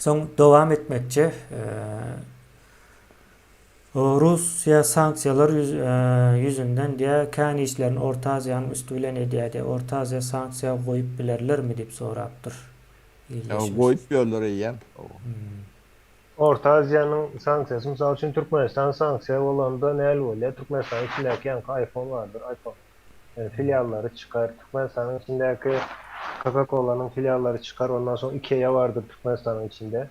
Soň dowam etmekçi Russiýa sanksiýalar ýüzünden diýä kän işlerini Orta Aziýanyň üsti bilen edýär diýä Orta Aziýa sanksiýa goýup bilerlermi diýip sorapdyr ildeşimiz. Goýup ýörler eýýäm. Orta Aziýanyň sanksiýasy mysal üçin Türkmenistan sanksiýa bolanda näl bolýar Türkmenistanyň içindäki ýaňky iPhone bardyr iPhone. filiallary çykar. Türkmenistanyň içindäki Coca-Colanyň filiallary çykar. Ondan soň Ikea bardyr Türkmenistanyň içinde.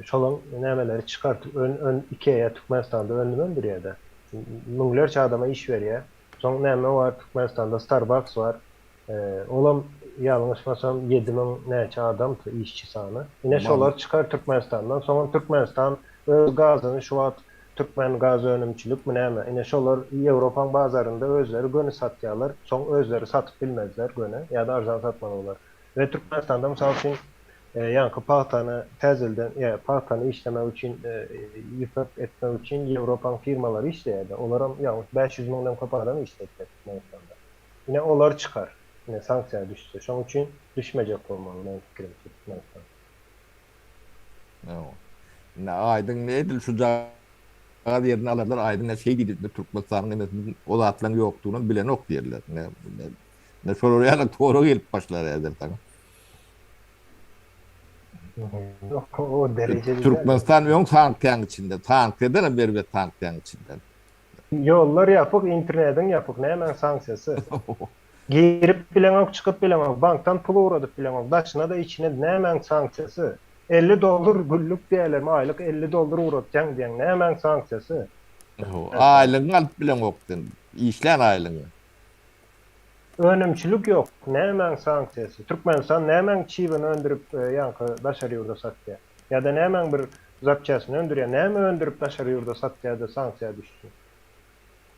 Şolaň nämeleri çykar. Ön ön Ikea Türkmenistanda önüm öndürýär-de. Müňlerçe adama iş berýär. Soň näme bar Türkmenistanda Starbucks bar. Olam ýalňyşmasam 7000 näçe adam işçi sany. Ine şolar çykar Türkmenistandan. Soňam Türkmenistan öz gazyny şu wagt Türkmen gaz önümçilikmi näme? Ine şolar Ýewropaň bazarynda özleri göni satýarlar. Soň özleri satyp bilmezler göni ýa-da arzan satmaly bolar. We Türkmenistanda mysal üçin ýaňky pagtany täzelden ýa pagtany işlemek üçin ýüpek etmek üçin Ýewropaň firmalary işleýärdi. Olaram ýalňyş 500 müňden köp adam işletýär Türkmenistanda. Ine olar çykar. Ine sanksiýa düşse. Şoň üçin düşmejek bolmaly meniň pikirimçe Türkmenistan. Ine aýdyň edil şu jagaz ýerini alarlar aýdyň ne şeý diýdi Türkmenistanyň nemesiniň o zatlaryň ýokdugyny bilenok diýerler. Ne ne şolar ýaly tora gelip başlar häzir saňa. O derejede. Türkmenistan öň sanksiýanyň içinde, sanksiýadan hem erbet sanksiýanyň içinde. Ýollar ýapyk, internediň ýapyk, nämäň sanksiýasy? Girip bileňok, çykyp bileňok, bankdan pul ugradyp bileňok, daşyna-da içine nämäň sanksiýasy? 50 dollar günlük diýýärlermi, aýlyk 50 dollar ugratýaň diýýäň, nämäň sanksiýasy? Aýlygyňy alyp bileňok sen, işlän aýlygyňy. Önümçilik ýok, nämäň sanksiýasy? Türkmenistan nämäň çibini öndürip ýaňky daşary ýurda satýar? Ýa-da nämäň bir zapçasyny öndürýär, näme öndürip daşary ýurda satýar-da sanksiýa düşsün?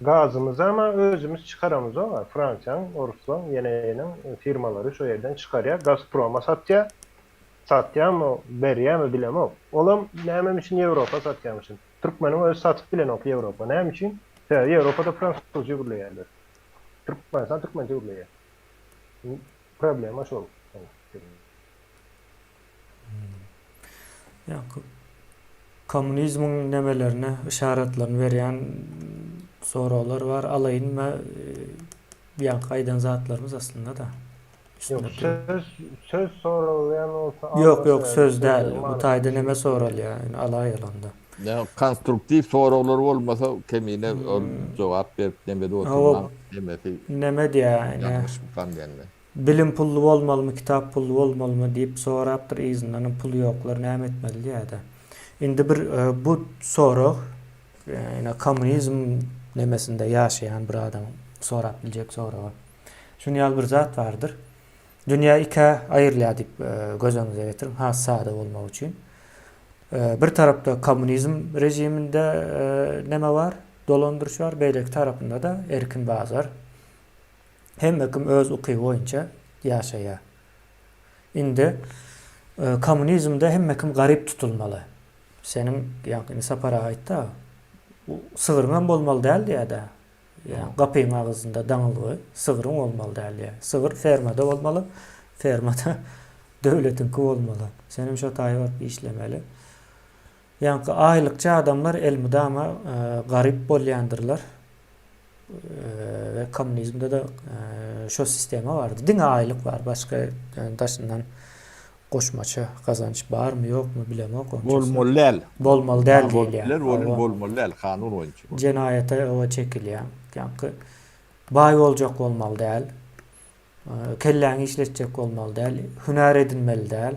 Gazymyzam-a özümiz çykaramyzog-a, Fransiýaň, oruslaň, ýene-ýeniň firmalary şo ýerden çykarýar, Gazproma satýar, satýarmy, berýärmi bilemok. Olam nämem üçin Ýewropa satýarmyşyn. Türkmeniň özi satyp bilenok Ýewropa. Näme üçin? Sebäbi Ýewropada fransuzça gürleýärler. Türkmenistan türkmençe gürleýär. Problema şol. Ýa kommunizmiň nemelerini, yşaratlaryny berýän soraglar bar. Alaýynmy ýaňky aýdan zatlarymyz aslynda-da. Ýok, söz söz soralýan bolsa Ýok, ýok, söz däl. Bu taýda neme soralýar? Indi alaýaly onda. Ýa konstruktiw soraglar bolmasa kemine ol jogap berip nemede oturmaň nemesi. Neme diýýär ine. Ýalňyşmykam diýende. Bilim pully bolmalymy, kitap pully bolmalymy diýip sorapdyr, yzyndanam puly ýoklar näme etmeli diýýärde. Indi bir bu sorag ine kommunizm nemesinde ýaşaýan bir adamyň sorap biljek soragy. Şuny ýaly bir zat bardyr. Dünýä ikä aýrylýar diýip göz öňüňize getiriň, has sada bolmagy üçin. Bir tarapda kommunizm režiminde neme bar, dolandyryş bar, beýleki tarapynda-da erkin bazar. Hemme kim öz ukyby boýunça ýaşaýar. Indi kommunizmde hemme kim garyp tutulmaly. Seniň ýaňky indi Sapar aga aýtdy-a, sygryňam bolmaly däl diýýär-dä. Ýa gapyň agzynda daňylgy sygryň bolmaly däl diýýär. Sygyr fermada bolmaly, fermada döwletiňki bolmaly. Senem şo taýy baryp işlemeli. Ýaňky aýlykçy adamlar elmydama garyp bolýandyrlar. We kommunizmde-de şo sistema bardy. Diňe aýlyk bar, başga daşyndan goşmaça gazanç barmy, ýokmy bilemok onçasy. Bolmaly däl. Bolmaly däl diýilýär. Biler welin bolmaly däl kanun boýunça. Jenaýata oba çekilýär. Ýaňky baý boljak bolmaly däl. Kelläňi işletjek bolmaly däl. Hünär edinmeli däl.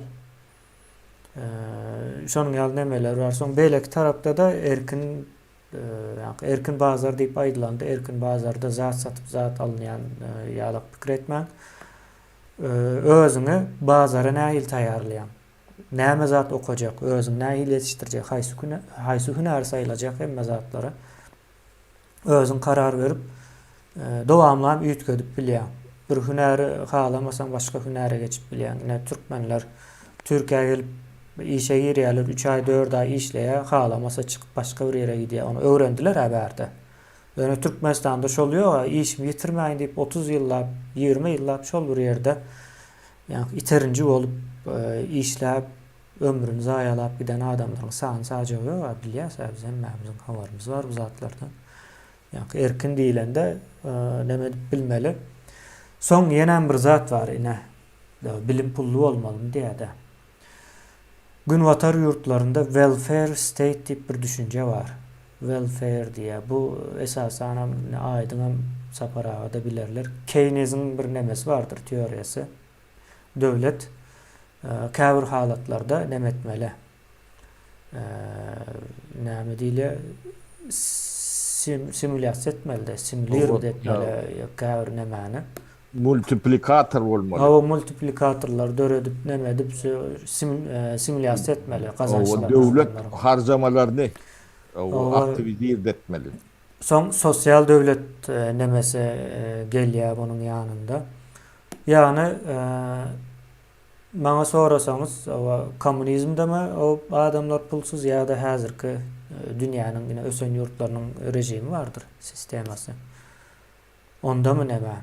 Şonuň ýaly nemeler bar. Soň beýleki tarapda-da erkin ýaňky erkin bazar diýip aýdylanda erkin bazarda zat satyp zat alynýan ýalak pikir etmäň. Özüňi bazara nähili taýýarlaýaň? Näme zat okajak? Özüňi nähili ýetişdirjek? Haýsy haýsy hünäri saýlajak hemme zatlara özüň karar berip dowamlam üýtgedip bilýäň. Bir hünäri halamasaň başga hünäre geçip bilýäň. Ine türkmenler Türkiýä gelip işe girýärler, 3 aý, 4 aý işleýär, halamasa çykyp başga bir ýere gidýär. Ony öwrendiler-ä bärde. Ýöne Türkmenistanda şol ýok-a, işimi ýitirmäýin diýip 30 ýyllap, 20 ýyllap şol bir ýerde ýa iterinji bolup işläp, ömrüni zaýalap giden adamlaryň sany sajagy ýok-a, bilýäs-ä biz hemmämiziň habarymyz bar bu zatlardan. Ýaňky erkin diýlende neme edip bilmeli. Soň ýenem bir zat bar ine. Bilim pully bolmalymy diýýär-de. Günbatar ýurtlarynda welfare state diýip bir düşünje bar. Welfare diýýär. Bu esasanam indi aýdyňam. Sapar aga-da bilerler. Keýneziň bir nemesi bardyr, teoriýasy. Döwlet käbir halatlarda neme etmeli? Näme diýilýär? Simulýasiýa etmeli-de, simulirowat etmeli käbir nemäni. Multiplikator bolmaly. Hawa, multiplikatorlar döredip, neme edip, simulýasiýa etmeli gazançlaryny. Döwlet harjamalaryny aktiwizird etmeli. Soň sosial döwlet nemesi gelýär bunuň ýanynda. Ýagny maňa sorasaňyz, kommunizmdemi o adamlar pulsuz ýa-da häzirki dünýäniň ine ösen ýurtlarynyň režimi bardyr, sistemasy. Ondamy neme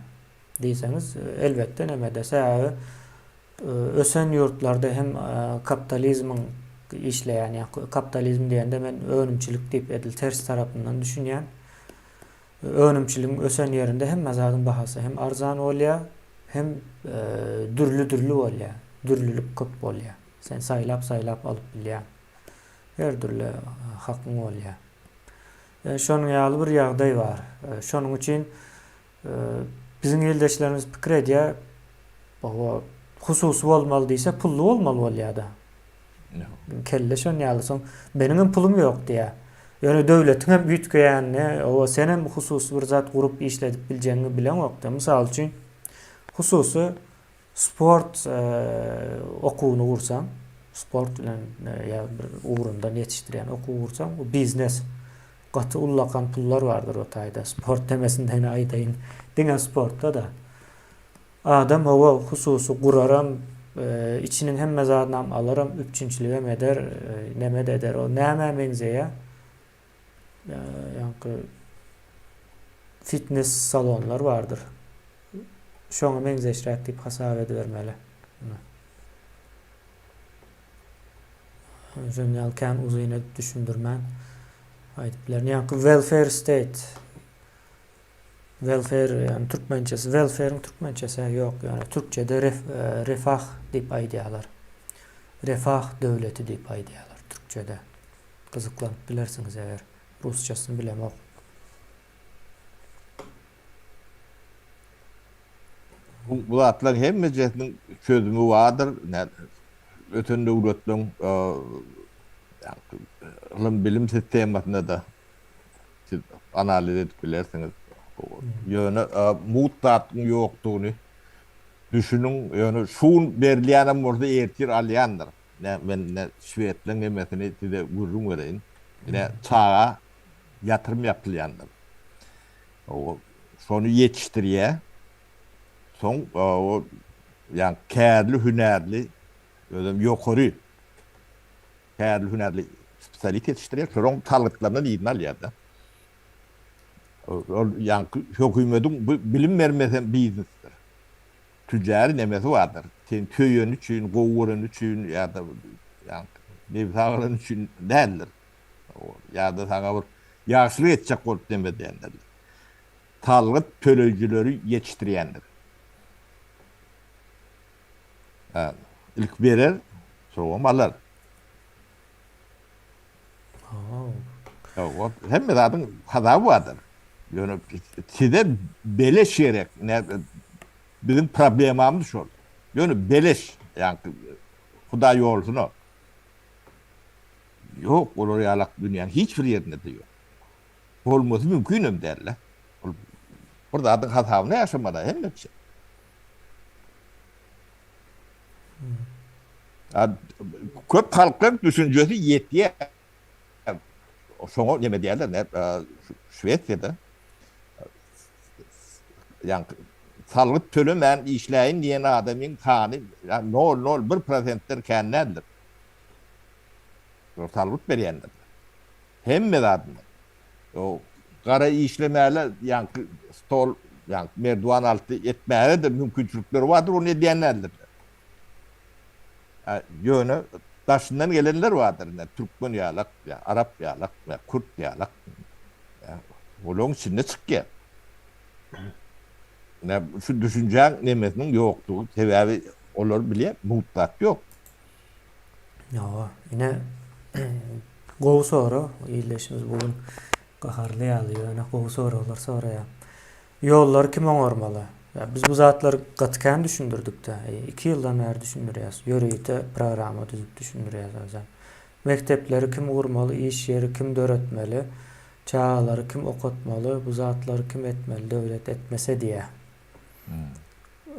diýseňiz, elbetde nemede. Sebäbi ösen ýurtlarda hem kapitalizmiň işleýän, ýa kapitalizm diýende men önümçilik diýip edil ters tarapyndan düşünýän. Önümçiligiň ösen ýerinde hemme zadyň bahasy hem arzan bolýar, hem dürli-dürli bolýar. Dürlülik köp bolýar. Sen saýlap-saýlap alyp bilýäň. Her dürli hakyň bolýar. Şonuň ýaly bir ýagdaý bar. Şonuň üçin biziň ildeşlerimiz pikir edýär, oba hususy bolmaly diýse pully bolmaly bolýar-da. Kelle şon ýaly soň meniňem pulum ýok diýýär. Ýöne döwletiň hem üýtgeýänini, oba senem hususy bir zat gurup işledip biljegiňi bileňok-da. Mysal üçin hususy Sport okuwyny gursaň, sport bilen ýa bir ugrundan ýetişdirýän okuw gursaň, bu biznes. Gaty ullakan pullar bardyr o taýda. Sport demesinde ýene aýdaýyn. Diňe sportda-da. Adam hawa hususy guraram, içiniň hemme zadynam alaram, üpjünçiligem eder, neme-de eder. O nämä meňzeýär? Ýaňky fitnes salonlar bardyr. Şoňa meňzeşräk diýip hasap edibermeli. Şonuň ýaly kän uzyn edip düşündirmän aýdyp bilerin. Ýaňky welfare state welfare ýagny türkmençesi welfare'iň türkmençesi ýok ýöne türkçede ref, refah diýip aýdýarlar. Refah döwleti diýip aýdýarlar türkçede. Gyzyklanyp bilersiňiz eger rusçasyny bilemok. Bu zatlaryň hemmejesiniň çözümi bardyr. Ösen döwletleriň ylym-bilim sistemasynda-da siz analiz edip bilersiňiz. Ýöne mugt zadyň ýokdugyny düşüniň. Ýöne şu gün berilýänem bolsa ertir alýandyr. Ine, men ine şwedleň nemesini size gürrüň bereýin. Ine, çaga ýatyrym ýapylýandyr. O şony ýetişdirýär. Soň o ýa kärli hünärli, özem ýokary kärli hünärli spesialist ýetişdirýär. Şolaryň salgytlaryndan yzyny alýar-da. Ol ýaňky hökümediň bu bilim bermesem biznesdir. Tüjjary nemesi bardyr. Seni söýeni üçin, gowy göreni üçin ýa-da nebsi agyrany üçin däldir. Ýa-da saňa bir ýagşylyk etjek bolup neme edýändirler. Salgyt töleýjileri ýetişdirýändir. Ilk berer, soňam alar. Hawa, hemme zadyň hasaby bardyr. Ýöne size beleş gerek. Biziň problemamyz şol. Ýöne beleş, ýaňky Hudaý ýolsuna. Ýok, olar ýalak dünýäniň hiç bir ýerinde-de ýok. Bolmasy mümkin hem däl-de. Ol bir zadyň hasabyna ýaşamaly hemme kişi. Köp halklaryň düşünjesi ýetýär. Şoňa neme diýerler, ne Şwesiýada ýaňky salgyt tölemän işläýin diýen adamyň sany nol nol bir prosentden kän däldir. Salgyt berýändir. Hemme zadyndan. O gara işlemäle ýaňky stol, ýaňky merdiwan alty etmäge-de mümkinçilikleri bardyr, ony edýän däldirler. Ýöne daşyndan gelenler bardyr, ine, türkmen ýalak, ýa arap ýalak, ýa kürt ýalak. Olaryň içinde çykýar. Ine, şu düşünjäň nemesiniň ýokdugy, sebäbi olar bilýär, mugt zat ýok. Hawa, ine gowy sorag, ildeşimiz bu gün gaharly ýaly, ýöne gowy soraglar soraýar. Ýollary kim oňarmaly? Ýa biz bu zatlary gaty kän düşündirdik-dä. Iki ýyldan bäri düşündirýäs. Ýörite programma düzüp düşündirýäs özem. Mekdepleri kim gurmaly, iş ýeri kim döretmeli, çagalary kim okatmaly, bu zatlary kim etmeli döwlet etmese diýýär.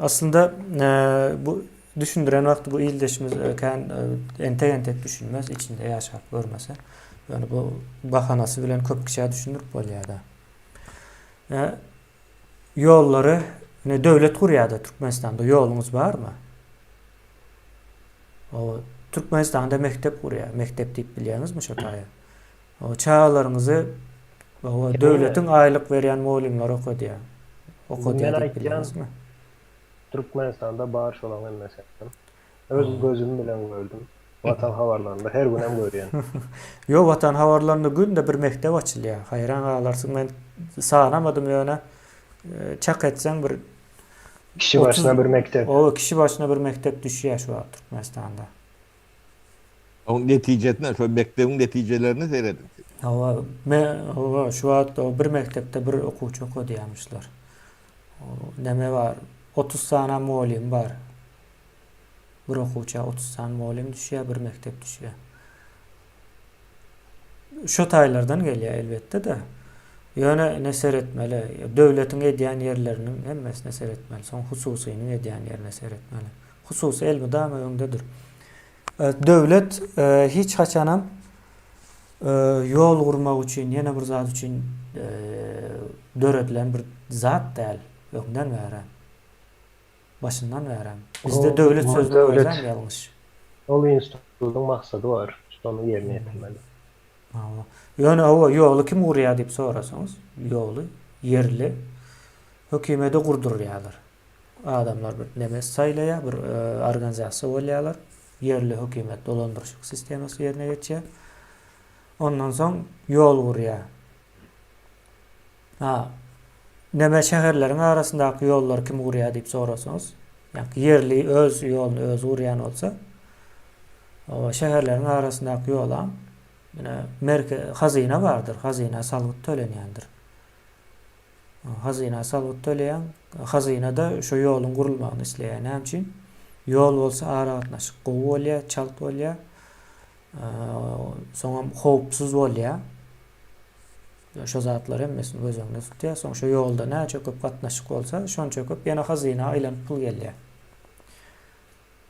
Aslynda bu düşündiren wagty bu ildeşimiz kän entek-entek düşünmez, içinde ýaşap görmese. Ýöne bu bahanasy bilen köp kişä düşündirip bolýar-da. Ýollary ine döwlet gurýar-da Türkmenistanda ýoluňyz barmy? O Türkmenistanda mekdep gurýar. Mekdep diýip bilýäňizmi şo taýy? O çagalaryňyzy o döwletiň aýlyk berýän mugallymlary okadýar. Okadýar diýip bilýäňizmi? Türkmenistanda bar şolaň hemmesi. Öz gözüm bilen gördüm. Watan habarlarynda her günem görýän. Ýok Watan habarlarynda günde bir mekdep açylýar. Haýran galarsyň men sanamadym ýöne çak etseň bir Kişi başyna bir mekdep. Oba kişi başyna bir mekdep düşýär şu wagt Türkmenistanda. Oň netijesine şo mekdebiň netijelerini serediň siz. Hawa me hawa şu wagt bir mekdepde bir okuwçy okadýarmyşlar. Neme bar 30 sany mugallym bar. Bir okuwça 30 sany mugallym düşýär, bir mekdep düşýär. Şo taýlardan gelýär elbetde-de. Ýöne ine seretmeli. Döwletiň edýän ýerleriniň hemmesine seretmeli. Soň hususynyň edýän ýerine seretmeli. Hususy elmydama öňdedir. Döwlet hiç haçanam ýol gurmak üçin, ýene bir zat üçin döredilen bir zat däl öňden bäri. Başyndan bärem. Bizde döwlet sözüniň özem ýalňyş. Ol institutyň maksady bar, şony ýerine ýetirmeli. Hawa. Ýöne hawa ýoly kim gurýar diýip sorasaňyz, ýoly ýerli hökümede gurdurýarlar. Adamlar bir neme saýlaýar, bir organizasiýa bolýarlar. Ýerli hökümet dolandyryşyk sistemasy ýerine geçýär. Ondan soň ýol gurýar. Ha, neme şäherleriň arasyndaky ýollary kim gurýar diýip sorasaňyz, ýa-da ýerli öz ýoluny özi gurýan bolsa, o şäherleriň arasyndaky ýolam ine merke hazyna bardyr, hazyna salgyt tölenýändir. Hazyna salgyt töleýän, hazyna-da şo ýoluň gurulmagyny isleýär. Näme üçin? Ýol bolsa aragatnaşyk gowy bolýar, çalt bolýar. Soňam howpsuz bolýar. Şo zatlary hemmesini göz öňünde tutýar. Soň şo ýolda näçe köp gatnaşyk bolsa, şonça köp ýene hazyna aýlanyp pul gelýär.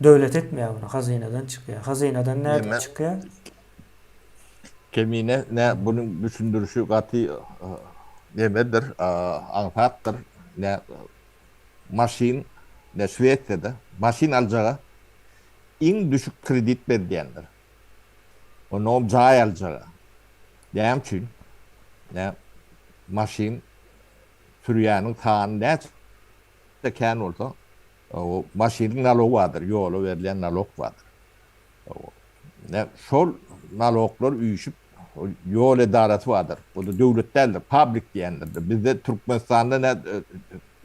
Döwlet etmeýär muny, hazynadan çykýar. Hazynadan nädip çykýar? Kemine nä bunuň düşündirişi gaty nemedir, aňsatdyr. Nä maşyn, nä Şwesiýada maşyn aljaga iň düşük kredit berilýändir. Onnoňam jaý aljaga. Näme üçin? Nä maşyn sürýäniň sany näçe kän bolsa, o maşynyň nalogy bardyr, ýola berilýän nalog bardyr. Nä şol naloglar üýşüp, ýol edarasy bardyr. O-da döwlet däldir, public diýendir. Bizde Türkmenistanda nä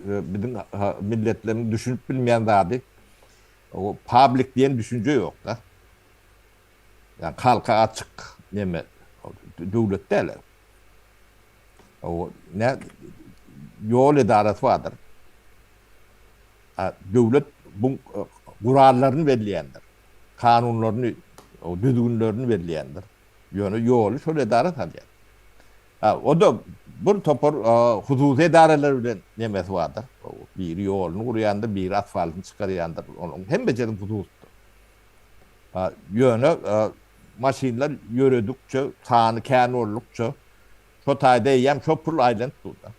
biziň milletlerimiň düşünip bilmeýän zady, o public diýen düşünje ýok-da. Ýa halka açyk neme döwlet däl. O ne ýol edarasy bardyr. A döwlet bu gurallaryny belleýändir. Kanunlaryny, düzgünlerini belleýändir. Ýöne ýoly şol edara salýar. Ha, o da bir topar hususy edaralar bilen nemesi bardyr. Biri ýoluny gurýandyr, biri asfaltyny çykarýandyr. Onuň hemmesiniň hususydyr. Ýöne maşynlar ýöredikçe, sany kän boldukça, şo taýda eýýäm şo pul aýlanyp dur-da.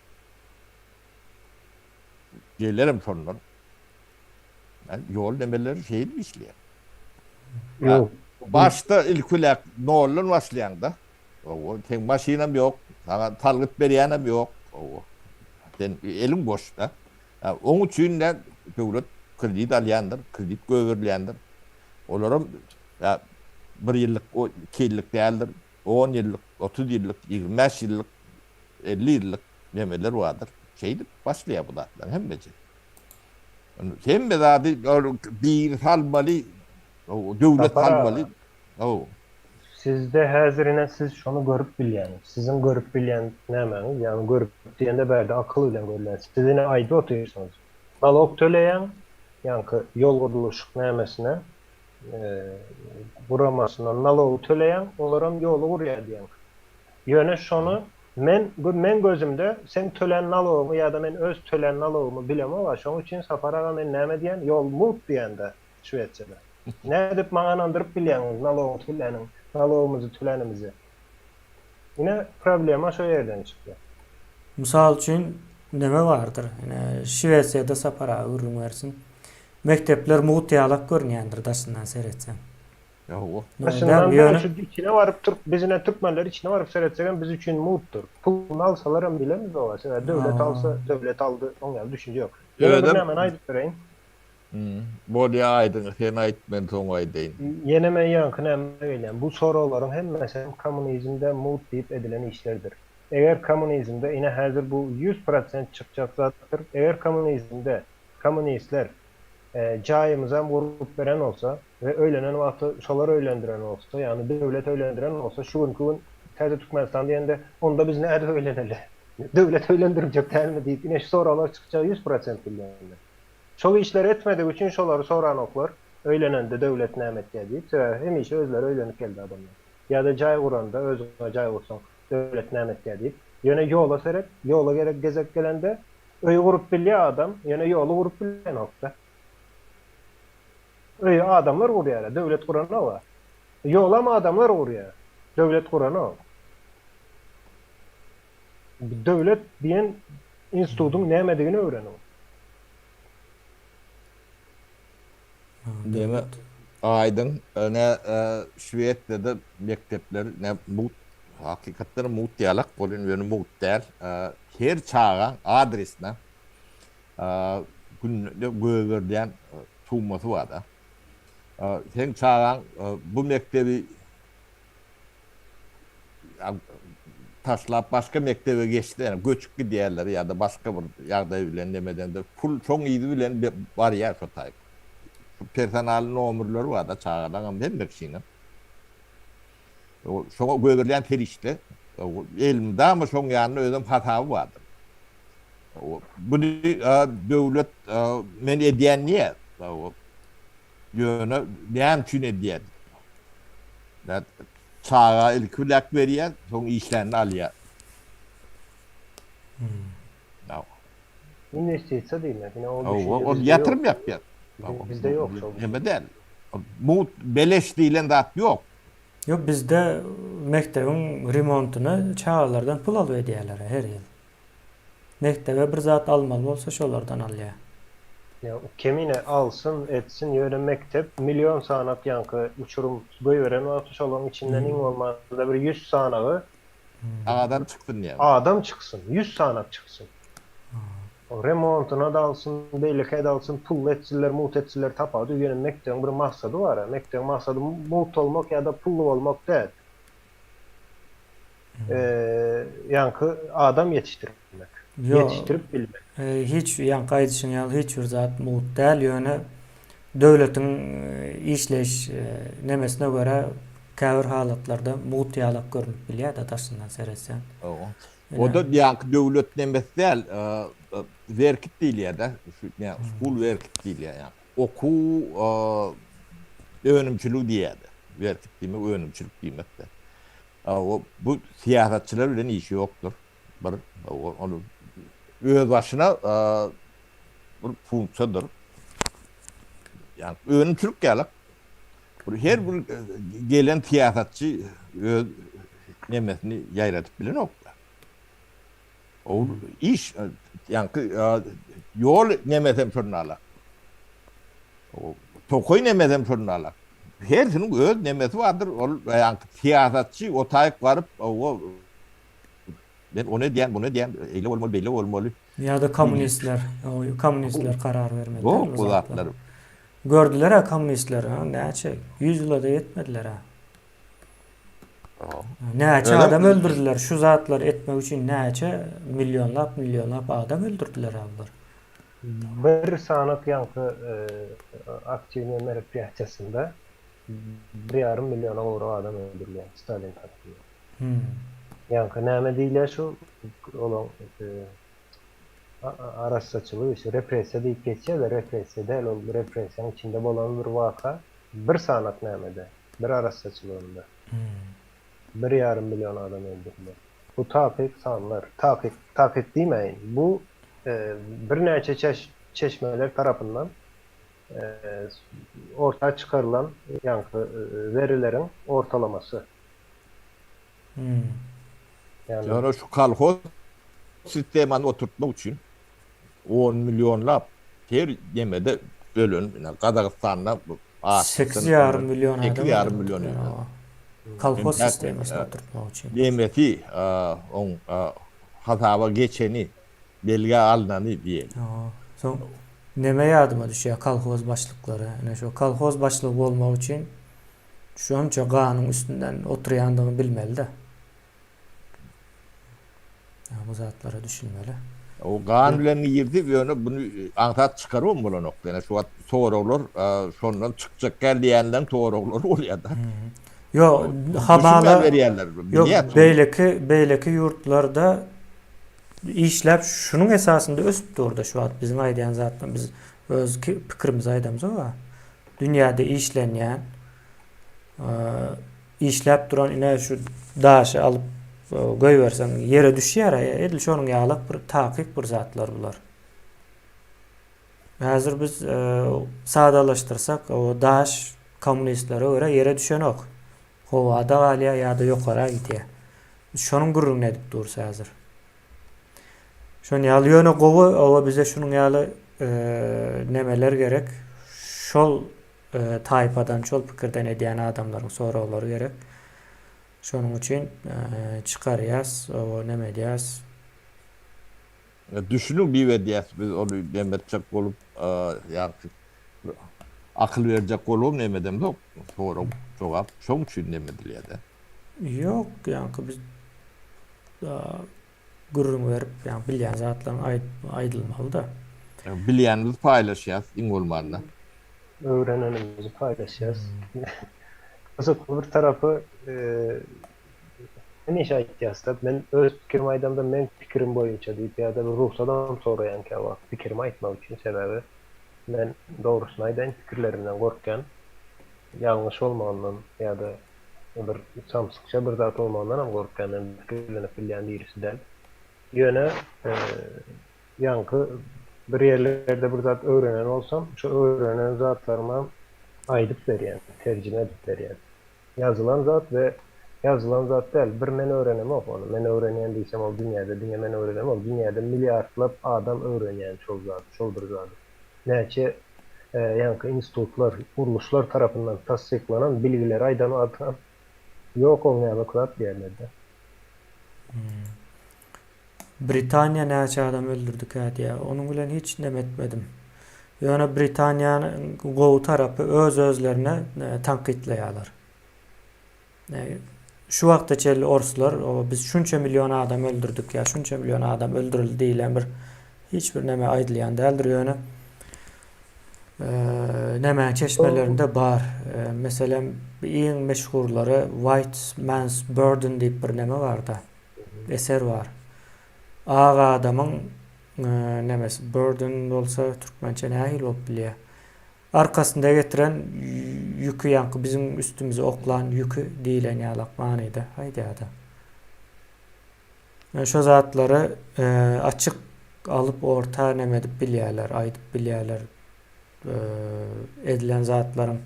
Gelerem şondan. Ýol nemeleri şeýdip işleýär. Ýok. Başda ilkiläk noldan başlaýaň-da. Hawa, seň maşynam ýok, saňa salgyt berýänem ýok. Hawa. Sen eliň boş-da. Oň üçin-de döwlet kredit alýandyr, kredit goýberilýändir. Olaram bir ýyllyk, iki ýyllyk däldir, on ýyllyk, 30 ýyllyk, 25 ýyllyk, 50 ýyllyk nemeler bardyr. Şeýdip başlaýar bu zatlaryň hemmesi. Hemme zady biri salmaly, döwlet salmaly. Sizde häzir ine siz şony görüp bilýäňiz. Siziň görüp bilýän nämäňiz, ýagny görüp diýende bärde akyl bilen görülýän. Siz ine aýdyp otyrsyňyz. Nalog töleýäň, ýaňky ýol gurluşyk nämesine, guramasyna nalogy töleýäň, olaram ýoly gurýar diýýäň. Ýöne şony men meň gözümde seň tölän nalogyňy ýa-da men öz tölän nalogymy bilemog-a, şoň üçin Sapar aga men näme diýýän, ýol mugt diýýän-dä Şwesiýada. Nädip maňa ynandyryp bilýäňiz nalogyň töläniň, nalogymyzy tölänimizi? Ine problema şo ýerden çykýar. Mysal üçin neme bardyr? Ine Şwesiýada Sapar aga gürrüň bersin. Mekdepler mugt ýalak görünýändir daşyndan seretseň. Hawa. Daşyndan däl şu içine baryp türk biz ine türkmenler içine baryp seretsegem biz üçin mugtdyr. Puluny alsalaram bilemizok sebäbi döwlet alsa döwlet aldy oň ýaly düşünje ýok. Ýene bir nämeni aýdyp bereýin. Bolýa aýdyň sen aýt men soň aýdaýyn. Ýene men ýaňky nämä gelýän. Bu soraglaryň hemmesem kommunizmde mugt diýip edilen işlerdir. Eger kommunizmde ine häzir bu 100% çykjak zatdyr. Eger kommunizmde kommunistler jaýymyzam gurup beren bolsa we öýlenen wagty şolar öýlendiren bolsa, ýagny döwlet öýlendiren bolsa şu günki gün täze Türkmenistan diýende onda biz nädip öýleneli? Döwlet öýlendirjek dälmi diýip ine şu soraglar çykjagy 100% bilýän men. Şol işleri etmedigi üçin şolary soranoklar, öýlenende döwlet näme etýär diýip, sebäbi hemişe özleri öýlenip geldi adamlar. Ýa-da jaý guranda özüňe jaý gursaň döwlet näme etýär diýip. Ýöne ýola seret, ýola gerek gezek gelende öý gurup bilýär adam, ýöne ýoly gurup bilenokda. Öýi adamlar gurýar, döwlet guranok-a. Ýolam adamlar gurýar, döwlet guranok. Döwlet diýen institutyň nämedigini öwreniň. Deme aýdyň ne Şwesiýada mekdepler ne mugt hakykatdan mugt ýalak bolýan ýöne mugt däl. Her çagaň adresine günde göberilýän summasy bar-da. Seň çagaň bu mekdebi taşlap başga mekdebe geçse, ýagny göçüp gidýärler ýa-da başga bir ýagdaý bilen nemedende pul şoň yzy bilen barýar şo taýyp. Şu personal nomerleri bar-da çagalaňam hemme kişiniň. Şoňa goýberilýän serişde elmydama şoň ýanynda özem hasaby bardyr. Buny döwlet men edýän diýýär. Ýöne näme üçin edýär? Çaga ilki bilek berýär, soň işlänini alýar. Investisiýa diýmek, ine ol düşünje Ol ýatyrym ýapýar. Bizde ýok şol. Neme däl. Mugt beleş diýlen zat ýok. Ýok bizde mekdebiň remontyny çagalardan pul alyp edýärler her ýyl. Mekdebe bir zat almaly bolsa şolardan alýar. Ýa kemine alsyn etsin ýöne mekdep million sanak ýaňky uçurym goýberen wagty şolaň içinden iň bolmanda bir ýüz sanagy Adam çyksyn diýýäň. Adam çyksyn ýüz sanak çyksyn. Remontuna-da alsyn beýlekä-de alsyn pully etsinler mugt etsinler tapawudy ýöne mekdebiň bir maksady bar-a mekdebiň maksady mugt bolmak ýa-da pully bolmak däl. Ýaňky adam ýetişdirmek. Ýetişdirip bilmek. Hiç ýaňky aýdyşyň ýaly hiç bir zat mugt däl, ýöne döwletiň işleýiş nemesine görä käbir halatlarda mugt ýalak görnüp bilýär-de daşyndan seretseň. Hawa. O-da ýaňky döwlet nemesi däl, werkit diýilýär-de, şu school werkit diýilýär ýaňky. Okuw önümçiligi diýýär-de. Werkit diýmek önümçilik diýmek-de. Bu syýasatçylar bilen işi ýokdur. Bir ol özbaşyna bir funksiýadyr. Ýagny önümçilik ýaly. Bir her bir gelen syýasatçy öz nemesini ýaýradyp bilenok. Ol iş ýaňky ýol nemesem şonda. Tokaý nemesem şonda. Hersiniň öz nemesi bardyr, ol ýaňky syýasatçy o taýyk baryp, owo, men ony edýän, muny edýän, eýle bolmaly, beýle bolmaly. Ýa-da kommunistler, kommunistler karar bermeli däl bu zatlar. Gördüler-ä kommunistler, näçe, ýüz ýyla-da ýetmediler-ä. Näçe adam öldürdiler, şu zatlary etmek üçin näçe millionlap, millionlap adam öldürdiler-ä bular. Bir sanak ýaňky aktiwnyý meropriýatiýasynda. Bir ýarym milliona gowrak adam öldürilýär Stalin tarapyndan. Ýaňky näme diýilýär şu olaň arassaçylyk işi, repressiýa diýip geçýär-de, repressiýa däl, ol repressiýanyň içinde bolan bir waka, bir sanak nämede, bir arassaçylygynda. Bir ýarym million adam öldürilýär. Bu takyk sanlar. Takyk, takyk diýmäýin. Bu birnäçe çeşmeler tarapyndan orta çykarylan ýaňky verileriň ortalamasy. Ýöne şu kolhoz sistemany oturtmak üçin on millionlap her nemede ölen, ine Gazagystanda 8,5 million adam. 8,5 million ölen. Kolhoz sistemasyny oturtmak üçin. Nemesi, oň hasaba geçeni, belgä alnany diýeli. Soň neme ýadyma düşýär, kolhoz başlyklary. Ine şu kolhoz başlygy bolmak üçin şonça ganyň üstünden oturýandygyny bilmeli-de. Bu zatlara düşünmeli. O gan bilen girdi, ýöne buny aňsat çykarybam bolanok. Ýöne şu wagt soraglar şondan çykjak gel diýenleriň soraglary bolýar-da. Ýok, hamala Ýok, beýleki beýleki ýurtlarda işläp şunuň esasynda ösüp durdy şu wagt biziň aýdýan zatlarymyz biz öz pikirimizi aýdamzok-a. Dünýäde işlenýän işläp duran ine şu daşy alyp goýberseň ýere düşýär edil şonuň ýalak bir takyk bir zatlar bular. Häzir biz sadalaşdyrsak o daş kommunistlere görä ýere düşenok. Howada galýar ýa-da ýokara gidýär. Biz şonuň gürrüňini edip durus häzir. Şonuň ýaly ýöne gowy oba bize şunuň ýaly nemeler gerek. Şol taýpadan, şol pikirden edýän adamlaryň soraglary gerek. Şonuň üçin çykarýas, oba neme edýäs. Düşüniň diýip edýäs biz ony neme etjek bolup, ýagny akyl berjek bolubam neme edemzok. Sorag, jogap şoň üçin neme edilýär-de. Ýok, ýaňky biz gürrüň berip, ýagny bilýän zatlaryň aýdylmaly-da. Bilýänimizi paýlaşýas iň bolmanda. Öwrenenimizi paýlaşýas. Gyzykly bir tarapy, hemişe aýtýas-da, men öz pikirimi aýdamda meň pikirim boýunça diýip ýa-da bir rugsadam soraýan käwagt pikirimi aýtmak üçin, sebäbi men dogrusyny aýdaýyn pikirlerimden gorkýan. Ýalňyş bolmagyndan ýa-da bir samsykça bir zat bolmagyndanam gorkýan men pikirlenip bilýän birisi däl. Ýöne ýaňky bir ýerlerde bir zat öwrenen bolsam, şo öwrenen zatlarymam aýdyp berýän, terjime edip berýän. Ýazylan zat we ýazylan zat däl, bir men öwrenemok ony. Men öwrenýän diýsem ol dünýäde diňe men öwrenemok, dünýäde milliardlap adam öwrenýän şol zady, şol bir zady. Näçe ýaňky institutlar, gurluşlar tarapyndan tassyklanan bilgileri aýdan adam ýok oň ýaly zat diýerler-de. Britaniýa näçe adam öldürdikä diýýär. Onuň bilen hiç neme etmedim. Ýöne Britaniýanyň gowy tarapy öz-özlerine tankytlaýarlar. Şu wagta çenli orslar biz şunça million adam öldürdik ýa şunça million adam öldürildi diýlen bir hiç bir neme aýdylýan däldir ýöne nämäň çeşmelerinde bar. Meselem iň meşhurlary White Man's Burden diýip bir neme barda. Eser bar. Ak adamyň nemesi burden bolsa türkmençe nähili bolup bilýär? Arkasynda getiren ýüki ýaňky biziň üstümize oklan ýüki diýlen ýalak manyda aýdýarda. Ýöne şo zatlary açyk alyp orta neme edip bilýärler, aýdyp bilýärler. Edilen zatlaryň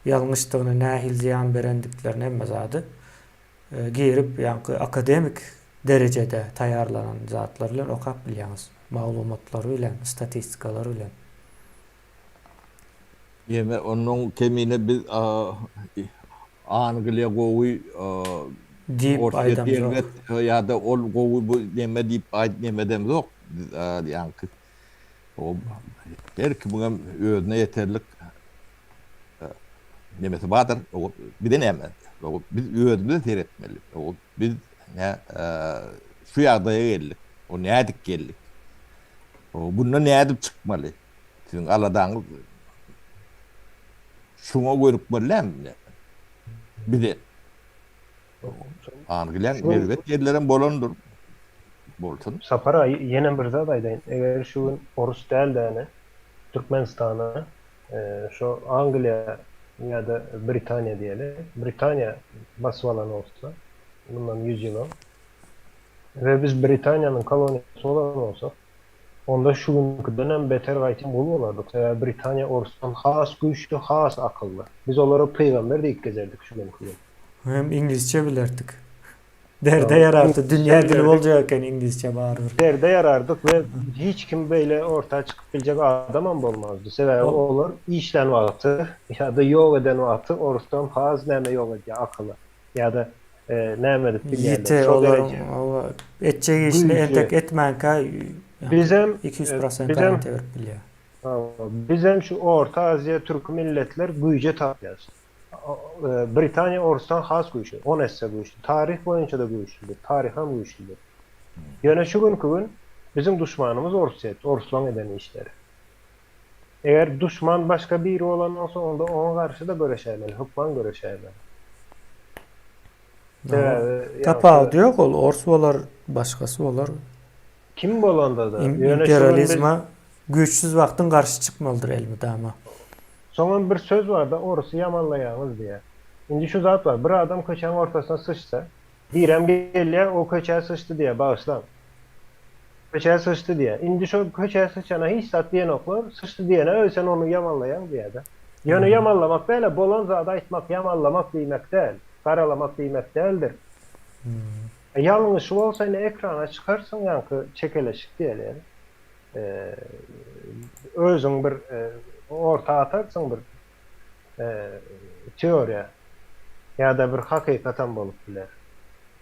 ýalňyşdygyny, nähili zyýan berendiklerini hemme zady girip ýaňky akademik derejede taýýarlanan zatlar bilen okap bilýäňiz. Maglumatlary bilen, statistikalar bilen. Ýene onuň kemine biz Angliýa gowy, Diýip Orsýet aýdamzok. erbet ýa-da ol gowy bu neme diýip aýt neme edemzok. Biz ýaňky her kimiňem özüne ýeterlik nemesi bardyr. Bize näme? Biz özümize seretmeli. Biz nä şu ýagdaýa geldik. O nädip geldik? Bundan nädip çykmaly? Siziň aladaňyz. Şuňa gönükmelilämi bize? Angliýaň erbet ýerlerem bolandyr. Bolsun. Sapar aga ýenem bir zat aýdaýyn. Eger şu gün orus däl-de Türkmenistana şo Angliýa ýa-da Britaniýa diýeli, Britaniýa basyp alan bolsa mundan ýüz ýyl öň we biz Britaniýanyň koloniýasy bolan bolsak, onda şu günküdenem beter gaýtam gul bolardyk. Sebäbi Britaniýa orusdan has güýçli, has akylly. Biz olara pygamber diýip gezerdik şu günki gün. Hem iňlisçe bilerdik. Derde ýarardy, dünýä dili boljak eken iňlisçe barybir. Derde ýarardyk we hiç kim beýle orta çykyp biljek adamam bolmazdy. Sebäbi olar işlän wagty ýa-da ýok eden wagty orusdan has näme ýok edýär akyly ýa-da näme edip bilýärler. Ýiti olaryň etjek işini entek etmänkä Bizem 200% garantiýa berip bilýär. Bizem şu Orta Aziýa türki milletler güýje tapýas. Britaniýa orsdan has güýçli, on esse güýçli. Taryh boýunça-da güýçlüdir, taryham güýçlüdir. Ýöne şu günki gün biziň duşmanymyz Orsýet, orslaň eden işleri. Eger duşman başga biri bolan bolsa, onda oňa garşy-da göreşäýmeli, hökman göreşäýmeli. Sebäbi Tapawudy ýok, ol ors bolar, başgasy bolar. Kim bolanda-da, ýöne şu gün biz Imperializme güýçsüz wagtyň garşy çykmalydyr elmydama. Soňam bir söz barda orusy ýamanlaýaňyz diýýär. Indi şu zat bar, bir adam köçäň ortasyna syçsa, birem gelýär o köçä syçdy diýýär, bagyşlaň. Köçä syçdy diýýär. Indi şo köçä syçana hiç zat diýenoklar, syçdy diýene öý sen ony ýamanlaýaň diýýär-de. Ýöne ýamanlamak däl-ä, bolan zady aýtmak ýamanlamak diýmek däl, garalamak diýmek däldir. Ýalňyşy bolsa indi ekrana çykarsyň ýaňky çekeleşik diýeli. Özüň bir orta atarsyň bir teoriýa ýa-da bir hakykatam bolup biler.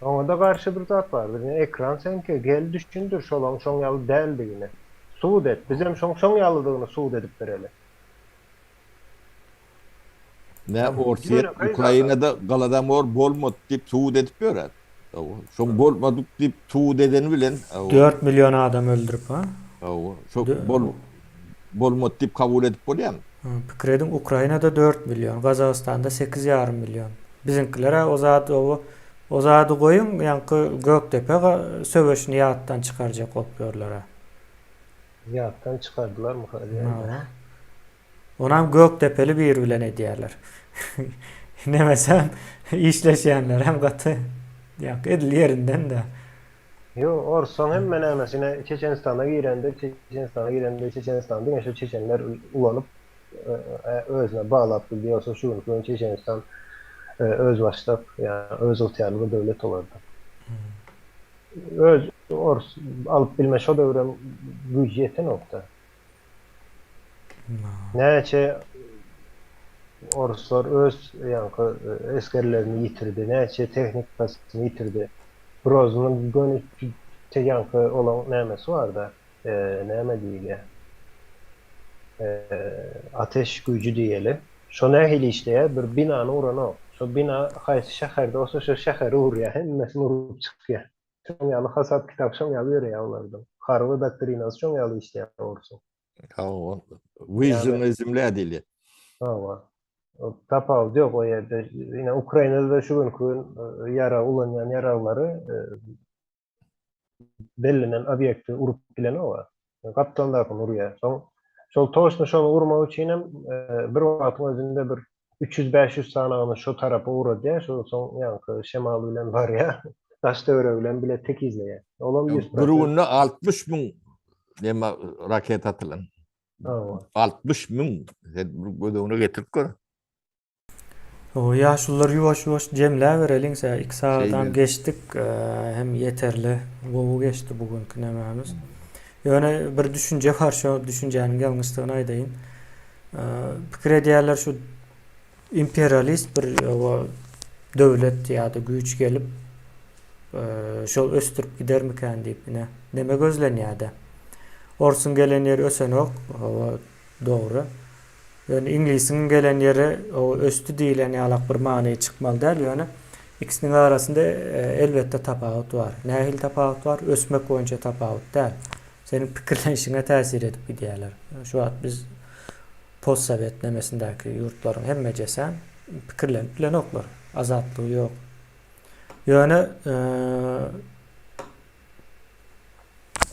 Oňa-da garşy bir zat bardyr. Ine ekran seňki, gel düşündir şolaň şoň ýaly däldigini. Subut et. Bizem şoň şoň ýalydygyny subut edip bereli. Nä Orsýet Ukrainada Golodomor bolmady diýip subut edip ýör-ä. Şoň bolmadyk diýip subut edeni bilen. 4 million adam öldürip ha. Hawa, şo bol bolmady diýip kabul edip bolýarmy? Pikir ediň Ukrainada 4 million, Gazagystanda sekiz ýarym million. Biziňkiler-ä o zady o o zady goýuň, ýaňky Gökdepe söweşini ýatdan çykarjak bolup ýörler-ä. Ýatdan çykardylarmyka diýýän. Onam Gökdepeli biri bilen edýärler. Nemesem işleşýänlerem gaty ýaňky edil ýerinden-de. Ýok, orslaň hemme nämesine Çeçenistana girende, Çeçenistana girende Çeçenistany diňe şu çeçenler ulanyp özüne baglap bildi, ýogsa şu günki gün Çeçenistan özbaşdak, ýa özygtyýarly bir döwlet bolardy. Öz ors alyp bilme şo döwrem güýji ýetenokda. Näçe orslar öz ýaňky esgerlerini ýitirdi, näçe tehnikasyny ýitirdi. Groznyň göni ýaňky olaň nämesi barda, näme diýilýär, ateş güýji diýeli. Şo nähili işleýär, bir binany uranok. Şo bina haýsy şäherde bolsa şo şäheri urýar, hemmesini urup çykýar. Şoň ýaly hasap kitap şoň ýaly ýöreýär olarda. Harby doktrinasy şoň ýaly işleýär orsuň. Hawa. Wyžžynyý zemlýa diýilýär. Hawa. Tapawut ýok o ýerde. Ine Ukrainada-da şu günki gün ýarag ulanýan ýaraglary bellenen obýekti urup bilenok. Gapdaldakyny urýar. Soň şol toçno şony urmak üçin hem bir wagtyň özünde bir 300-500 sanagyny şo tarapa ugradýar, şol soň ýaňky şemal bilen barýar, daş-töweregi bilen bile tekizleýär. Olam 100 Bir günde 60 müň neme raketa atylan. Hawa. 60 müň. Sen bir göz öňüne getirip gör. O ýaşulular ýuwaş-ýuwaş jemläbereliň sä iki sagadam geçdik hem ýeterli gowy geçdi bu günki nemämiz. Ýöne bir düşünje bar şo düşünjäniň ýalňyşdygyny aýdaýyn. Pikir edýärler şu imperialist bir döwlet ýa-da güýç gelip şol ösdürip gidermikän diýip ine neme gözlenýärde. Orsuň gelen ýeri ösenok dogry. Ýöne iňlisiň gelen ýeri o ösdi diýlen ýalak bir many çykmaly däl, ýöne ikisiniň arasynda elbetde tapawut bar. Nähili tapawut bar? Ösmek boýunça tapawut däl. Seniň pikirlenişiňe täsir edip gidýärler. Şu wagt biz. postsowet nemesindäki ýurtlaryň hemmejesem pikirlenip bilenoklar. Azatlygy ýok. Ýöne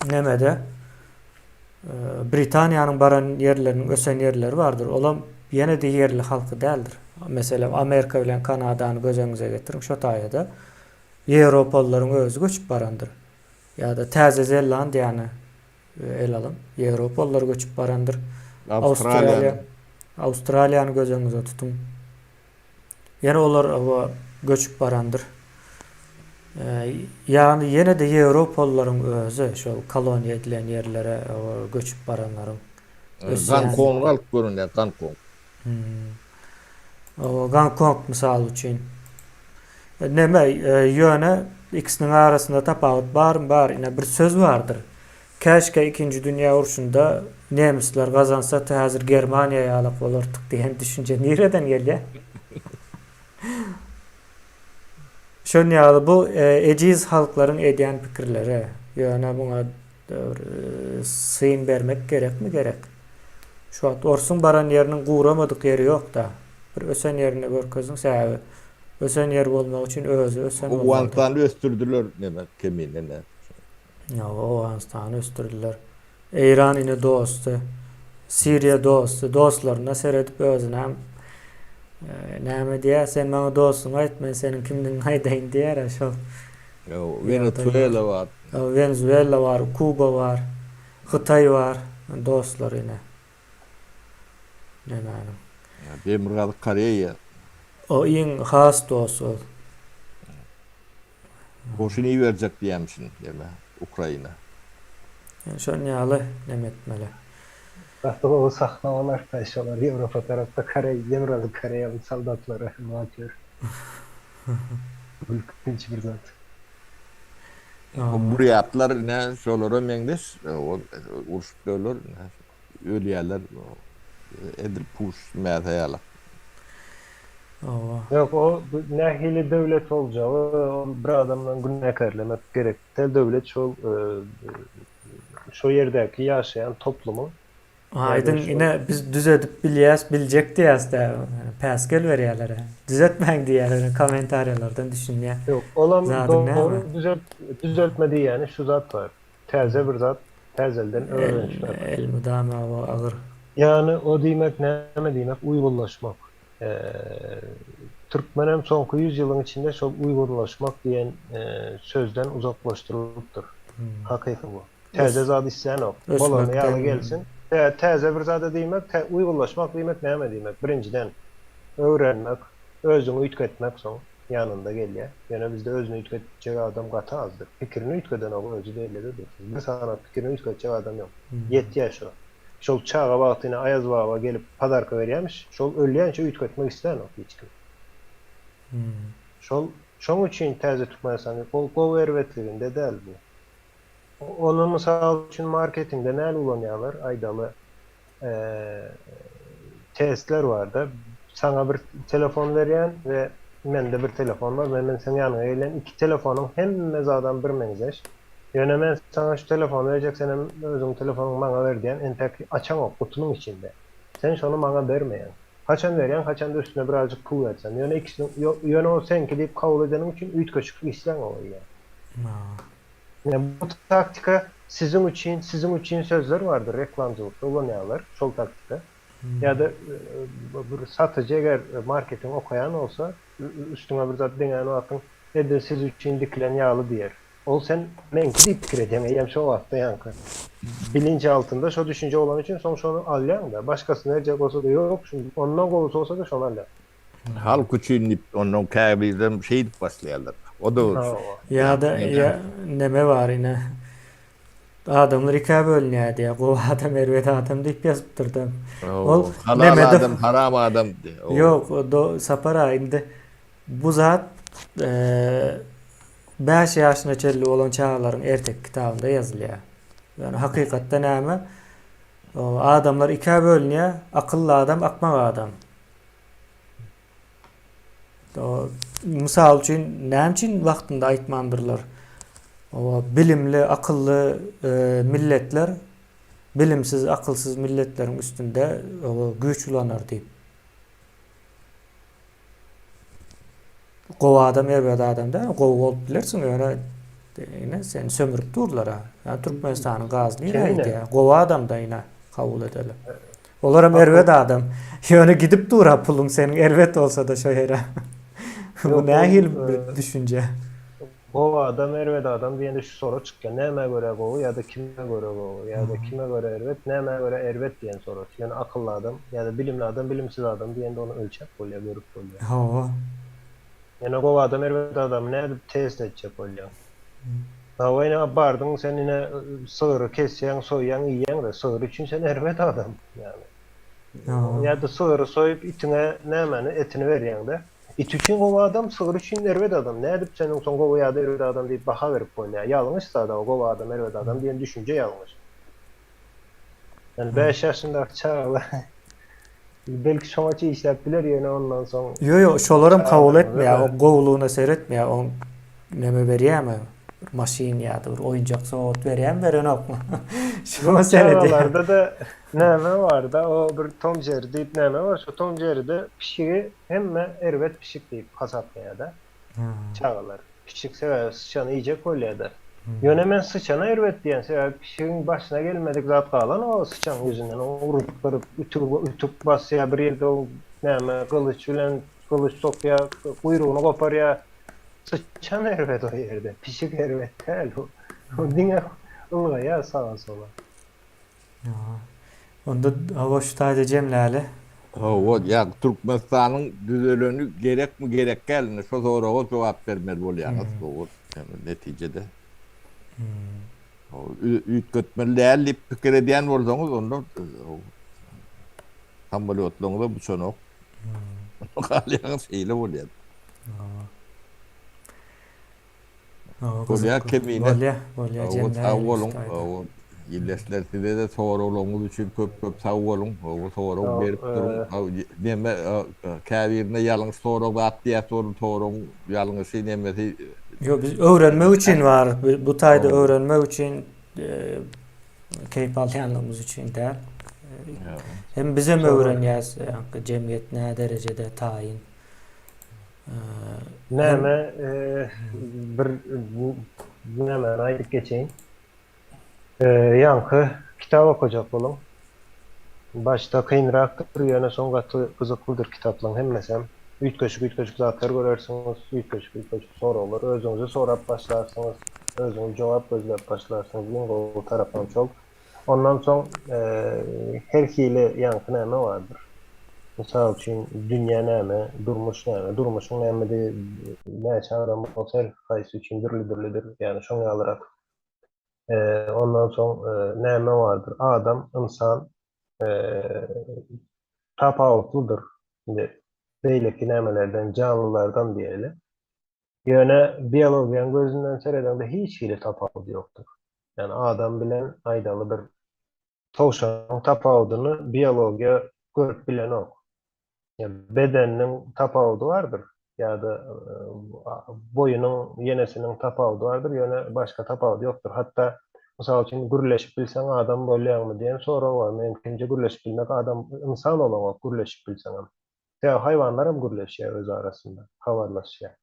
nemede Britaniýanyň baran ýerleriniň ösen ýerleri bardyr. Olam ýene-de ýerli halky däldir. Meselem, Amerika bilen Kanadany göz öňüňize getiriň, şo taýda ýewropalylaryň özi göçüp barandyr. Ýa-da Täze Zelandiýany el alyň, ýewropalylar göçüp barandyr. Awstraliýa, Awstraliýany göz öňüňize tutuň. Ýene olar oba göçüp barandyr. Ýagny ýene-de ýewropalylaryň özi şol koloniýa edilen ýerlere göçüp baranlaryň ösýän. Gonkong alyp görünýär, Gonkong. Oba Gonkong mysal üçin. Neme, ýöne ikisiniň arasynda tapawut barmy? Bar. Ine bir söz bardyr. Käşgä ikinji dünýä urşunda nemisler gazansa häzir Germaniýa ýalak bolardyk diýen düşünje nireden gelýär? Şon ýaly bu ejiz halklaryň edýän pikirleri. Ýöne muňa bir syn bermek gerekmi gerek. Şu wagt orsuň baran ýeriniň guramadyk ýeri ýokda. Bir ösen ýerini görkeziň sebäbi ösen ýer bolmak üçin özi ösen bolmalydyr. Owganystany ösdürdiler neme kemine ne. Ýa Owganystany ösdürdiler. Eýran ine dosty. Siriýa dosty. Dostlaryna seredip özünem näme diýýär, sen maňa dostuňy aýt, men seniň kimdigiňi aýdaýyn diýýär-ä şol. Wenezuela bar. Wenezuela bar, Kuba bar, Hytaý bar, dostlary ine. Nämäniň. Demirgazyk Koreýa. O iň has dost ol. Goşun iberjek diýýämişin ýene Ukraina. Ýöne şon ýaly neme etmeli. Gaty gowy sahna bolarda şolar Ýewropa tarapda Koreý Demirgazyk Koreýaly soldatlara hüjüm atýar. Gülkünç bir zat. Bu burýatlar ine şolara meňzeş urşup ýörler ölýärler edil puş mäse ýaly. Hawa. Ýok, o nähili döwlet boljagy ol bir adamdan günäkärlemek gerek däl. Döwlet şol şo ýerdäki ýaşaýan toplumyň Aýdyň ine biz düzedip bilýäs, biljek diýýäs-dä, päsgel berýärler. Düzetmäň diýýärler, kommentariýalardan düşünýän. Ýok, olam dogry düzelt düzeltme diýýäni şu zat bar. Täze bir zat täzelden öwrenişmek. Elmydama o agyr. Ýagny o diýmek näme diýmek uýgunlaşmak. Türkmenem soňky ýüz ýylyň içinde şol uýgunlaşmak diýen sözden uzaklaşdyrylypdyr. Hakyky bu. Täze zat islänok. Bolany ýaly gelsin. Täze bir zada diýmek, uýgunlaşmak diýmek näme diýmek? Birinjiden, öwrenmek, özüňi üýtgetmek soň ýanynda gelýär. Ýöne bizde özüni üýtgetjek adam gaty azdyr. Pikirini üýtgedenok özi beýlede dursun. Bir sany pikirini üýtgetjek adam ýok. Ýetýär şo. Şol çaga wagtyna Aýaz baba gelip podarka berýämiş, şol ölýänçä üýtgetmek islänok hiç kim. Şol şoň üçin täze Türkmenistan ol gowy erbetliginde däl bu. Ony mysal üçin marketingde näl ulanýarlar aýdaly testler barda saňa bir telefon berýän we mende bir telefon bar men seň ýanyňa gelýän iki telefonyň hemme zadam birmeňzeş. Ýöne men saňa şu telefony berjek senem özüň telefonyňy maňa ber diýýän entek açaňok gutynyň içinde. Sen şony maňa bermeýäň. Haçan berýäň haçanda üstüne birazjyk pul bersem. Ýöne ikisiniň ýöne ol seňki diýip kabul edeniň üçin üýtgeşiklik isläňok eýýäm. Ine bu taktika siziň üçin siziň üçin sözler bardyr reklamçylykda ulanýarlar şol taktika. Ýa-da bir satyjy eger marketing okaýan bolsa üstüňe bir zat deňän wagtyň edil siz üçin dikilen ýaly diýer. Ol sen meňki diýip pikir edýäň eýýäm şo wagtda ýaňky bilinç altynda şo düşünje bolany üçin soň şony alýaňda başgasyny berjek bolsada ýok şuny ondan gowusy bolsada şony alýaň. Halk üçin diýip ondan käbirlerem şeýdip başlaýarlar. O-da Ýa-da ýa neme bar ine adamlar ikä bölünýär diýýär gowy adam erbet adam diýip ýazypdyrda. Ol halal adam haram adam Ýok do Sapar aga indi Bu zat bäş ýaşyna çenli bolan çagalaryň erteki kitabynda ýazylýar. Ýöne hakykatda näme? Adamlar ikä bölünýär, akylly adam, akmak adam. Mysal üçin, näme üçin wagtynda aýtmandyrlar? Bilimli, akylly milletler. Bilimsiz, akylsyz milletleriň üstünde güýç ulanar diýip. Gowy adam erbet adam däl, gowy bolup bilersiň, ýöne ine seni sömürip durlar-a. Ýa Türkmenistanyň gazy nirä gidýär? Gowy adam-da ine kabul edeli. Olaram erbet adam. Ýöne gidip dur-a puluň seniň erbet bolsa-da şo ýere. Bu nähili bir düşünje? Gowy adam, erbet adam diýende şu sorag çykýar. Nämä görä gowy ýa-da kime görä gowy ýa-da kime görä erbet, nämä görä erbet diýen sorag. Ýöne akylly adam ýa-da bilimli adam, bilimsiz adam diýende ony ölçäp bolýar, görüp bolýar. Hawa. Ýöne gowy adam, erbet adamy nädip test etjek bolýaň? Hawa ine bardyň sen ine sygyry kesýäň, soýýaň, iýýäň-de, sygyr üçin sen erbet adam ýagny. Ýa-da sygyry soýup itiňe nämäni etini berýäň-de. It üçin gowy adam, sygyr üçin erbet adam. Nädip sen onsoň gowy ýa-da erbet adam diýip baha berip bolýar? Ýalňyş zat-a o gowy adam, erbet adam diýen düşünje ýalňyş. Ýani bäş ýaşyndaky çagalar belki şoňaça işläp biler, ýöne ondan soň Ýo ýo, şolaram kabul etmeýär, o gowulygyna seretmeýär, oň neme berýärmi, bir maşyn ýa-da bir oýunjak sowgat berýärmi, berenokmy? Şoňa seredýär. Çagalarda-da Näme barda o bir Tom Jerry diýip näme bar şo Tom Jerryde pişigi hemme erbet pişik diýip hasaplaýada çagalar pişik sebäbi syçany iýjek bolýada ýöne men syçana erbet diýen sebäbi pişigiň başyna gelmedik zat galan o syçan ýüzünden o urup gyryp ütük ütük basýa bir ýerde o näme gylyç bilen gylyç sokýa guýrugyny goparýa syçan erbet o ýerde pişik erbet däl o diňe ylgaýa saga sola. Onda hawa şu taýda jemläli. Hawa, ýa Türkmenistanyň düzeleni gerekmi gerek däl indi şo soraga jogap bermeli bolýaňyz dogry netijede. Üýtgetmeli däl diýip pikir edýän bolsaňyz onda samolýotlaryňyza uçanok. Galýaňyz şeýle bolýar. Bolýar Kemine. Bolýar, bolýar jemläýeli. Sag boluň. Ildeşler size-de soraglaryňyz üçin köp köp sag boluň. Sorag berip duruň. Neme käbirine ýalňyş sorag zat diýýäs ol soragyň ýalňyşy nemesi. Ýok biz öwrenmek üçin bar. Bu taýda öwrenmek üçin keýp alýanlygymyz üçin däl. Hem bizem öwrenýäs jemgyýet näderejede taýyn. Näme bir nämäni aýdyp geçeýin. Ýaňky kitap okajak boluň. Başda kynrakdyr, ýöne soň gaty gyzyklydyr kitaplaryň hemmesem. Üýtgeşik-üýtgeşik zatlar görersiňiz, üýtgeşik-üýtgeşik soraglar özüňize sorap başlarsyňyz, özüňiz jogap gözläp başlarsyňyz. Iň gowy tarapam şol. Ondan soň her hili ýaňky näme bardyr. Mysal üçin, dünýä näme, durmuş näme, durmuşyň nämedigi näçe adam bolsa her haýsy üçin dürli-dürlüdir. Ýagny şoň ýalyrak. Ondan soň näme bardyr? Adam, ynsan tapawutlydyr. Indi beýleki nämelerden, janlylardan diýeli. Ýöne biologiýanyň gözünden seredeňde hiç hili tapawudy ýokdur. Ýagny adam bilen aýdaly bir towşanyň tapawudyny biologiýa görüp bilenok. Ýa bedeniniň tapawudy bardyr ýa-da boýunyň, ýenesiniň tapawudy bardyr, ýöne başga tapawudy ýokdur. Hatda mysal üçin gürleşip bilseň adam bolýaňmy diýen sorag bar. Meniňkimçe gürleşip bilmek adam ynsan bolaňok gürleşip bilseňem. Sebäbi haýwanlaram gürleşýär öz arasynda, habarlaşýar.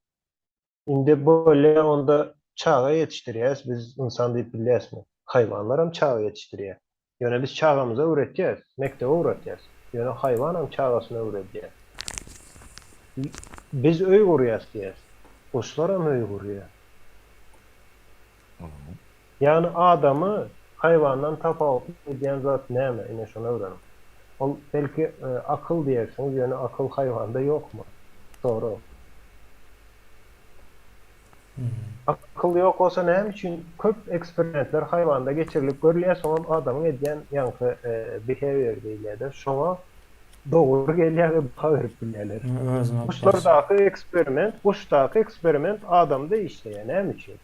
Indi bolýa onda çaga ýetişdirýäs biz ynsan diýip bilýäsmi? Haýwanlaram çaga ýetişdirýär. Ýöne biz çagamyza öwretýäs, mekdebe ugratýas. Ýöne haýwanam çagasyna öwredýär. Biz öý gurýas diýýäs. Guşlaram öý gurýar. Ýagny adamy haýwandan tapawutly edýän zat näme? Ine şony öwreniň. Ol belki akyl diýersiňiz, ýöne akyl haýwanda ýokmy? Sorag. Akyl ýok bolsa näme üçin köp eksperimentler haýwanda geçirilip görülýär, soňam adamyň edýän ýaňky behavior diýilýär-de, şoňa dogry gelýär we baha berip bilýärler. Guşlardaky eksperiment, guşdaky eksperiment adamda işleýär, näme üçin?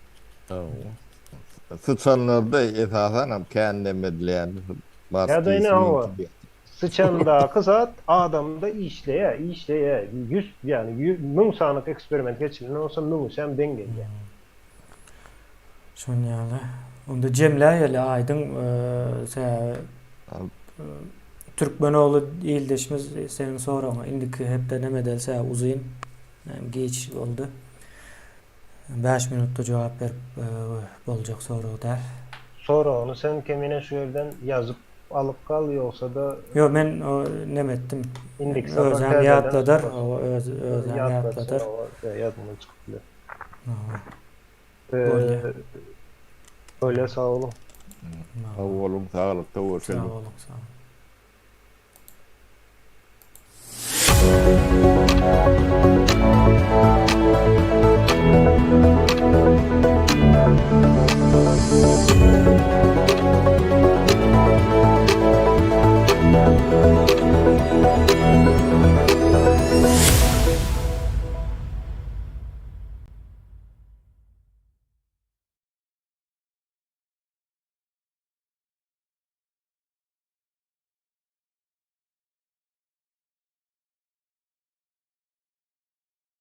Syçanlarda esasanam kän neme edilýän. Ýa-da ine hawa, syçandaky zat adamda işleýär, işleýär. Ýüz, ýagny 1000 sanyk eksperiment geçirilen bolsa müňüsem deň gelýär. Şon ýaly. Onda jemläýeli aýdyň sebäbi. Türkmenogly ildeşimiz seniň soragyňa indiki hepde neme edelse uzyn giç boldy. 5 minutda jogap berip boljak sorag däl. Soragyny sen kemine şu ýerden ýazyp alyp gal ýogsa-da Ýok men o neme etdim. Indiki sapar Özem täzeden ýatladar. sorarsyň. O öz özem Ýatlatsyn ýatladar. oba ýadyndan çykyp biler. Hawa. Bolýar. Bolýar sag boluň. Sag boluň, saglykda görşeliň. Sag boluň, sag boluň.